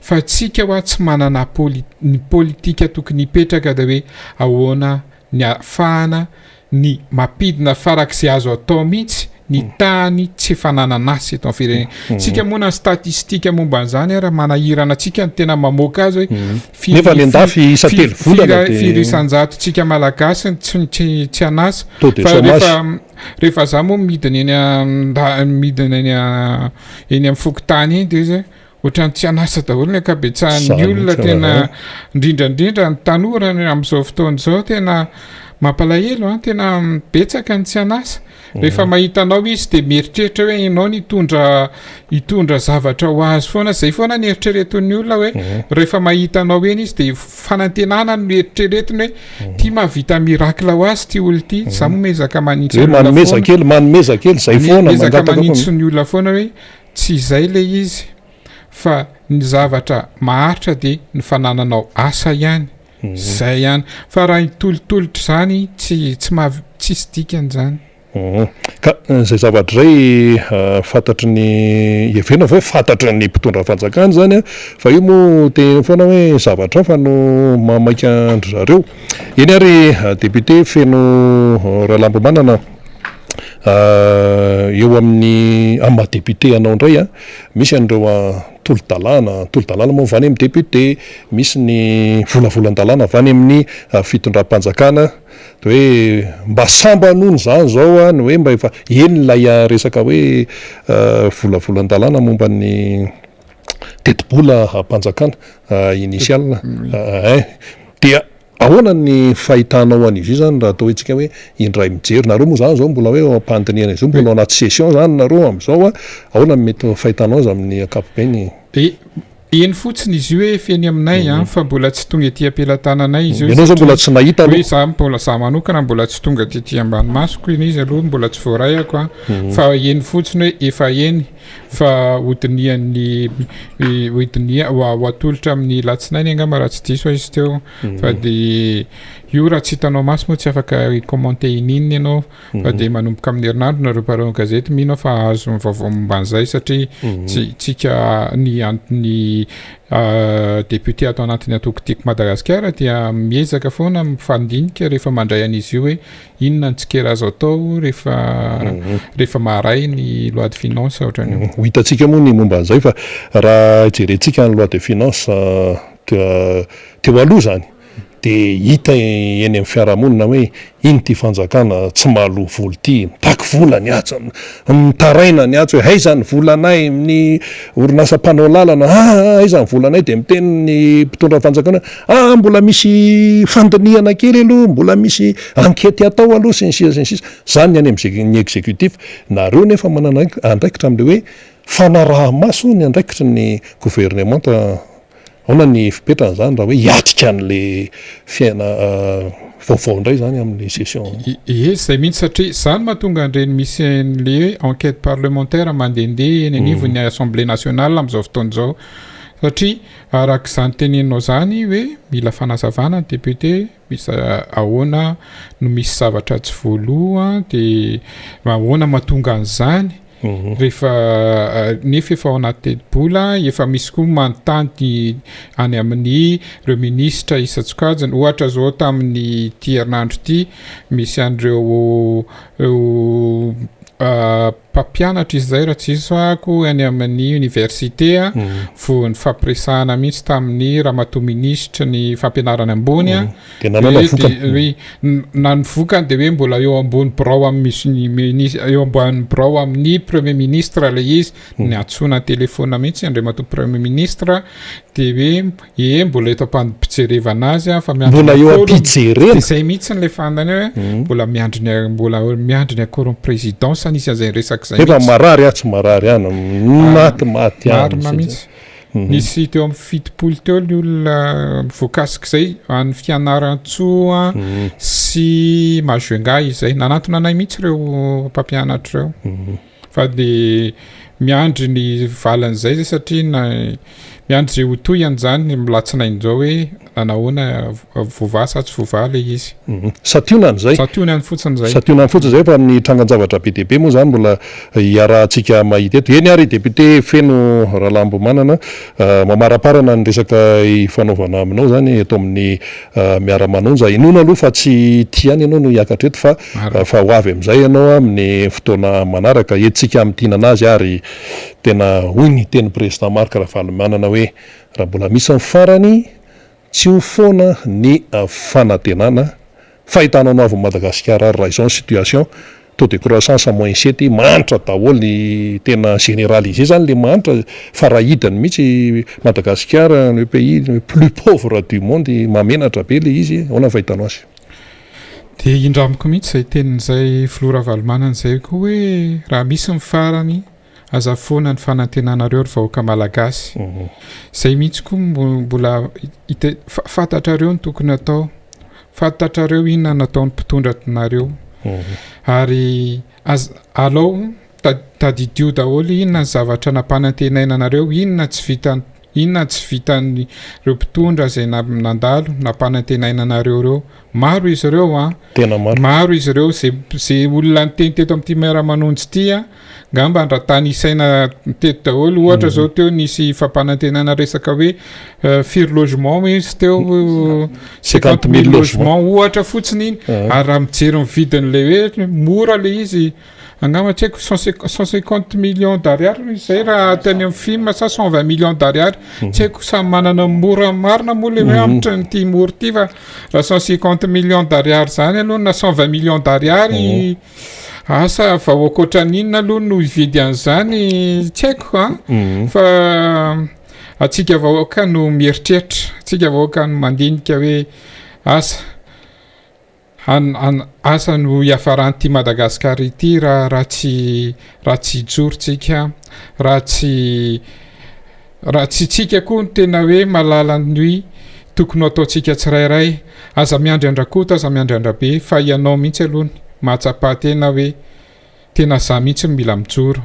Fa tsika hoa tsy manana poli ny politika tokony hipetraka dia hoe ahoana ny ahafahana ny mampidina farak'izay azo atao mihitsy ny tahan'ny tsy fananan'asa eto amin'ny firenena. Tsika moa na ny statistika momba an'izany ara manahirana antsika ny tena mamoaka azy hoe firy Nefa any an-dafy isa telo volana firy dia firy isan-jato tsika malagasy ny tsy tsy tsy an'asa. Taux de Fa chômage. rehefa rehefa za moa midina eny an-da midina eny a eny amin'ny fokontany eny dia izy hoe Ohatran'ny tsy an'asa daholo ny ankabetsahan'ny olona tena indrindra indrindra ny tanora amin'izao fotoana izao tena mampalahelo an, tena betsaka ny tsy an'asa. Rehefa mahita anao izy dia mieritreritra hoe ianao no hitondra hitondra zavatra ho azy foana, izay foana ny eritreretin'ny olona hoe rehefa mahita anao eny izy dia fanantenana no eritreretiny hoe ity mahavita miracle ho azy ity olona ity, za moa miezaka manitsy Hoe ny olona manomeza foana. kely, manomeza kely, izay foana, Miezaka mangataka foana. manitsy ny olona foana hoe Tsy izay ilay izy fa ny zavatra maharitra dia ny fanananao asa ihany, zay ihany. Fa raha hitolotolotra izany tsy tsy mahav- tsisy dikany izany. Ka izay zavatra izay fantatry ny, heverina fa hoe fantatry ny mpitondra fanjakana izany an, fa io moa tenenina foana hoe zavatra hafa no mahamaika an-dry zareo. Eny ary député Feno Ralambomanana. Eo amin'ny amin'ny maha député anao indray an, misy an'ireo tolo-dalàna, tolo-dalàna moa avy any amin'ny député, misy ny volavolan-dalàna avy any amin'ny fitondram-panjakana, dia hoe mba sambany hono izany izao an, ny hoe mba efa eny ilay resaka hoe volavolan-dalàna momba ny tetibolam-panjakana initial ein, dia Ahoana ny fahitanao an'izy io zany raha atao hoe tsika hoe indray mijery, nareo moa zany zao mbola hoe eo am-pandinihana izy io, mbola ao anaty session zany nareo amin'izao a, ahoana ny mety ho fahitanao azy amin'ny ankapobeny? Dia eny fotsiny izy io hoe efa eny aminay an, fa mbola tsy tonga ety am-pelatananay izy io Ianao zao mbola tsy nahita hoe aloha? za mbola za manokana mbola tsy tonga tety ambany masoko iny izy aloha, mbola tsy voaraiako an, fa eny fotsiny hoe efa eny. Fa hodinihan'ny hodiniha ho atolotra amin'ny latsinainy angamba raha tsy diso aho izy teo. Fa dia io raha tsy hitanao maso moa tsy afaka hi-commenter ininona ianao fa dia manomboka amin'ny herinandro nareo mpanao gazety mino aho fa hahazo ny vaovao momba an'izay satria tsy tsika ny ny député ato anatin'ny antoko Tiako Madagasikara dia miezaka foana mifandinika rehefa mandray an'izy io hoe Inona ny tsikera azo atao rehefa rehefa maharay ny loi de finance ohatran'io? Ho hitantsika moa ny momba an'izay fa raha jerentsika ny loi de finance teo aloha izany dia hita eny amin'ny fiarahamonina hoe iny ity fanjakana tsy mahaloa vola ity, mitaky vola ny atsy, mitaraina ny atsy hoe aiza ny volanay, ny orinasa mpanao lalana, aa aiza ny volanay dia miteny ny mpitondra fanjakana Ah mbola misy fandinihana kely aloha, mbola misy enquete atao aloha sy ny sisa sy ny sisa. Zany ny any amin'ny executif. Nareo nefa manana andraikitra amin'ilay hoe fanaraha-maso ny andraikitry ny governemanta. Ahoana ny fipetrany zany raha hoe hiatrika an'ilay fiaina vaovao indray zany amin'ilay session? Ie, zay mihitsy satria zany mahatonga an'ireny misy an'ilay hoe enquete parlementaire mandehandeha eny anivon'ny assemblée nationale amin'izao fotoana izao satria Araka izany teneninao izany hoe mila fanazavana ny député, misy ahoana no misy zavatra tsy voaloa dia ahoana mahatonga an'izany. Rehefa nefa efa ao anaty tetibola, efa misy koa manontany ny any amin'ny ireo minisitra isan-tsokajiny. Ohatra izao tamin'ity herinandro ity, misy an'ireo ireo mpampianatra izy izay raha tsy diso aho any amin'ny université vao nifampiresahana mihitsy tamin'ny ramatoa minisitry ny fampianarana ambony. Dia nanana vokany. Oui, na ny vokany dia hoe mbola eo ambony birao amin'ny minis- eo ambany birao amin'ny premier ministre ilay izy, niantsoana an-telefaonina mihitsy Andriamatoa premier ministre dia hoe ee mbola eto am-pijerevana azy aho fa miandry Mbola ny eo accord-ny. am-pijerena. Dia izay mihitsy ilay fanontaniana hoe mbola miandry ny mbola miandry ny accord-n'ny présidence, nisy an'izay resaka izay Nefa mihitsy. marary aho tsy marary any, maty maty any. Marina mihitsy. Nisy teo amin'ny 70 teo ny olona voakasik'izay any Fianarantsoa sy Majunga izay. Nanantona anay mihitsy ireo mpampianatra ireo. Fa dia miandry ny valin'izay zay satria na miandry izay ho tohiny izany amin'ny latsinainy izao hoe nanahoana voavaha sa tsy voavaha ilay izy. Santionany izay. Santionany fotsiny izay. Santionany fotsiny izay fa ny trangan-javatra be dia be moa izany mbola iarahantsika mahita eto. Eny ary député Feno Ralambomanana, mamaraparana ny resaka ifanaovana aminao izany eto amin'ny Miara-manonja. Inoana aloha fa tsy ity ihany ianao no hiakatra eto fa fa ho avy amin'izay ianao amin'ny fotoana manaraka. Entintsika hamintinana azy ary tena hoy ny tenin'ny Président Marc Ravalomanana hoe Raha mbola misy ny farany, tsy ho foana ny fanantenana. Fahitana ny hoavin'i Madagasikara ary raha izao ny situation, taux de croissance moins sept, mahantra daholo ny tena généralisé zany le mahantra fa raha hidiny mihitsy Madagasikara le pays le plus pauvre du monde, mahamenatra be le izy, ahoana ny fahitanao azy? Dia indramiko mihitsy izay tenin'izay Filoha Ravalomanana izay koa hoe raha misy ny farany Aza foana ny fanantenanareo ry vahoaka malagasy. Zay mihitsy koa mbola fantatrareo ny tokony atao. Fantatrareo inona nataon'ny mpitondra nareo. Ary aza alao tadidio daholo inona ny zavatra nampanantenaina anareo, inona tsy vitan inona tsy vitan'ireo mpitondra izay nandalo nampanantenaina anareo ireo. Maro izy ireo an. Tena maro. Maro izy ireo zay zay olona niteny teto amin'ity Miara-manonjy ity an. Ngamba raha tanisaina teto daholo, ohatra zao teo nisy fampanantenana resaka hoe firy logement izy teo, 50 000 logement ohatra fotsiny iny, ary raha mijery ny vidin'ilay hoe mora le izy, angamba tsy haiko 150 millions d'ariary zay raha tany amin'ny FIM sa 120 millions d'ariary, tsy haiko, samy manana ny mora marina moa le hoe amitra nyity mora ity, fa raha 150 millions d'ariary zany aloha na 120 millions d'ariary, asa vahoaka ohatran'inona aloha no hividy an'izany, tsy haiko an. Fa atsika vahoaka no mieritreritra, atsika vahoaka no mandinika hoe asa an an asa no hiafaran'ity Madagasikara ity raha tsy hijoro tsika, raha tsy tsika koa no tena hoe mahalala ny tokony ho ataontsika tsirairay. Aza miandry an-dRakoto, aza miandry an-dRabe, fa ianao mihitsy aloha mahatsapa tena hoe tena za mihitsy no mila mijoro.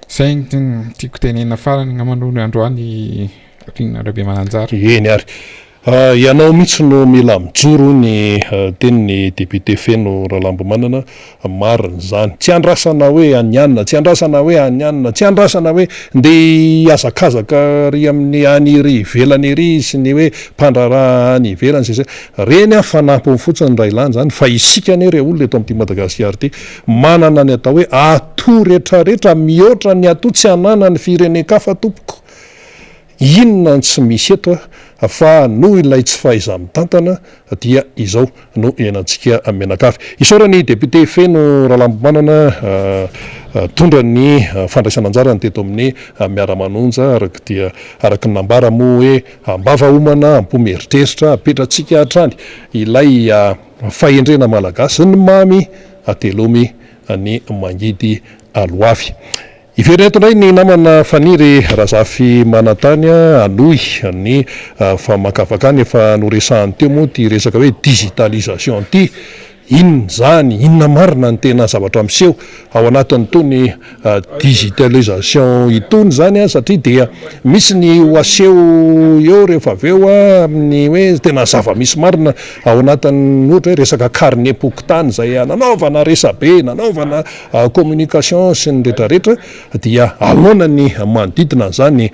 Zay no tiako tenenina farany angamba aloha androany Rina Rabemananjara. Eny ary. Ianao mihitsy no mila mijoro ny tenin'ny député Feno Ralambomanana, marina izany. Tsy andrasana hoe anianina, tsy andrasana hoe anianina, tsy andrasana hoe ndeha hihazakazaka ary amin'ny any ery ivelany ery sy ny hoe mpandraharaha any ivelany sy ny sisa. Ireny an fanampiny fotsiny raha ilana izany fa isika anie re olona eto amin'ity Madagasikara ity manana ny atao hoe atout retraretra mihoatra ny atout tsy ananan'ny firenen-kafa tompoko. Inona no tsy misy eto fa noho ilay tsy fahaiza-mitantana dia izao no iainantsika mianakavy. Isaorana i Député Feno Ralambomanana nitondra ny fandraisana anjarany teto amin'ny Miara-manonja araka dia araka ny nambara moa hoe am-bava homana, am-po mieritreritra, apetratsika hatrany ilay fahendrena malagasy ny mamy atelomy ny mangidy aloavy. Hiverina eto indray ny namana Faniry Razafimanantany hanohy ny famakafakany efa noresahany teo moa ity resaka hoe digitalisation ity. Inona izany? Inona marina ny tena zavatra miseho ao anatin'itony digitalisation itony izany satria dia misy ny ho aseho eo rehefa avy eo amin'ny hoe tena zava-misy marina ao anatin'ny ohatra hoe resaka carnet-pokontany izay nanaovana resabe, nanaovana communication sy ny retraretra dia ahoana ny manodidina an'izany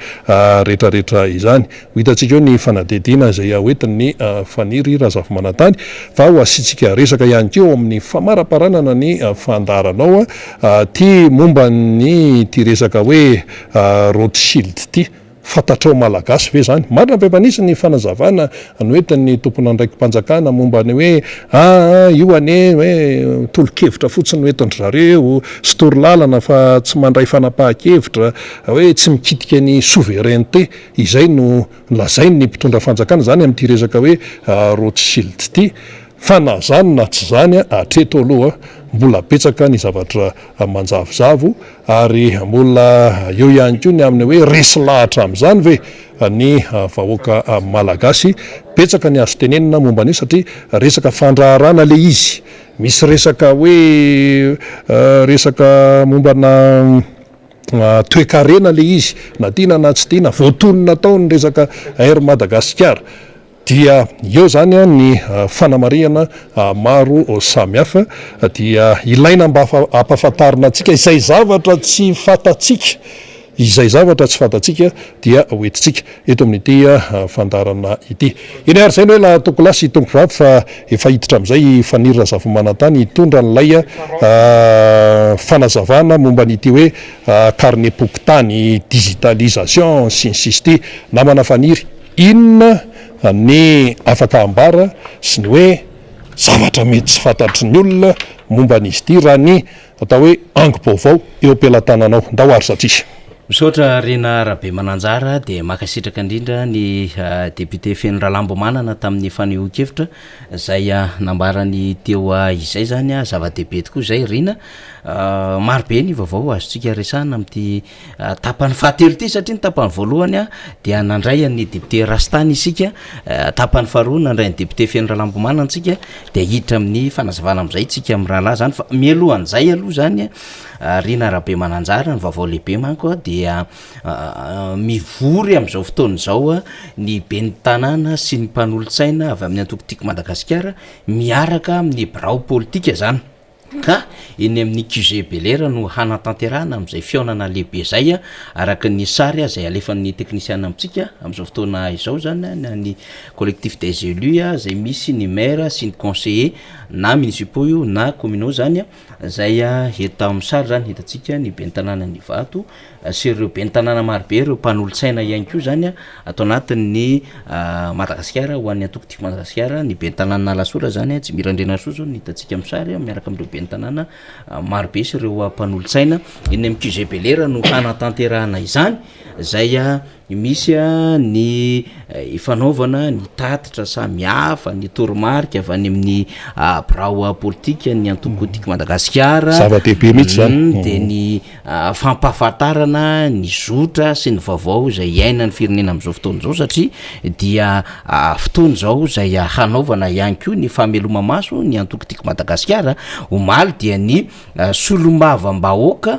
retraretra izany. Ho hitantsika eo ny fanadihadiana izay hoentin'ny Faniry Razafimanantany fa ho asiantsika resaka ihany koa ao amin'ny famaraparanana ny fandaharanao ity momba ny ity resaka hoe Rothschild ity. Fantatrao Malagasy ve izany? Marina fa efa nisy ny fanazavana noentin'ny tompon'andraiki-panjakana momba ny hoe aa io anie hoe tolo-kevitra fotsiny no entin-dry zareo sy torolalana fa tsy mandray fanapahan-kevitra hoe tsy mikitika ny souveraineté Izay no lazain'ny mpitondra fanjakana izany amin'ity resaka hoe Rothschild ity. Fa na izany na tsy izany, hatreto aloha mbola betsaka ny zavatra manjavozavo ary mbola eo ihany koa ny amin'ny hoe resy lahatra amin'izany ve ny vahoaka malagasy. Betsaka ny azo tenenina momba an'io satria resaka fandraharana ilay izy. Misy resaka hoe resaka mombana. Toekarena le izy na tiana na tsy tiana, voatonona tao ny resaka Air Madagascar. Dia eo zany ny fanamarihana maro samihafa dia ilaina mba hampafantarina antsika izay zavatra tsy fantatsika, izay zavatra tsy fantatsika dia hoentintsika. eto amin'ity fandaharana ity. Eny ary izay no hoe lahy tompokolahy sy tompokovavy fa efa hiditra amin'izay i Faniry Razafimanantany hitondra an'ilay fanazavana momba an'ity hoe carnet-pokontany, digitalisation sy ny sisa ity. Namana Faniry, inona ny afaka ambara sy ny hoe zavatra mety tsy fantatry ny olona momba an'izy ity raha ny Atao hoe angom-baovao eo am-pelatananao. Ndao ary satria. Misaotra Rina Rabemananjara dia mankasitraka indrindra ny député Feno Ralambomanana tamin'ny fanehoan-kevitra izay nambarany teo izay zany, zava-dehibe tokoa izay Rina, maro be ny vaovao azontsika resahana amin'ity tapany fahatelo ity satria ny tapany voalohany dia nandray an'ny député Rastany isika, tapany faharoa nandray an'ny député Feno Ralambomanana isika dia hiditra amin'ny fanazavana amin'izay tsika mirahalahy zany fa mialohan'izay aloha zany Rina Rabemananjara ny vaovao lehibe manko dia mivory amin'izao fotoana izao ny ben'ny tanàna sy ny mpanolotsaina avy amin'ny antoko Tiako Madagasikara miaraka amin'ny birao politika zany ka eny amin'ny QG Bel'Air no hanatanterahana amin'izay fihaonana lehibe izay araka ny sary izay alefan'ny teknisiana amintsika amin'izao fotoana izao zany na ny collectif des élus izay misy ny maire sy ny conseiller na municipaux io na communaux zany izay eto amin'ny sary zany hitantsika ny ben'ny tanànan'Ivato sy ireo ben'ny tanàna marobe, ireo mpanolotsaina ihany koa zany ato anatin'ny Madagasikara ho an'ny antoko Tiako Madagasikara, ny ben'ny tanànan'Alasora zany Jimmy Randrianarisoa zao no hitantsika amin'ny sary miaraka amin'ireo ben'ny tanàna marobe sy ireo mpanolotsaina eny amin'ny QG Belera no hanatanterahana izany izay Misy ny ifanaovana ny tatitra samihafa, ny toromarika avy any amin'ny birao politika ny antoko Tiako Madagasikara. Zava-dehibe mihitsy izany. Dia ny fampahafantarana ny zotra sy ny vaovao izay iainan'ny firenena amin'izao fotoana izao satria dia fotoana izao izay hanaovana ihany koa ny fameloma-maso ny antoko Tiako Madagasikara. Omaly dia ny solombavambahoaka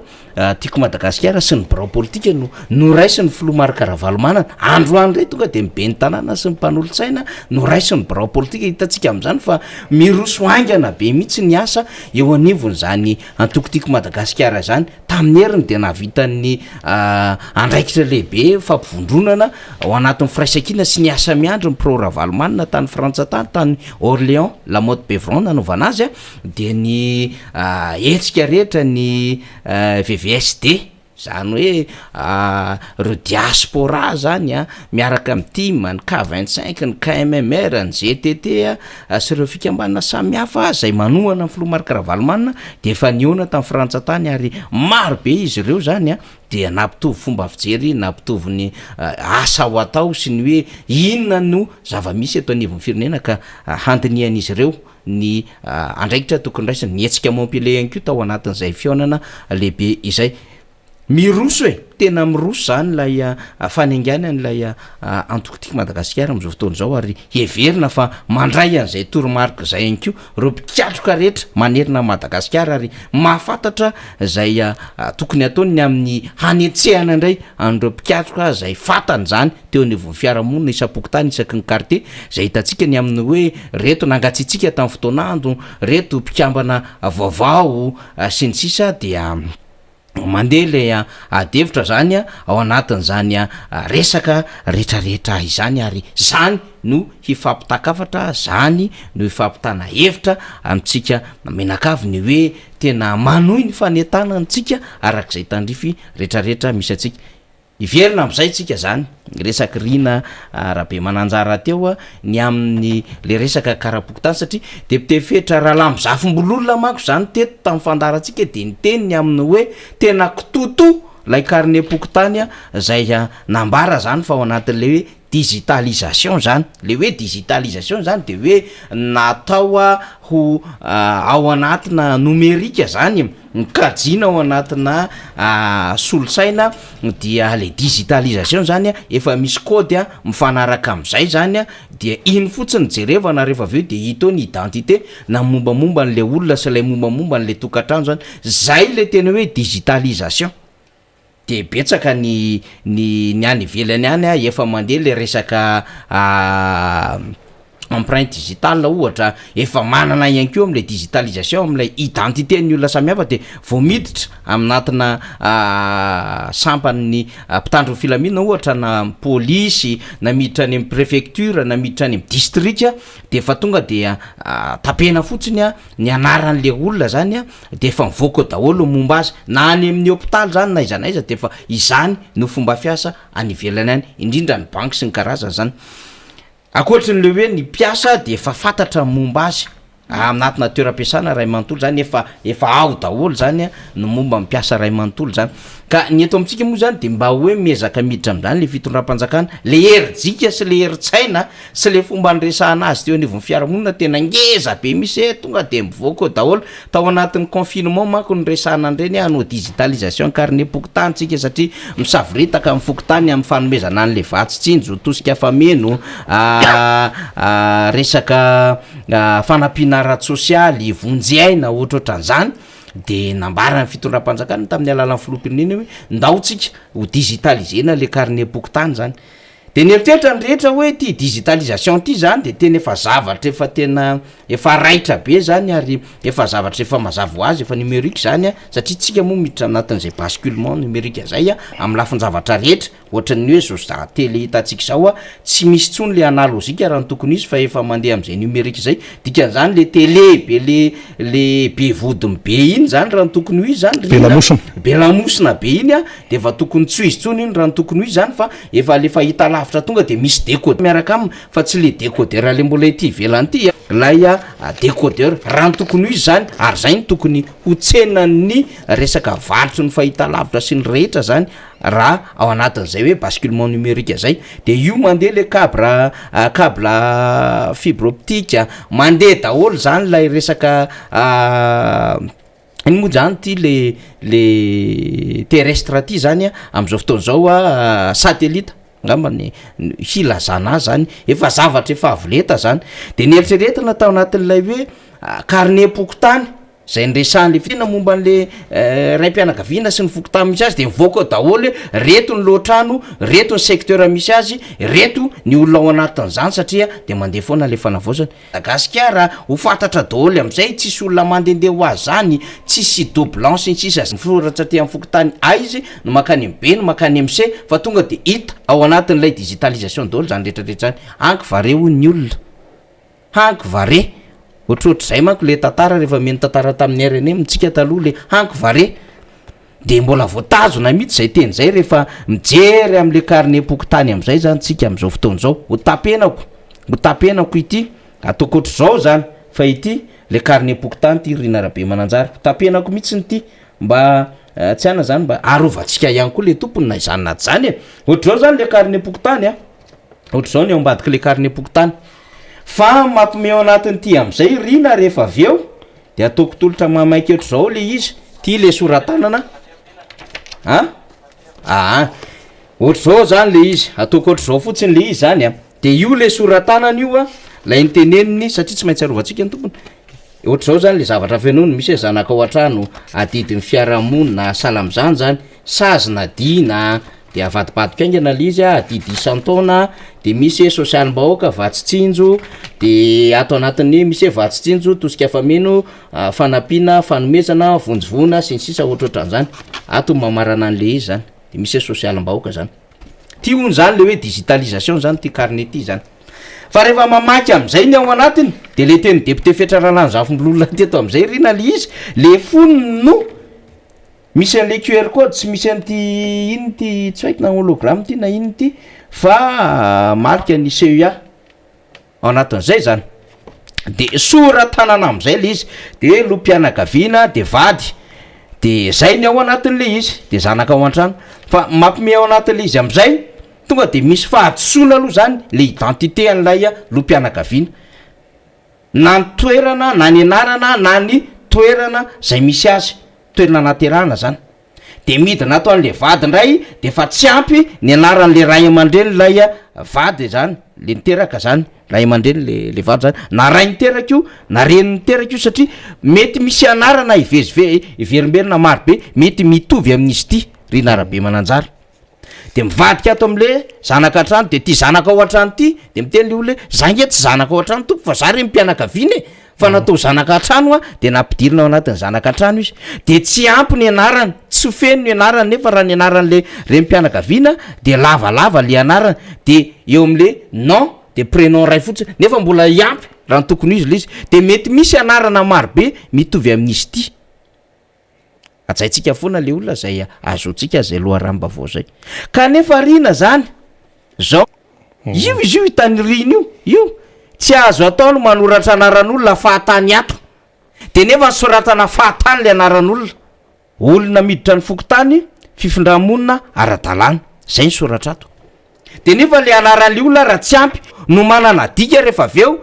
Tiako Madagasikara sy ny birao politika no noraisin'ny filoha Marc Ravalomanana. Androany indray tonga dia ny ben'ny tanàna sy ny mpanolotsaina noraisin'ny birao politika. Hitantsika amin'izany fa miroso haingana be mihitsy ny asa eo anivon'izany antoko Tiako Madagasikara izany. Tamin'ny heriny dia nahavitan'ny andraikitra lehibe fampivondronana ao anatin'ny firaisankina sy ny asa miandry ny pro Ravalomanana tany Frantsa tany, tany Orléans, La Motte Beuvron nanaovana azy. dia ny hetsika rehetra ny VVSD zany hoe reo diaspora zany a miaraka amin'ny tim, ny K 25, ny KMMR, ny GTT a sy ireo fikambanana samihafa zay manohana ny filoha Marc Ravalomanana de efa nihaona tany Frantsa tany ary maro be izy ireo zany a dia nampitovy fomba fijery, nampitovy ny asa ho atao sy ny hoe inona no zava-misy eto anivon'ny firenena ka handinihan'izy ireo ny andraikitra tokony raisiny. Ny hetsika Montpellier ihany koa tao anatin'izay fihaonana lehibe izay. Miroso e! Tena miroso izany ilay fanenganana ilay antoko Tiako Madagasikara amin'izao fotoana izao ary heverina fa mandray an'izay toromarika izay ihany koa ireo mpikatroka rehetra manerana an'i Madagasikara ary mahafantatra izay tokony hataony ny amin'ny hanetsehana indray an'ireo mpikatroka izay fantany izany teo anivon'ny fiarahamonina isam-pokontany isaky ny kartie izay hitantsika ny amin'ny hoe reto nangatsiatsiaka tamin'ny fotoan'andro, reto mpikambana vaovao sy ny sisa dia Mandeha ilay ady hevitra zany ao anatin'izany resaka retraretra izany ary zany no hifampitakafatra, zany no hifampitana hevitra amintsika mianakavy ny hoe tena manohy ny fanentanana antsika arak'izay tandrify retraretra misy antsika. Hiverina amin'izay tsika zany, resak'i Rina Rabemananjara teo ny amin'ny le resaka kara-pokontany satria député Fetra Ralambozafimbololona manko zany teto tamin'ny fandaharantsika de niteny ny amin'ny hoe tena kitotoa lay karnem-pokontany zay nambara zany fa ao anatin'le hoe digitalisation zany, le hoe digitalisation zany de hoe natao ho ao anatina nomerika zany, kajiana ao anatina solosaina dia le digitalisation zany efa misy code mifanaraka am'zay zany dia iny fotsiny jerevana rehefa avy eo de hita eo ny identité na mombamomba an'le olona sy lay mombamomba an'le tokantrano zany, zay le tena hoe digitalisation. De betsaka ny ny ny any ivelany any a efa mandeha le resaka empreinte digitale ohatra, efa manana ihany koa am'le digitalisation am'lay identité an'ny olona samihafa de vao miditra aminatina sampan'ny mpitandro ny filaminana ohatra na pôlisy na miditra any am'prefecture na miditra any am'distrika de efa tonga de tapena fotsiny a ny anaran'le olona zany a de efa mivoaka eo daholo ny momba azy, na any amin'ny hôpitaly zany na aiza na aiza de efa izany no fomba fiasa any ivelany any, indrindra ny banky sy ny karazany zany. Ankoatrin'le hoe ny mpiasa de efa fantatra ny momba azy, anatina toeram-piasana ray manontolo zany efa efa ao daholo zany a ny momba ny mpiasa ray manontolo zany. Ka ny eto amintsika moa zany de mba hoe miezaka miditra am'zany le fitondram-panjakana, le herijika sy le herin-tsaina Sy le fomba niresahana azy teo anivon'ny fiarahamonina tena ngeza be mihitsy eh, tonga de mivoaka eo daholo, tao anatin'ny confinement manko niresahana an'ireny hoe hanao digitalisation carnet pokontany tsika satria misavoritaka ny fokontany amin'ny fanomezana an'le vatsy tsinjo, tosika fameno, resaka fanampiana ara-tsosialy, vonjy aina, ohatrohatran'izany, de nambaran'ny fitondram-panjakana tamin'ny alalan'ny filoham-pirenena hoe ndao tsika ho digitalisena le carnet pokontany zany. De nieritreritra ny rehetra hoe ity digitalisation ity zany de tena efa zavatra efa tena efa raitra be zany ary efa zavatra efa mazava ho azy efa numerique zany a, satria tsika moa miditra anatin'izay basculement numerique zay a amin'ny lafin-javatra rehetra, ohatran'ny hoe zao za tele hitantsika zao a tsy misy intsony le analogique raha ny tokony ho izy fa efa mandeha am'zay numerique zay, dikan'izany le tele be le le be vodiny be iny zany raha ny tokony ho izy zany Be lamosina. be lamosina be iny a de efa tokony tsy ho izy intsony iny raha ny tokony ho izy zany fa efa le fahitalavitra tonga de misy décodeur miaraka aminy fa tsy le décodeur le mbola ety ivelany ity a, lay décodeur raha ny tokony ho izy zany ary zay no tokony ho tsenan'ny resaka varotry ny fahitalavitra sy ny rehetra zany raha ao anatin'izay hoe basculement numérique zay de io mandeha le câble câble fibre optique mandeha daholo zany lay resaka Ino moa zany ty le le terrestre ty zany a am'zao fotoana zao a satellite angamba ny hilazana azy zany efa zavatra efa avo lenta zany de nieritreretina tao anatin'ilay hoe karnem-pokontany zay niresahan'le firenena momba an'le raim-pianakaviana sy ny fokontany misy azy de mivoaka ao daholo hoe reto ny lohatrano, reto ny secteur misy azy, reto ny olona ao anatin'zany satria de mandeha foana le fanavaozana. Gasikara ho fantatra daholo amizay tsisy olona mandendeha ho azy zany tsisy doublant sy ny sisa misoratra aty am fokontany aiz no makany am B no makany am C fa tonga de hita ao anatin'ilay digitalisation daholo zany rehetra rehetra zany hanky vare hoy ny olona hanky vare ohatrohatr'izay manko le tantara rehefa mino tantara tamin'ny rnm tsika taloha le hanky vare De mbola voatazona mihitsy zay teny zay rehefa mijery amle karnem-pokontany amzay zany tsika amzao fotoana zao, ho tapenako, ho tapenako ity, ataoko ohatr'izao zany fa ity le karnem-pokontany ty ry Rina Rabemananjara, ho tapenako mihitsiny ty mba tsy ana zany mba arovantsika ihany koa le tompony na izany na tsy zany e, ohatr'izao zany le karnem-pokontany a, ohatr'izao ny ao ambadik'le karnem-pokontany, fa mampime ao anatin'ity amzay Rina rehefa avy eo De ataoko tolotra maimaika ohatr'izao le izy, ty le sora-tanana. An? Aa. Ohatr'izao zany le izy, ataoko ohatr'izao fotsiny le izy zany an, de io le sora-tanana io an, lay noteneniny satria tsy maintsy arovantsika ny tompony, ohatr'izao zany le zavatra fenoiny, misy hoe zanaka ao an-trano, adidin'ny fiarahamonina, sahala am'zany zany, sazy na dina, de avadibadika haingana le izy an, adidy isan-taona, de misy hoe sosialim-bahoaka, vatsy tsinjo, de ato anatin'ny misy hoe vatsy tsinjo, tosika fameno, fanampiana, fanomezana, vonjy voina, sy ny sisa ohatrohatran'zany, ato no mamarana an'le izy zany. De misy hoe sosialim-bahoaka zany. Ty hono zany le hoe digitalisation zany ty carnet ty zany. Fa rehefa mamaky am'zay ny ao anatiny de le tenin'ny député Fetra Ralanzafimbololona teto am'zay ry na le izy, le fonony no misy an'le QR code tsy misy an'ity inona ty tsy haiko na hologramme ty na inona ty fa marika ny CEA. Ao anatin'izay zany de sora-tanana am'zay le izy de loham-pianakaviana de vady de zay ny ao anatin'le izy de zanaka ao an-trano fa mampime ao anatin'le izy am'zay tonga de misy fahadisoana aloha zany le identité an'ilay loham-pianakaviana na ny toerana na ny anarana na ny toerana zay misy azy toerana naterahana zany. De midina ato an'le vady ndray de efa tsy ampy ny anaran'le ray aman-dreny lay vady zany, le niteraka zany, ray aman-dreny le le vady zany, na ray niteraka io na reny niteraka io satria mety misy anarana hivezive- hiverimberina maro be mety mitovy amin'izy ity ry Narabemananjara. De mivadika ato am'le zanaka an-trano de ty zanaka ao an-trano ty de miteny le olona hoe za nge tsy zanaka ao an-trano tompoko fa za renim-pianakaviana e, fa natao zanaka an-trano aho de nampidirina ao anatin'ny zanaka an-trano izy, de tsy ampy ny anarany, tsy feno ny anarany nefa raha ny anaran'le renim-pianakaviana de lavalava le anarana de eo am'le nom de prénom ray fotsiny nefa mbola hiampy raha ny tokony ho izy le izy, de mety misy anarana marobe mitovy amin'izy ity. Hajaintsika foana le olona zay ahazoantsika zay loharanom-baovao zay. Kanefa Rina zany zao, io izy io hitan'i Rina io, io, tsy azo atao ny manoratra anaran'olona fahatany ato, de nefa soratana fahatany le anaran'olona. Olona miditra ny fokontany, fifindra-monina ara-dalàna, zay ny soratra ato. De nefa le anaran'le olona raha tsy ampy no manana dika rehefa avy eo,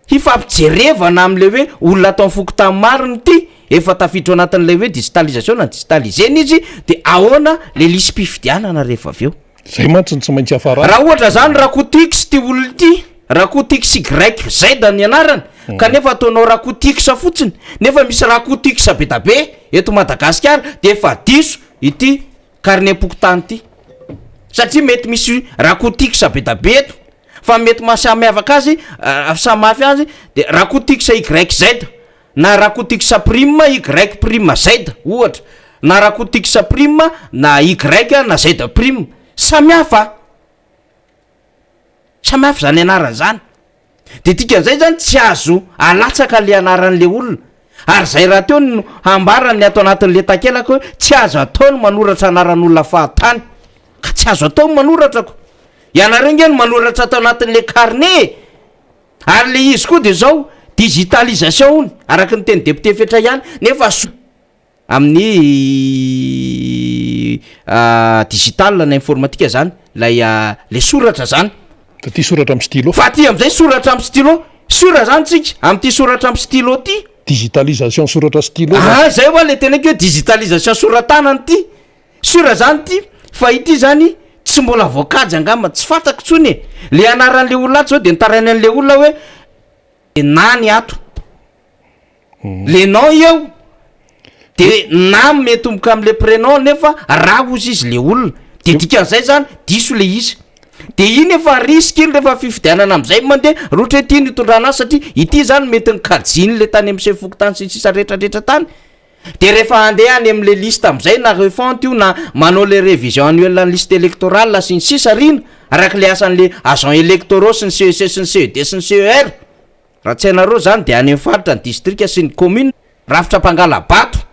Hifampijerevana amin'ilay hoe olona ato amin'ny fokontany marina ity, efa tafiditra ao anatin'ilay hoe digitalisation na digitaliser-na izy dia ahoana ilay lisi-pifidianana rehefa avy eo. Izay mantsy no tsy maintsy hiafarana. Raha ohatra izany Rakotix ity olona ity, Rakotix YZ ny anarany, kanefa ataonao Rakotix fotsiny, nefa misy Rakotix be da be eto Madagasikara dia efa diso ity karnem-pokontany ity. Satria mety misy Rakotix be da be eto. Fa mety maha samy miavaka azy, samy mafy azy de Rakotix YZ na Rakotix prime Y prime Z ohatra, na Rakotix prime na Y na Z prime, samy hafa, samy hafa zany anarana zany, de dikan'izay zany tsy azo alatsaka le anaran'le olona, ary zay rahateo no hambaran'ny ato anatin'le takelaka hoe tsy azo atao ny manoratra anaran'olona fahatany, ka tsy azo atao ny manoratra ko. Ianareo nge no manoratra ato anatin'le carnet e! Ary le izy koa de zao, digitalisation hono, araka ny teny député Fetra ihany, nefa so- amin'ny digital na informatique zany lay le soratra zany. Fa ty soratra am stylo. Fa aty am'zay soratra am stylo, sûr zany tsika am'ty soratra am stylo ty. Digitalisation soratra stylo. Ah zay hoa le teneniko hoe digitalisation sora-tanana ty. Sur zany ity fa ity zany tsy mbola voakajy angamba, tsy fantako tsony e! Le anaran'le olona ato zao de nitaraina an'le olona hoe na ny ato, le nom eo de na mitomboka am'le prénom nefa ra ozy izy le olona, de dikan'izay zany diso le izy, de iny efa risque iny refa fifidianana am'zay mandeha, raha ohatra hoe ity no itondrana azy satria ity zany mety nikajian'le tany am sefo fokontany sy ny sisa retraretra tany. De rehefa handeha any amle liste amzay na refonte io na manao le révision annuelle ny liste électorale sy ny sisa rina araka le asan'le agents électoraux sy ny CEC sy ny CED sy ny CER raha tsy hainareo zany de any am faritra ny distrika sy ny commune rafitra mpangala-bato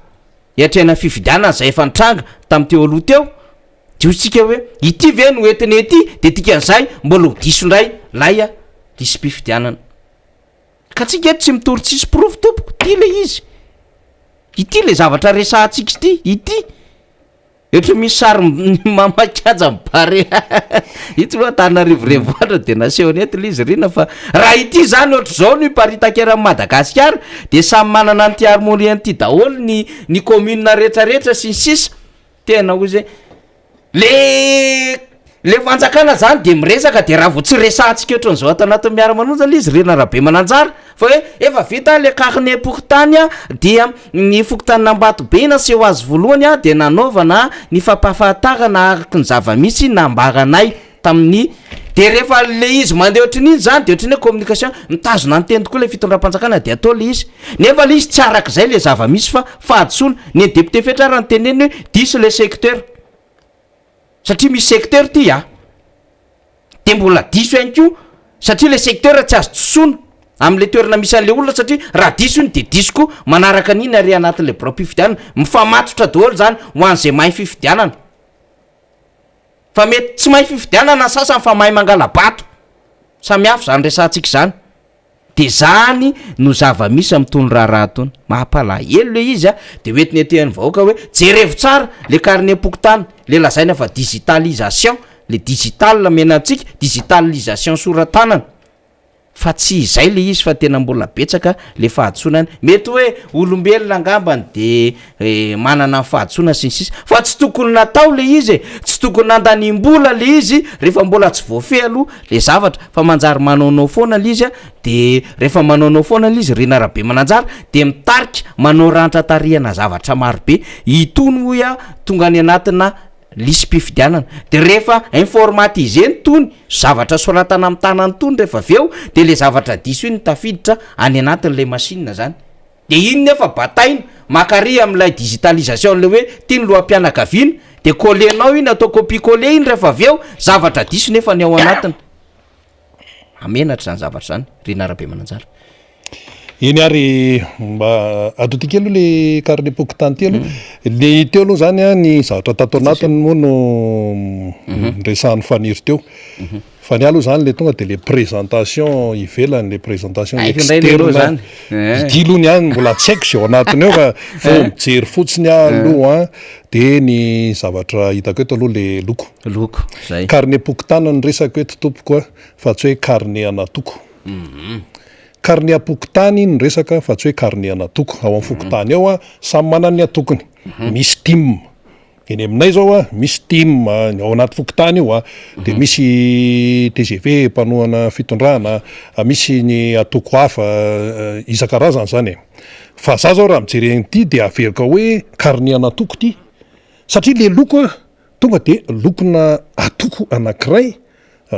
hiatrehana fifidianana zay efa nitranga tam teo aloha teo de hoy tsika hoe ity ve no entina ety de dikan'izay mbola ho diso ndray lay lisi-pifidianana. Ka tsika eto tsy mitory tsisy porofo tompoko, ty le izy, ity le zavatra resahantsika ity, ity, ohatry misy sary mamaky aja ny barea, ito moa Antananarivo renivohitra de nasehony eto le izy rina fa raha ity zany ohatr'izao no hiparitaka eran'i Madagasikara de samy manana an'ity harmonie an'ity daholo ny ny commune rehetra rehetra sy ny sisa. Tena hozy hoe le le fanjakana zany de miresaka de raha vao tsy resahantsika ohatran'izao ato anatin'ny miara-manonja le izy Rina Rabemananjara fa hoe efa vita le carnet-pokontany a dia ny fokontanin'Ambatobe naseho azy voalohany a de nanaovana ny fampahafantarana araky ny zava-misy nambaranay tamin'ny de rehefa le izy mandeha ohatran'iny zany de ohatran'ny hoe communication mitazona ny teny tokoa le fitondram-panjakana de atao le izy nefa le izy tsy arak'izay le zava-misy fa fahadisoana ny an'i député Fetra ary niteneniny hoe diso le secteur satria misy secteur ty a de mbola diso ihany koa satria le secteur tsy azo disoana am'le toerana misy an'le olona satria raha diso iny de diso koa manaraka an'iny ary anatin'le birao-pifidianana mifamatotra daholo zany ho an'izay mahay fifidianana. Fa mety tsy mahay fifidianana ny sasany fa mahay mangala-bato. Samy hafa izany resahantsika izany. De zany no zava-misy amin'itony raharaha itony. Mampalahelo le izy a, de hoentiny aty amin'ny vahoaka hoe jerevo tsara le carnet-pokontany, le lazaina fa digitalisation, le digital omena antsika, digitalisation sora-tanana. Fa tsy izay le izy fa tena mbola betsaka le fahadisoana any, mety hoe olombelona angambany de manana ny fahadisoana sy ny sisa fa tsy tokony natao le izy e, tsy tokony nandaniam-bola le izy rehefa mbola tsy voafehy aloha le zavatra fa manjary manaonao foana le izy a, de rehefa manaonao foana le izy Rina Rabemananjara de mitarika manao rantra tarihana zavatra marobe, itony hoy aho tonga any anatina lisi-pifidianana de rehefa informatiser ny tony zavatra soratana amin'ny tanana tony rehefa avy eo de le zavatra diso iny tafiditra any anatin'le machine zany de iny nefa bataina makary amin'ilay digitalisation le hoe ty ny loham-pianakaviana de coller-nao iny atao copie coller iny rehefa avy eo zavatra diso nefa ny ao anatiny hamenatra zany zavatra zany Rina Rabemananjara. Eny ary mba atody kely aloha le carnet-pokontany ty aloha. Le teo aloha zany an, ny zavatra tato anatiny moa no noresahan'i Faniry teo. Fa ny ahy aloha zany le tonga de le présentation ivelany, le présentation Haiko indray le aloha externe. zany. Ity aloha ny ahy mbola tsy haiko zay ao anatiny ao fa vao mijery fotsiny aho aloha an, de ny zavatra hitako eto aloha le loko. Loko, zay. Carnet-pokontany no resako eto tompoko a, fa tsy hoe carnet an'antoko. Carnet am-pokontany no resaka fa tsy hoe carnet an'antoko. Ao amin'ny fokontany ao samy manana ny antokony. Misy tim. Eny aminay izao misy tim ao anaty fokontany io dia misy tgv mpanohana fitondrana, misy ny antoko hafa isan-karazany izany e. Fa za zao raha mijery an'ity dia averiko hoe carnet an'antoko ity satria le loko tonga dia lokona antoko anankiray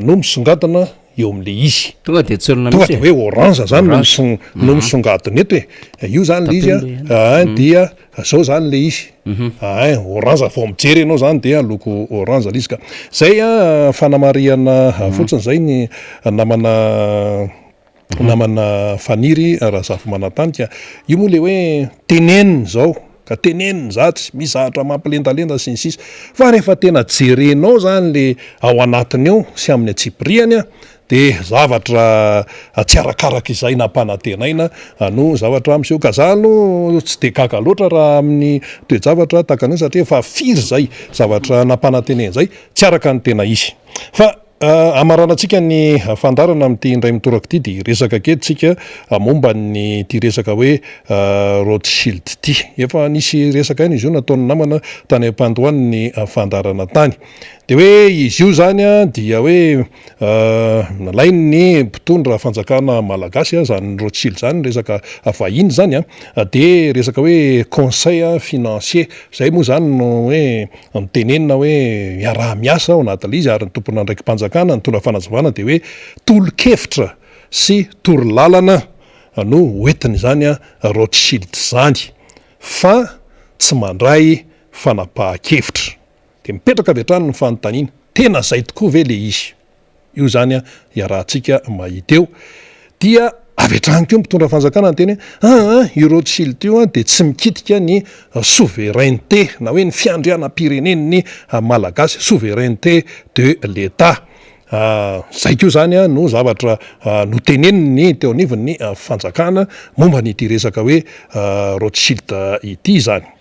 no misongadina eo amin'ilay izy. Tonga dia tsorina Tonga mihitsy dia e. hoe orange zany no Orange. mison- no misongadina eto e. Io zany ilay izy Tapeno a, ilay ein dia zao zany ilay izy. Ein orange vao mijery ianao zany dia loko orange ilay izy ka. Zay an fanamarihana fotsiny zay ny namana namana Faniry Razafimanantanika. Io moa le hoe tenenina izao ka tenenina izatsy, misy zavatra mampilendalenda sy ny sisa fa rehefa tena jerenao zany le ao anatiny ao sy amin'ny antsipiriany de zavatra tsy arakaraka izay nampanantenaina no zavatra miseho. Ka za aloha tsy de gaga loatra raha amin'ny toe-javatra tahaka an'io satria efa firy izay zavatra nampanantenaina izay tsy araka ny tena izy. Fa Hamaranantsika ny fandaharana amin'ity indray mitoraka ity dia hiresaka kely tsika momba ny ity resaka hoe Rothschild ity. Efa nisy resaka ihany izy io nataon'ny namana tany am-pandohan'ny fandaharana tany. Dia hoe izy io izany dia hoe nalain'ny mpitondra fanjakana malagasy izany Rothschild izany, resaka vahiny izany dia resaka hoe conseil financier. Izay moa izany no hoe Notenenina hoe iaraha-miasa ao anatin'ilay izy ary ny tompon'andraiki-panjakana nitondra fanazavana dia hoe tolo-kevitra sy torolalana no hoentin'izany Rothschild izany fa tsy mandray fanapahan-kevitra. Dia mipetraka avy hatrany ny fanontaniana, tena izay tokoa ve ilay izy? Io izany iarahantsika mahita eo. Dia avy hatrany koa ny mpitondra fanjakana niteny hoe aa io Rothschild io dia tsy mikitika ny souveraineté na hoe ny fiandrianam-pirenen'ny Malagasy, souveraineté de l'Etat. Izay koa izany no zavatra noteneniny teo anivon'ny fanjakana momba an'ity resaka hoe Rothschild ity izany.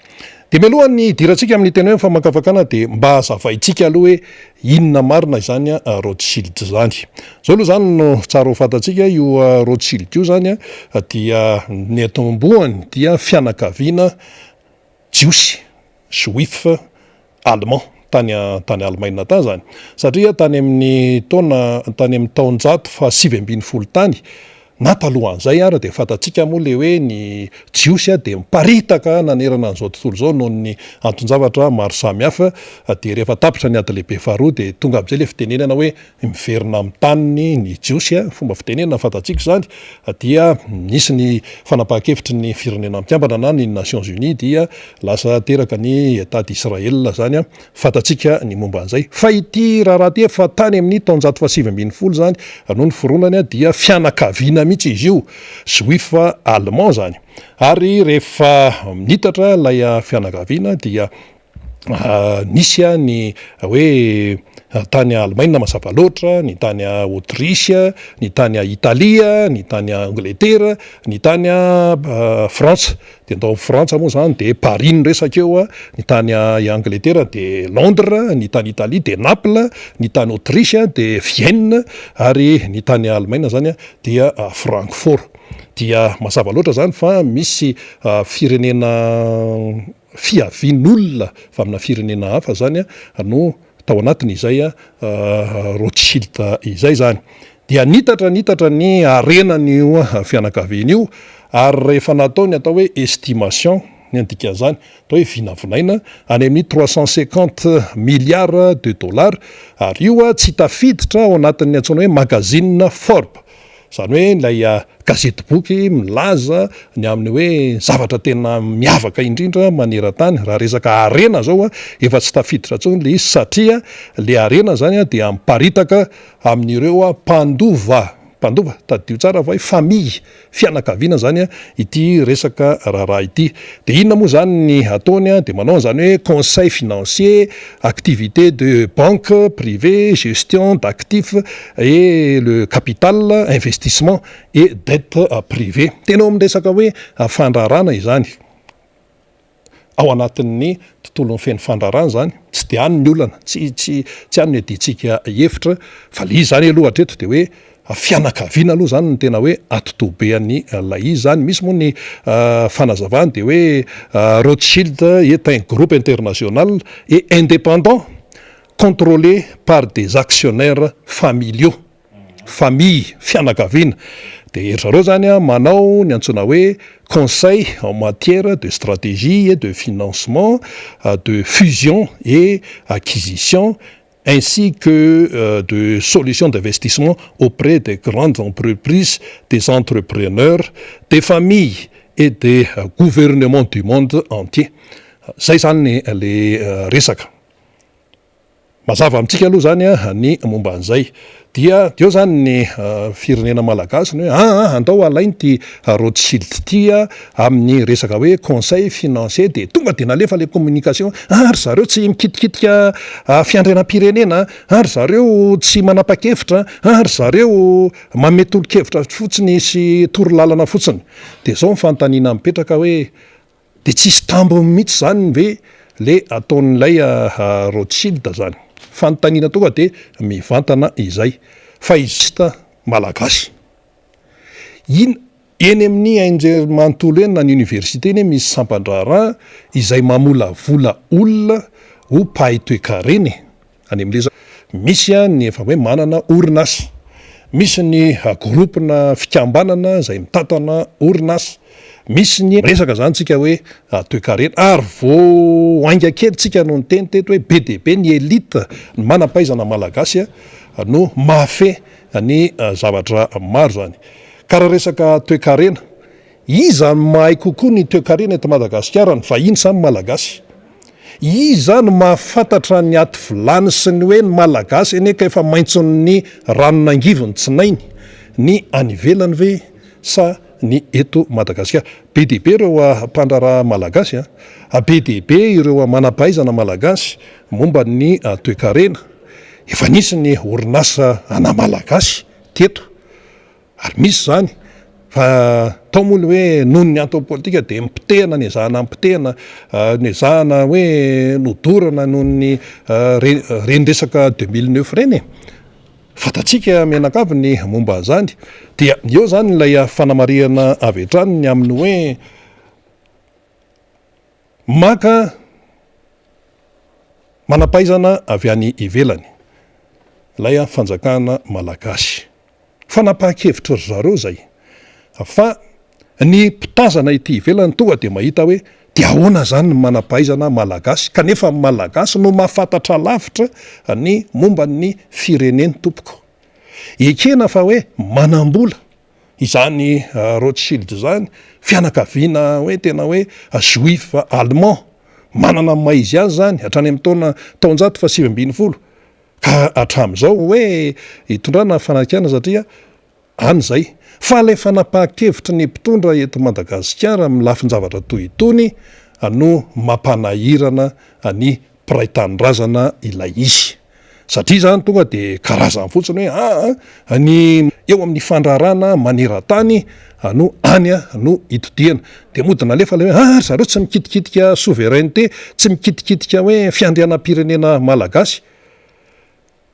Dia mialohan'ny hidirantsika amin'ny tena hoe famakafakana dia mba hazavaintsika aloha hoe inona marina izany Rothschild izany. Izao aloha izany no tsara ho fantatsika, io Rothschild io izany dia ny atombohany dia fianakaviana jiosy, juif. Allemand tany tany Alemaina tany izany satria tany amin'ny taona tany amin'ny taonjato faha 19 tany na talohan'izay ara dia fantatsika moa le hoe ny Jiosy dia miparitaka nanerana an'izao tontolo izao noho ny anton-javatra maro samihafa. Dia rehefa tapitra ny ady lehibe faharoa dia tonga amin'izay le fitenenana hoe miverina amin'ny taniny ny Jiosy, fomba fitenenana fantatsika izany, dia nisy ny fanapahan-kevitry ny Firenena Mikambana na ny Nations Unies dia lasa teraka ny Etat d'Israël izany, fantatsika ny momba an'izay. Fa ity raharaha ity efa tany amin'ny taonjato faha 19 izany no niforonany dia fianakaviana mihitsy izy io, Juif allemand izany. Ary rehefa nitatra ilay fianakaviana dia Nisy ny hoe tany Alemaina mazava loatra, ny tany Autriche, ny tany Italia, ny tany Angletera, ny tany Frantsa. Dia tao Frantsa moa izany dia Paris no resaka eo, ny tany Angletera dia Londres, ny tany Italia dia Naples, ny tany Autriche dia Vienne, ary ny tany Alemaina izany dia Francfort. Dia mazava loatra izany fa misy firenena fiavian'olona avy amina firenena hafa zany no tao anatiny izay Rothschild izay zany. Dia nitatra nitatra ny harenan'io fianakaviana io ary rehefa natao ny atao hoe estimation, ny dikan'izany atao hoe vinavinaina any amin'ny 350 milliards de dollars ary io tsy tafiditra ao anatin'ny antsoina hoe magazine Forbes. Izany hoe ilay gazetiboky milaza ny amin'ny hoe zavatra tena miavaka indrindra maneran-tany. Raha resaka harena izao efa tsy tafiditra intsony ilay izy satria ilay harena izany dia miparitaka amin'ireo mpandova, mpandova, tadidio tsara fa hoe famille, fianakaviana izany ity resaka raharaha ity. Dia inona moa izany ny ataony? Dia manao an'izany hoe conseil financier, activité de banque privée, gestion d'actifs et le capital, investissement et dette privée. Tena eo amin'ny resaka hoe fandraharahana izany. Ao anatin'ny tontolon'ny feno fandraharahana izany, tsy dia any ny olana, tsy tsy tsy any no iadiantsika hevitra, fa le izy izany aloha hatreto dia hoe fianakaviana aloha izany no tena hoe atidoha an'ilay izy izany. Misy moa ny fanazavany dia hoe Rothschild est un groupe international et indépendant contrôlé par des actionnaires familiaux, famille, fianakaviana. Dia ry zareo izany manao ny antsoina hoe conseil en matière de stratégie et de financement, de fusion et acquisition ainsi que de solutions d'investissement auprès des grandes entreprises, des entrepreneurs, des familles et des gouvernements du monde entier. Zay zany le resaka. Mazava amintsika aloha zany ny momba an'izay. Dia eo zany ny firenena malagasy ny hoe aa andao alaina ity Rothschild ity amin'ny resaka hoe conseil financier dia tonga dia nalefa ilay communication, ah ry zareo tsy mikitikitika fiandrianam-pirenena, ah ry zareo tsy manapa-kevitra, ah ry zareo manome tolo-kevitra fotsiny sy torolalana fotsiny. Dia izao ny fanontaniana mipetraka hoe Dia tsisy tambiny mihitsy zany ve le ataon'ilay Rothschild zany? Fanontaniana tonga dia mivantana izay. Fa izy malagasy. In, eny amin'ny anjerimanontolo eny na ny université anie misy sampan-draharaha izay mamolavola olona ho mpahay toekarena e. Any amin'ilay misy ny efa hoe manana orinasa, misy ny groupe-na fikambanana izay mitantana orinasa, misy ny resaka izany tsika hoe toekarena ary vao hainga kely tsika no niteny teto hoe be dia be ny elite, ny manam-pahaizana malagasy no mahafehy ny zavatra maro izany. Ka raha resaka toekarena, iza no mahay kokoa ny toekarena eto Madagasikara, ny vahiny sa ny malagasy? Iza no mahafantatra ny aty vilany sy ny hoe ny Malagasy anie ka efa maintson'ny rano nangivy ny tsinainy, ny any ivelany ve sa ny eto Madagasikara? Be dia be ireo mpandraharaha Malagasy a, be dia be ireo manam-pahaizana Malagasy momba ny toekarena, efa nisy ny orinasa ana Malagasy teto. Ary misy izany fa tao moa ny hoe noho ny antony politika dia nipotehana, nezahana nipotehana, nezahana hoe nodorana noho ny ireny resaka 2009 ireny e. Fantatsika mianakavy ny momba an'izany. Dia eo izany ilay fanamarihana avy hatrany ny amin'ny hoe maka. Manam-pahaizana avy any ivelany ilay fanjakana malagasy. Fanapahan-kevitry ry zareo izay. Fa ny mpitazana ety ivelany tonga dia mahita hoe dia ahoana izany ny manam-pahaizana malagasy kanefa ny malagasy no mahafantatra lavitra ny momba ny fireneny tompoko. Ekena fa hoe manam-bola izany Rothschild izany, fianakaviana hoe tena hoe juif allemand, manana ny maha izy azy izany hatrany amin'ny taona taonjato faha 19 ka hatramin'izao hoe hitondrana fanakianana satria any izay. Fa ilay fanapahan-kevitry ny mpitondra eto Madagasikara amin'ny lafin-javatra toy itony no mampanahirana ny mpiray tanindrazana ilay izy. Satria izany tonga dia karazany fotsiny hoe aa ny eo amin'ny fandraharahana maneran-tany no any no itodihana. Dia mody nalefa ilay hoe aa ry zareo tsy mikitikitika souveraineté, tsy mikitikitika hoe fiandrianam-pirenena malagasy.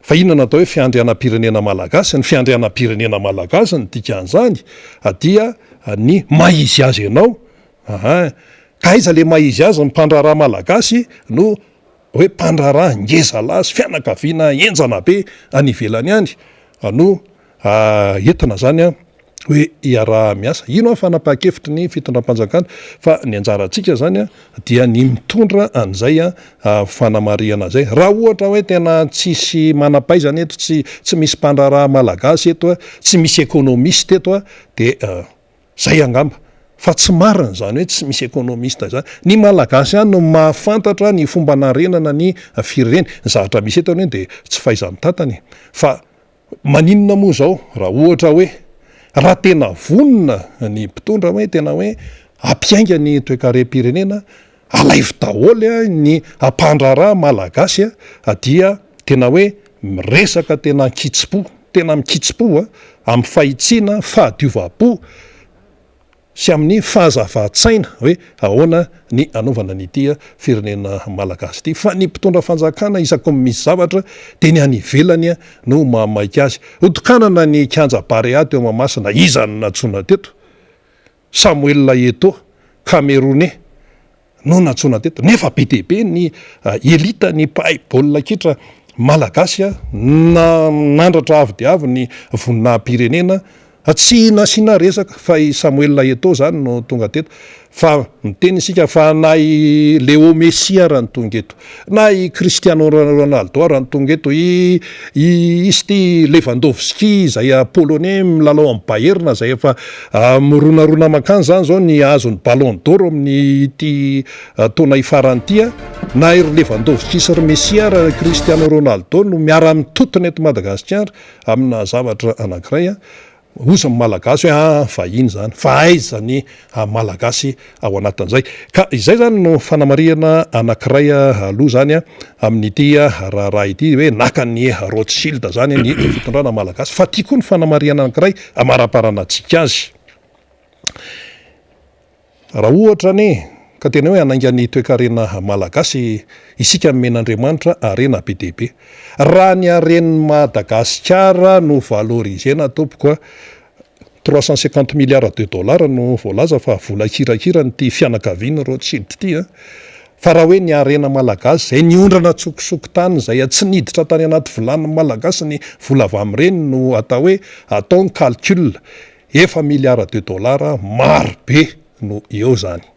Fa inona no atao hoe fiandrianam-pirenena malagasy? Ny fiandrianam-pirenena malagasy ny dikan'izany dia ny maha izy azy anao. Aa ka aiza ilay maha izy azy ny mpandraharaha malagasy no hoe mpandraharaha ngeza lahy sy fianakaviana henjana be any ivelany any no entina zany hoe hiaraha-miasa. Ino an fanapahan-kevitry ny fitondram-panjakana fa ny anjarantsika zany dia ny mitondra an'izay fanamarihana izay. Raha ohatra hoe tena tsisy manam-pahaizana eto, tsy tsy misy mpandraharaha malagasy eto, tsy misy économiste eto dia Zay angamba. Fa tsy marina izany hoe tsy misy économiste izany. Ny Malagasy ihany no mahafantatra ny fomba hanarenana ny fireneny. Ny zavatra misy eto anie dia tsy fahaiza-mitantana e. Fa maninona moa izao raha ohatra hoe raha tena vonona ny mpitondra hoe tena hoe hampiainga ny toekarem-pirenena, alaivo daholo ny mpandraharaha Malagasy dia tena hoe miresaka tena an-kitsim-po, tena amin-kitsim-po, amin'ny fahitsiana, fahadiovam-po sy amin'ny fahazavan-tsaina hoe ahoana ny hanaovana an'ity firenena Malagasy ity. Fa ny mpitondra fanjakana isaky ny misy zavatra dia ny any ivelany no mahamaika azy. Hotokanana ny kianja Barea teo Mahamasina, iza no nantsoina teto? Samuel Eto'o, Camerounais, no nantsoina teto. Nefa be dia be ny elite ny mpahay baolina kitra malagasy nanandratra avo dia avo ny voninahim-pirenena. Tsy nasiana resaka fa i Samuel Eto'o izany no tonga teto. Fa miteny isika fa na i Leo Messi ara no tonga eto, na i Cristiano Ronaldo ara no tonga eto, i i izy ity Lewandowski izay polonais milalao amin'ny Bayern izay efa mironarona mankany izany izao ny hahazo ny ballon d'or amin'ity taona hifarany ity, na i ry Lewandowski sy ry Messi ara Cristiano Ronaldo no miara-mitotona eto Madagasikara amina zavatra anankiray. Hozy ny Malagasy hoe aa vahiny izany, fa aiza ny Malagasy ao anatin'izay? Ka izay izany no fanamarihana anankiray aloha izany amin'ity raharaha ity hoe naka ny Rothschild izany ny fitondrana Malagasy. Fa ity koa ny fanamarihana anankiray amaraparana antsika azy. Raha ohatra anie ka tena hoe hanainga ny toekarena malagasy isika nomen'Andriamanitra harena be dia be. Raha ny haren'i Madagasikara no valoriser-na tompoko a, 350 milliards de dollars no voalaza fa vola kirakiran'ity fianakavian'i Rothschild ity a. Fa raha hoe ny harena malagasy izay niondrana an-tsokosoko tany izay tsy niditra tany anaty vilanin'ny malagasy ny vola avy amin'ireny no atao hoe atao ny calcul. Efa milliard de dollars maro be no eo zany.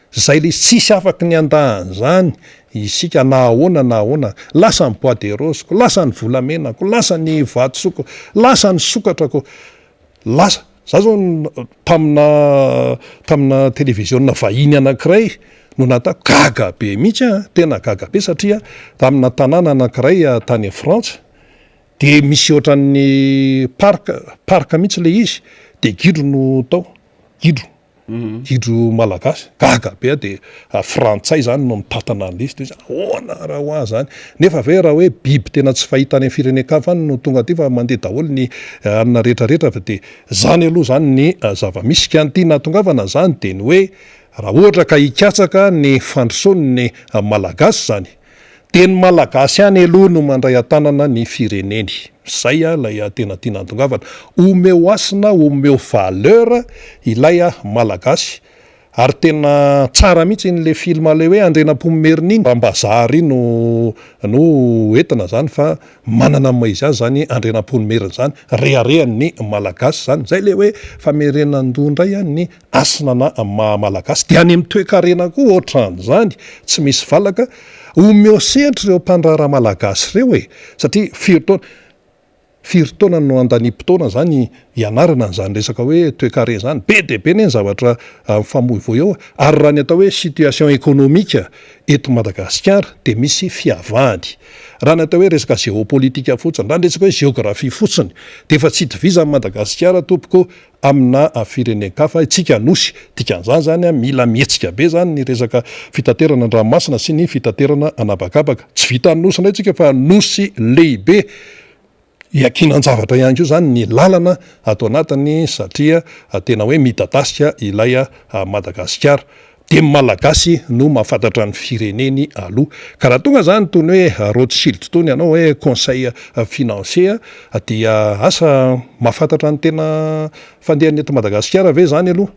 Zay le izy, tsisy afaky ny handà an'izany isika na ahoana na ahoana. Lasa ny bois de rose-ko, lasa ny volamenako, lasa ny vatosoako, lasa ny sokatrako, lasa. Za zao tamina tamina televiziona vahiny anankiray no nahitako, gaga be mihitsy aho, tena gaga be satria tamina tanàna anankiray tany Frantsa, De misy ohatran'ny parc, parc mihitsy le izy, de gidro no tao, gidro, gidro malagasy, gaga be aho de frantsay zany no mitantana an'le izy, de ozy ahoana raha ho ahy zany, nefa ve raha hoe biby tena tsy fahita any amin'ny firenen-kafa any no tonga aty fa mandeha daholo ny hanina rehetra rehetra fa de zany aloha zany ny zava-misy, ka ny tiana hahatongavana zany de ny hoe raha ohatra ka hikatsaka ny fandrosoan'ny malagasy zany Dia ny Malagasy ihany aloha no mandray an-tanana ny fireneny. Izay ilay tena tiana handongavana. Omeo hasina, omeo valeur ilay Malagasy. Ary tena tsara mihitsy iny le film le hoe Andrianampoinimerina iny, Rambazaha ry no no entina zany fa manana ny maha izy azy zany Andrianampoinimerina zany, reharehan'ny Malagasy zany, zay le hoe famerenan-doha indray ny hasina na maha Malagasy, de any amin'ny toekarena koa ohatran'izany, tsy misy valaka, omeo sehatra ireo mpandraharaha Malagasy ireo e, satria firy taona. Firy taona no andaniam-potoana izany hianarana an'izany resaka hoe toekarena izany? Be dia be anie ny zavatra mifamoivoy eo ary raha ny atao hoe situation économique eto Madagasikara dia misy fiavahany. Raha ny atao hoe resaka géopolitique fotsiny, raha ny resaka hoe géographie fotsiny dia efa tsy itovizan'i Madagasikara tompoko amina firenen-kafa isika nosy. Dikan'izany izany mila mihetsika be izany ny resaka fitaterana an-dranomasina sy ny fitaterana an'habakabaka. Tsy vitan'ny nosy indray isika fa nosy lehibe iankinan-javatra ihany koa izany ny lalana ato anatiny satria tena hoe midadasika ilay Madagasikara. Dia ny Malagasy no mahafantatra ny fireneny aloha. Ka raha tonga izany itony hoe Rothschild itony hanao hoe conseil financier dia asa mahafantatra ny tena fandehan'ny eto Madagasikara ve izany aloha?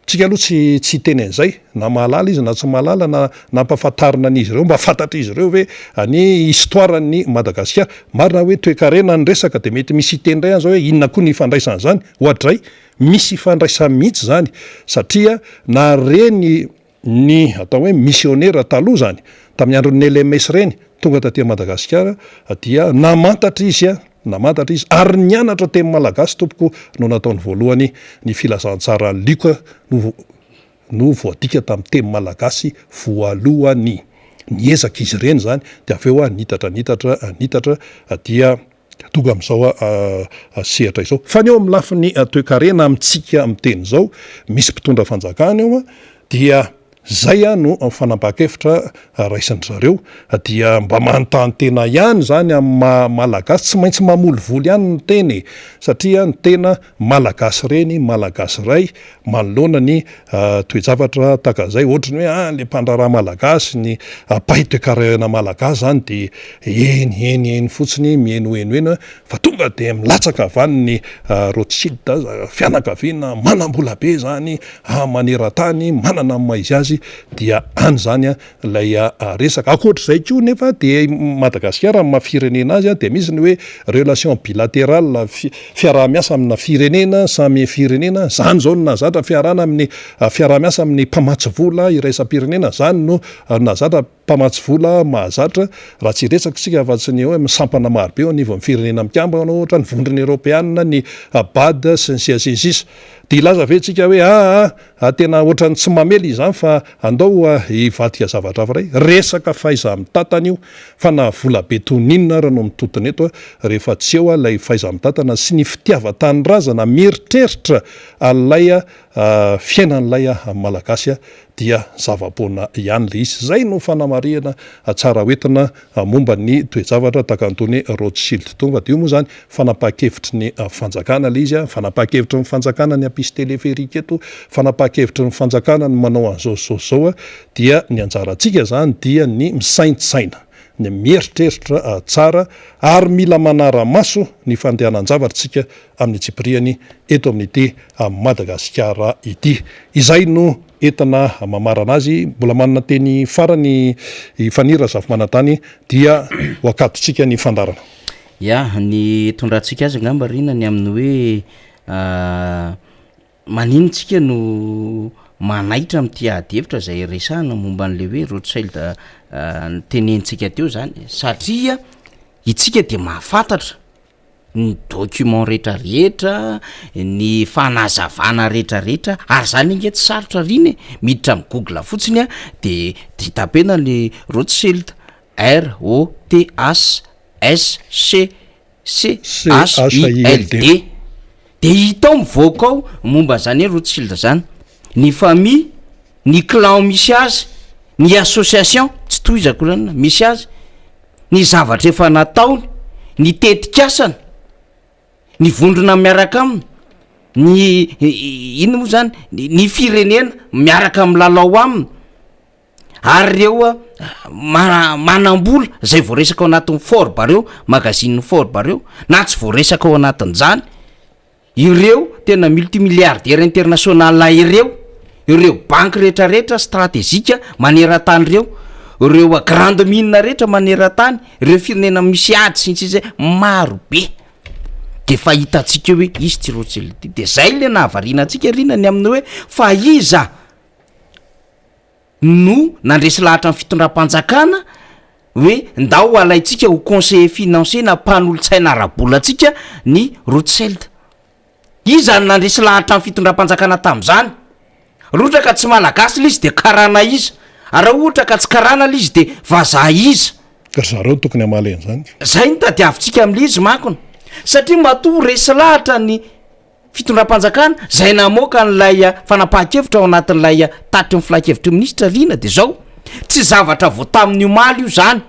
Tsika aloha tsy tsy hiteny an'izay, na mahalala izy na tsy mahalala na nampahafantarina an'izy ireo, mba fantatr'izy ireo ve ny histoire an'i Madagasikara? Marina hoe toekarena ny resaka dia mety misy hiteny indray any izao hoe inona koa ny ifandraisan'izany? Oadray! Misy ifandraisany mihitsy izany satria na reny ny atao hoe misionera taloha izany tamin'ny andron'ny LMS ireny tonga taty Madagasikara dia namantatra izy namantatra izy ary nianatra teny malagasy tompoko no nataony voalohany ny filazantsara Lioka no no voadika tamin'ny teny malagasy voalohany niezaka izy ireny izany dia avy eo nitatra nitatra nitatra dia Tonga amin'izao sehatra izao. Fa ny eo amin'ny lafiny toekarena amintsika miteny izao, misy mpitondra fanjakana eo dia zay no fanapahan-kevitra raisin-dry zareo. Dia mba manontany tena ihany izany amin'ny maha Malagasy, tsy maintsy mamolivoly ihany ny tena e! Satria ny tena Malagasy reny, Malagasy ray, manoloana ny toe-javatra tahaka an'izay, ohatry ny hoe ah le mpandraharaha malagasy, ny mpahay toekarena malagasy zany de eny eny eny fotsiny, mihenoheno eny fa tonga de milatsaka avy any ny Rothschild, fianakaviana manam-bola be zany maneran-tany, manana ny maha izy azy, dia any zany ilay resaka. Ankoatr'izay koa nefa dia Madagasikara amin'ny maha firenena azy dia misy ny hoe relation bilaterale, fiaraha-miasa amina firenena samy firenena, izany izao no nahazatra fiarahana amin'ny fiaraha-miasa amin'ny mpamatsy vola iraisam-pirenena, izany no nahazatra mpamatsy vola mahazatra, raha tsy hiresaka isika afa-tsy ny hoe sampana marobe eo anivon'ny firenena mikambana ohatra, ny vondrona eoropeanina, ny bad sy ny sisa sy ny sisa. Dia hilaza ve isika hoe aa Ah tena ohatran'ny tsy mamely izany fa andao hivadika zavatra hafa indray. Resaka fahaiza-mitantana io fa na vola be toy ny inona ara no mitotona eto rehefa tsy eo ilay fahaiza-mitantana sy ny fitiavan-tanindrazana mieritreritra an'ilay fiainan'ilay Malagasy dia zava-poana ihany ilay izy. Izay no fanamarihana tsara hoentina momba ny toe-javatra tahaka an'itony Rothschild itony fa dia io moa izany fanapahan-kevitry ny fanjakana ilay izy, fanapahan-kevitry ny fanjakana ny hampisy téléphérique eto, fanapahan-kevitry ny fanjakana ny manao an'izao sy izao sy izao dia ny anjarantsika izany dia ny misaintsaina, ny mieritreritra tsara ary mila manara-maso ny fandehanan-javatra isika amin'ny antsipiriany eto amin'ity Madagasikara ity. Izay no entina mamarana azy. Mbola manana teny farany i Faniry Razafimanantany dia ho akatontsika ny fandaharana. Ya, ny hitondrantsika azy angamba Rina ny amin'ny hoe maninona tsika no manaitra amin'ity ady hevitra izay resahana momba an'ilay hoe Rothschild notenenintsika teo zany satria itsika dia mahafantatra ny document rehetra rehetra, ny fanazavana rehetra rehetra, ary zany ange tsy sarotra r'iny e, miditra am google fotsiny a de de tapena ny Rothschild, R O T H S C C H I L D, de hita ao mivoaka ao momba an'zany hoe Rothschild zany, ny famille, ny clan misy azy, ny association, tsy tohizako r'anona, misy azy. ny zavatra efa nataony, ny tetikasany, ny vondrona miaraka aminy, ny inona moa zany, ny firenena miaraka milalao aminy, ary ireo mana- manam-bola zay voaresaka ao anatin'ny Forbes reo, magazine Forbes reo, na tsy voaresaka ao anatin'izany. Ireo tena multimilliardaire international ireo, Ireo banky rehetra rehetra stratejika maneran-tany ireo, ireo grande mine rehetra maneran-tany, ireo firenena misy ady sy ny sisa maro be de efa hitantsika eo hoe izy ty Rothschild ty, de zay le nahavariana antsika ry ny amin'ny hoe fa iza no nandresy lahatra ny fitondram-panjakana hoe ndao alaintsika ho conseiller financier na mpanolotsaina ara-bola antsika ny Rothschild. Iza no nandresy lahatra ny fitondram-panjakana tamin'izany? Raha ohatra ka tsy malagasy ilay izy dia karana iza? Ary raha ohatra ka tsy karana ilay izy dia vazaha iza? Ry zareo no tokony hamaly an'izany. Zay no tadiavintsika amin'ilay izy mankony. Satria matoa resy lahatra ny fitondram-panjakana izay namoaka an'ilay fanapahan-kevitra ao anatin'ilay tatitry ny filan-kevitry ny minisitra Rina dia izao, tsy zavatra vao tamin'ny omaly io izany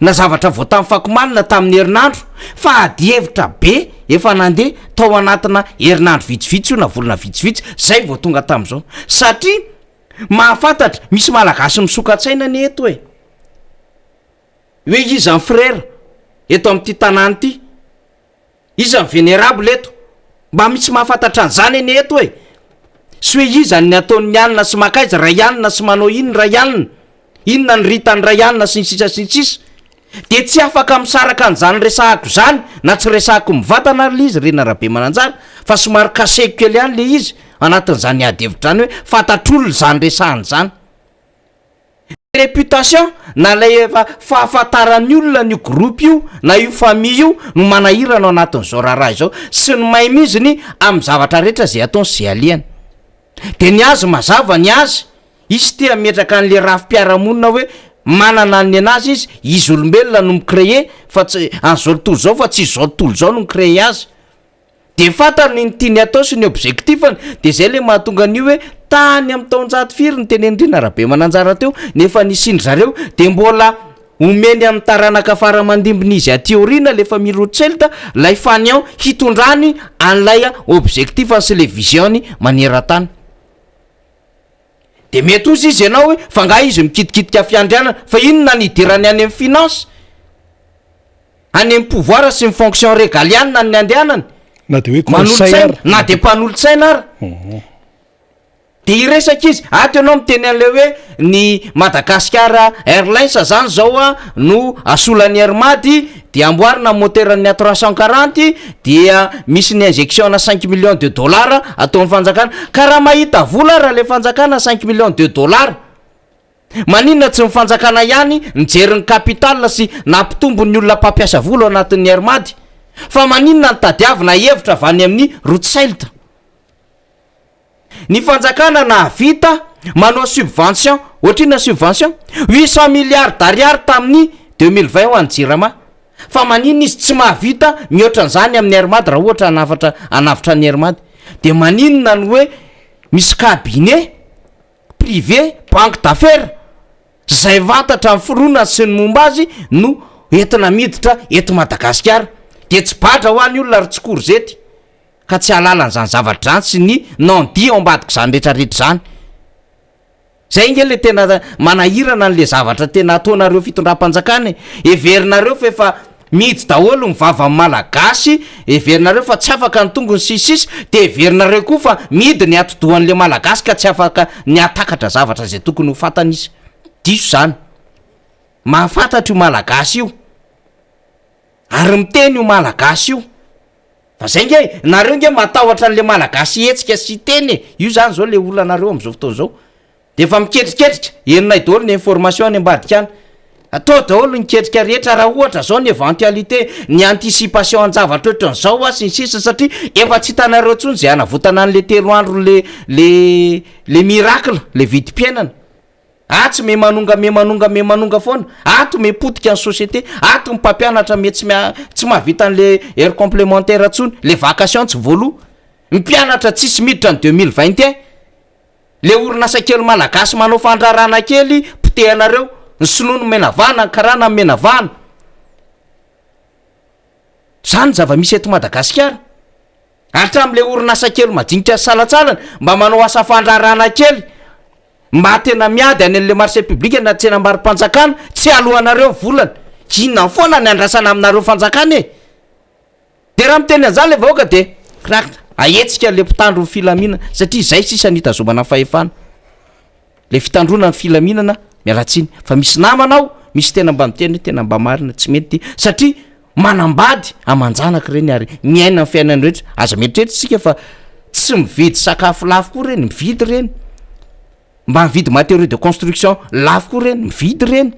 na zavatra vao tamin'ny fakomaly na tamin'ny herinandro fa adihevitra be efa nandeha tao anatina herinandro vitsivitsy io na volana vitsivitsy zay vao tonga tamin'izao satria mahafantatra misy malagasy misoka-tsaina anie eto e! Hoe iza ny frera eto amin'ity tanàna ity? Iza ny venerable eto? Mba misy mahafantatra an'izany anie eto e! Sy hoe iza ny ataon'ny alina sy mankaiza ray alina sy manao inona ray alina? Inona ny ritan'ny ray alina sy ny sisa sy ny sisa. Dia tsy afaka misaraka an'izany resahako izany na tsy resahako mivantana ary le izy Rina Rabemananjara fa somary kaseko kely ihany le izy anatin'izany ady hevitra izany hoe fantatr'olona izany resahana izany. Réputation na ilay efa fahafantaran'ny olona an'io groupe io na io famille io no manahirana ao anatin'izao raharaha izao sy ny maimiziny amin'ny zavatra rehetra izay ataony sy izay alehany. Dia ny azy mazava ny azy, izy te hametraka an'le rafi-piarahamonina hoe manana ny nenazy izy, izy olombelona no mi-créer fa tsy an'izao tontolo izao fa tsy izao tontolo izao no mi-créer azy. De fantany ny tiany atao sy ny objectif-ny, de zay le mahatonga an'io hoe tany amin'ny taonjato firy ny tenenin-dry Rina Rabemananjara teo ny efa nisian-dry zareo de mbola omeny amin'ny taranaka fara aman-dimbiny izy aty aoriana le famille Rothschild lay fanion hitondrany an'ilay objectif-ny sy le vision-ny maneran-tany. De mety ozy izy ianao hoe fa nga izy mikitikitika fiandrianana fa inona ny idirany any amin'ny finance? Any amin'ny pouvoir sy ny fonction régalienne ny andehanany. Na dia hoe conseil ara. Na dia mpanolotsaina ara. Dia hiresaka izy. Ato ianao miteny an'ilay hoe ny Madagascar Airlines zany zao a no asolan'ny Air Mad dia amboarina ny moteur-n'ny A 340 dia misy ny injection ana cinq millions de dollars ataon'ny fanjakana. Ka raha mahita vola ara ilay fanjakana cinq millions de dollars. Maninona tsy ny fanjakana ihany nijery ny capital sy nampitombo ny olona mpampiasa vola ao anatin'ny Air Mad? Fa maninona no tadiavina hevitra avy any amin'ny Rothschild? Ny fanjakana nahavita manao subvention, ohatrinona ny subvention? 800 milliards d'ariary tamin'ny 2020 ho an'ny Jirama. Fa maninona izy tsy mahavita mihoatra an'izany amin'ny Air Mad raha ohatra hanafatra hanavotra ny Air Mad? Dia maninona no hoe misy cabinet? privé, banque d'affaires, zay fantatra ny fironany sy ny momba azy no entina miditra eto Madagasikara, de tsy badra hoa ny olona ry tsy korzety ka tsy hahalala an'izany zavatra izany sy ny non dit ao ambadik'izany rehetra rehetra izany. Zay nge le tena manahirana an'le zavatra tena ataonareo fitondram-panjakana e, heverinareo fa efa Mihidy daholo ny vavan'ny malagasy, heverinareo fa tsy afaka ny tongony sy ny sisa, dia heverinareo koa fa mihidy ny atidohan'le malagasy ka tsy afaka ny hahatakatra zavatra izay tokony ho fantany izy. Diso izany. Mahafantatra io malagasy io. Ary miteny io malagasy io. Fa zay nge e, nareo nge matahotra an'le malagasy hihetsika sy hiteny e, io zany zao le olanareo am'zao fotoana zao. De efa miketriketrika, henonay daholo ny information any ambadika any. Atao daholo ny ketrika rehetra raha ohatra zao ny eventualité, ny anticipation an-javatra ohatran'izao a sy ny sisa satria efa tsy hitanareo intsony zay hanavotana an'le telo andro le le le miracle, le vidim-piainana. Atsy me manonga me manonga me manonga foana, ato me potika ny société, ato ny mpampianatra me tsy mia- tsy mahavita an'le heure complémentaire intsony, le vacation tsy voaloa, ny mpianatra tsisy miditra ny 2021. Le orinasa kely malagasy manao fandraharahana kely potehanareo, ny sinoa nomena vahana, ny karana nomena vahana. Zany ny zava-misy eto Madagasikara. Hatramin'le orinasa kely majinika sy salantsalany mba manao asa fandraharahana kely mba tena miady any an'le marché public na tsenambaro-panjakana, tsy aloanareo ny volany. Inona foana ny andrasana aminareo fanjakana e? De raha miteny an'izany le vahoaka de crac, ahetsika le mpitandro ny filaminana satria zay sisa ny hitazomana ny fahefana. Le fitandroana ny filaminana, miala tsiny fa misy namana ao, misy tena mba miteny hoe tena mba marina tsy mety ty satria manambady aman-janaka ireny ary miaina ny fiainany rehetra, aza mieritreritra isika fa tsy mividy sakafo lafo koa ireny, mividy ireny, mba mividy matériaux de construction lafo koa ireny, mividy ireny.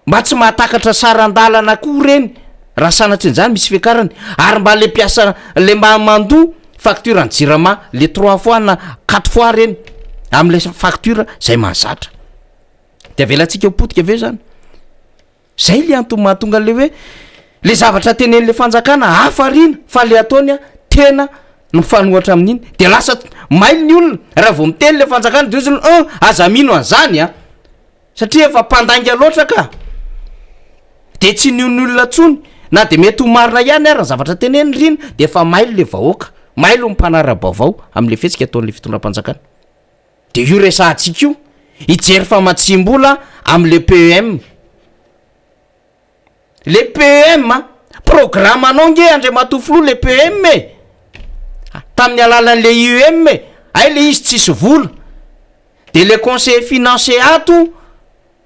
Mba tsy mahatakatra saran-dalana koa ireny raha sanatrian'izany misy fiakarany ary mba le mpiasa le mba mandoa facture ny jirama le trois fois na quatre fois ireny am'le facture zay mahazatra de avelantsika ho potika ve zany? Zay le antony mahatonga an'le hoe le zavatra tenen'le fanjakana hafa arina fa le ataony a tena mifanohatra amin'iny de lasa mailo ny olona raha vao miteny le fanjakana de ozy un aza mino an'zany a. Satria efa mpandainga loatra ka! De tsy nion'ny olona tsony, na de mety ho marina ihany ary ny zavatra teneniny rina de efa mailo le vahoaka, mailo ny mpanara-baovao amle fihetsika ataon'le fitondram-panjakana. De io resahantsika io, hijery famatsiam-bola amle PEM. Le PEM a! Programme-nao nge Andriamatoa Filoha le PEM e! Tamin'ny alalan'le IEM e! Hay le izy tsisy vola. De le conseiller financier ato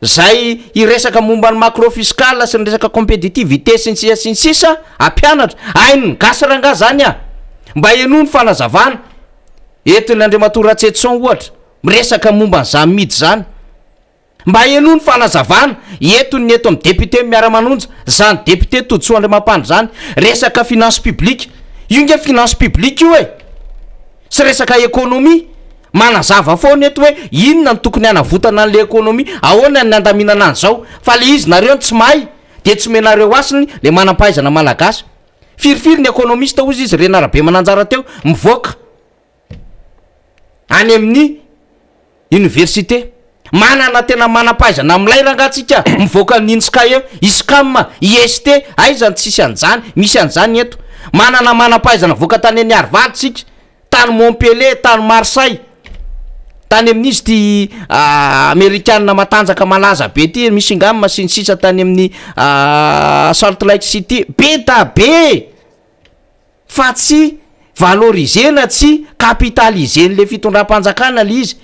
zay hiresaka momba ny macro fiscal sy ny resaka compétitivité sy ny sisa sy ny sisa hampianatra. Hain'ny gasy rangaha zany a! Mba henoy ny fanazavana entin'i Andriamatoa Ratsietison ohatra miresaka momba an'izany midy zany. Mba henoy ny fanazavana eto ny eto amin'ny député miara-manonja, zany député Todisoa Andriamampandry zany, resaka finance publique, io nge finance publique io e! Tsy resaka économie, manazava foana eto hoe inona no tokony hanavotana an'le économie, ahoana ny handaminana an'izao, fa le izy nareo no tsy mahay de tsy omenareo hasiny le manam-pahaizana malagasy. Firifiry ny économiste hozy izy Rena Rabemananjara teo mivoaka. any amin'ny université. Manana tena manam-pahaizana milay rangaha tsika mivoaka ny INSCAE, ISCAM, IST, aiza no tsisy an'izany, misy an'izany eto. Manana manam-pahaizana voaka tany any Harvard tsika, tany Montpellier, tany Marseille, tany amin'izy ity amerikana matanjaka malaza be ity, Michigan sy ny sisa tany amin'ny Salt Lake City, be da be! Fa tsy valoriser-na tsy capitaliser-n'le fitondram-panjakana le izy.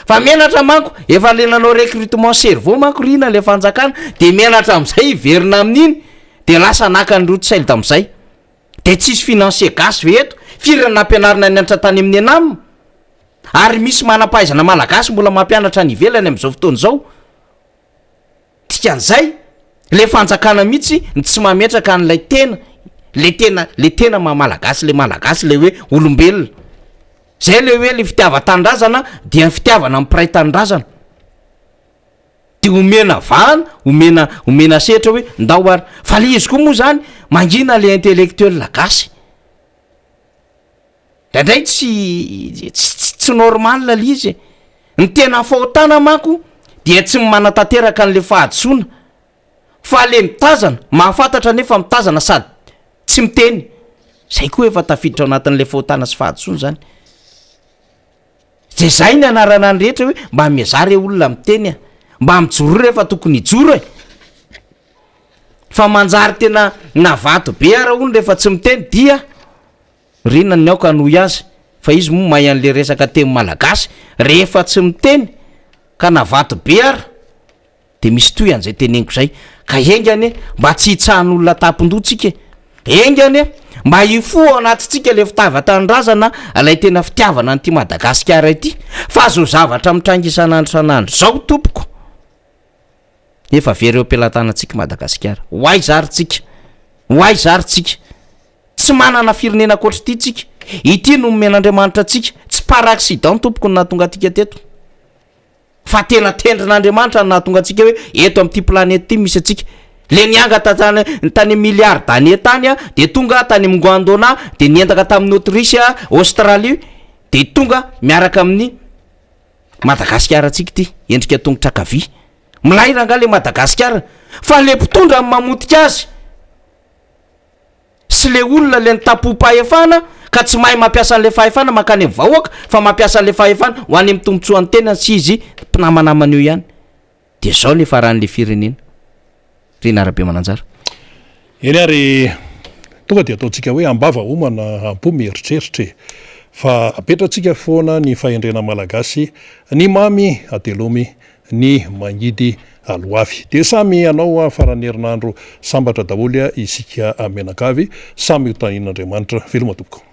Fa menatra manko, efa le nanao recrutement cerveau manko ry ina le fanjakana, de menatra amizay hiverina amin'iny, de lasa naka ny Rothschild amizay. De tsisy financier gasy ve eto? Firy ny nampianarina nianatra tany amin'ny ENAM? Ary misy manam-pahaizana malagasy mbola mampianatra any ivelany amizao fotoana izao? Dikan'izay, le fanjakana mihitsy no tsy mametraka an'ilay tena, le tena, le tena maha malagasy le malagasy le hoe olombelona. Zay le hoe le fitiavan-tanindrazana dia ny fitiavana ny mpiray tanindrazana. De omena vahana, omena, omena sehatra hoe ndao ary. Fa le izy koa moa zany mangina le intellectuel gasy. Indraindray tsy tsy tsy normal le izy e. Ny tena fahotana manko dia tsy ny manatanteraka an'le fahadisoana fa le mitazana, mahafantatra nefa mitazana sady tsy miteny. Zay koa efa tafiditra ao anatin'le fahotana sy fahadisoana zany. De zay ny anarana ny rehetra hoe mba miezaha re olona miteny a, mba mijoroa rehefa tokony hijoro e. Fa manjary tena navato be ara hono rehefa tsy miteny dia. Rina ny aoka hanohy azy fa izy moa mahay an'le resaka teny malagasy rehefa tsy miteny ka na vato be ara de misy tohy an'izay teneniko zay ka enga anie mba tsy hitsahan'olona tampon-doha tsika e, enga anie mba hifoha ao anatintsika le fitavan-tanindrazana ilay tena fitiavana an'ity Madagasikara ity fa zao zavatra mitranga isan'andro isan'andro zao tompoko efa very eo am-pelatanantsika Madagasikara, ho aiza ary tsika, ho aiza ary tsika. Tsy manana firenena ankoatr'ity tsika. Ity no nomen'Andriamanitra antsika. Tsy par accident tompoko no nahatonga antsika teto. Fa tena tendrin'Andriamanitra no nahatonga antsika hoe eto amin'ity planète ity misy antsika. Le nianga tany tany milliard d'années tany de tonga tany amin'ny Gondwana de niendaka tamin'ny Autriche, Australie de tonga miaraka amin'ny Madagasikara antsika ity, endrika tongotra ankavia. Milay rangahy le Madagasikara fa le mpitondra no mamotika azy. sy le olona le nitampom-pahefana ka tsy mahay mampiasa an'le fahefana mankany amin'ny vahoaka fa mampiasa an'le fahefana ho any amin'ny tombotsoan'ny tenany sy izy mpinamanamana eo ihany de zao ny hifaran'le firenena. Rina Rabemananjara. Eny ary, tonga dia ataontsika hoe am-bava homana, am-po mieritreritra e! Fa apetratsika foana ny fahendrena malagasy, ny mamy atelomy, ny mangidy aloavy. Dia samy hanao faran'ny herinandro sambatra daholo isika mianakavy, samy ho tahian'Andriamanitra. Veloma tompoko.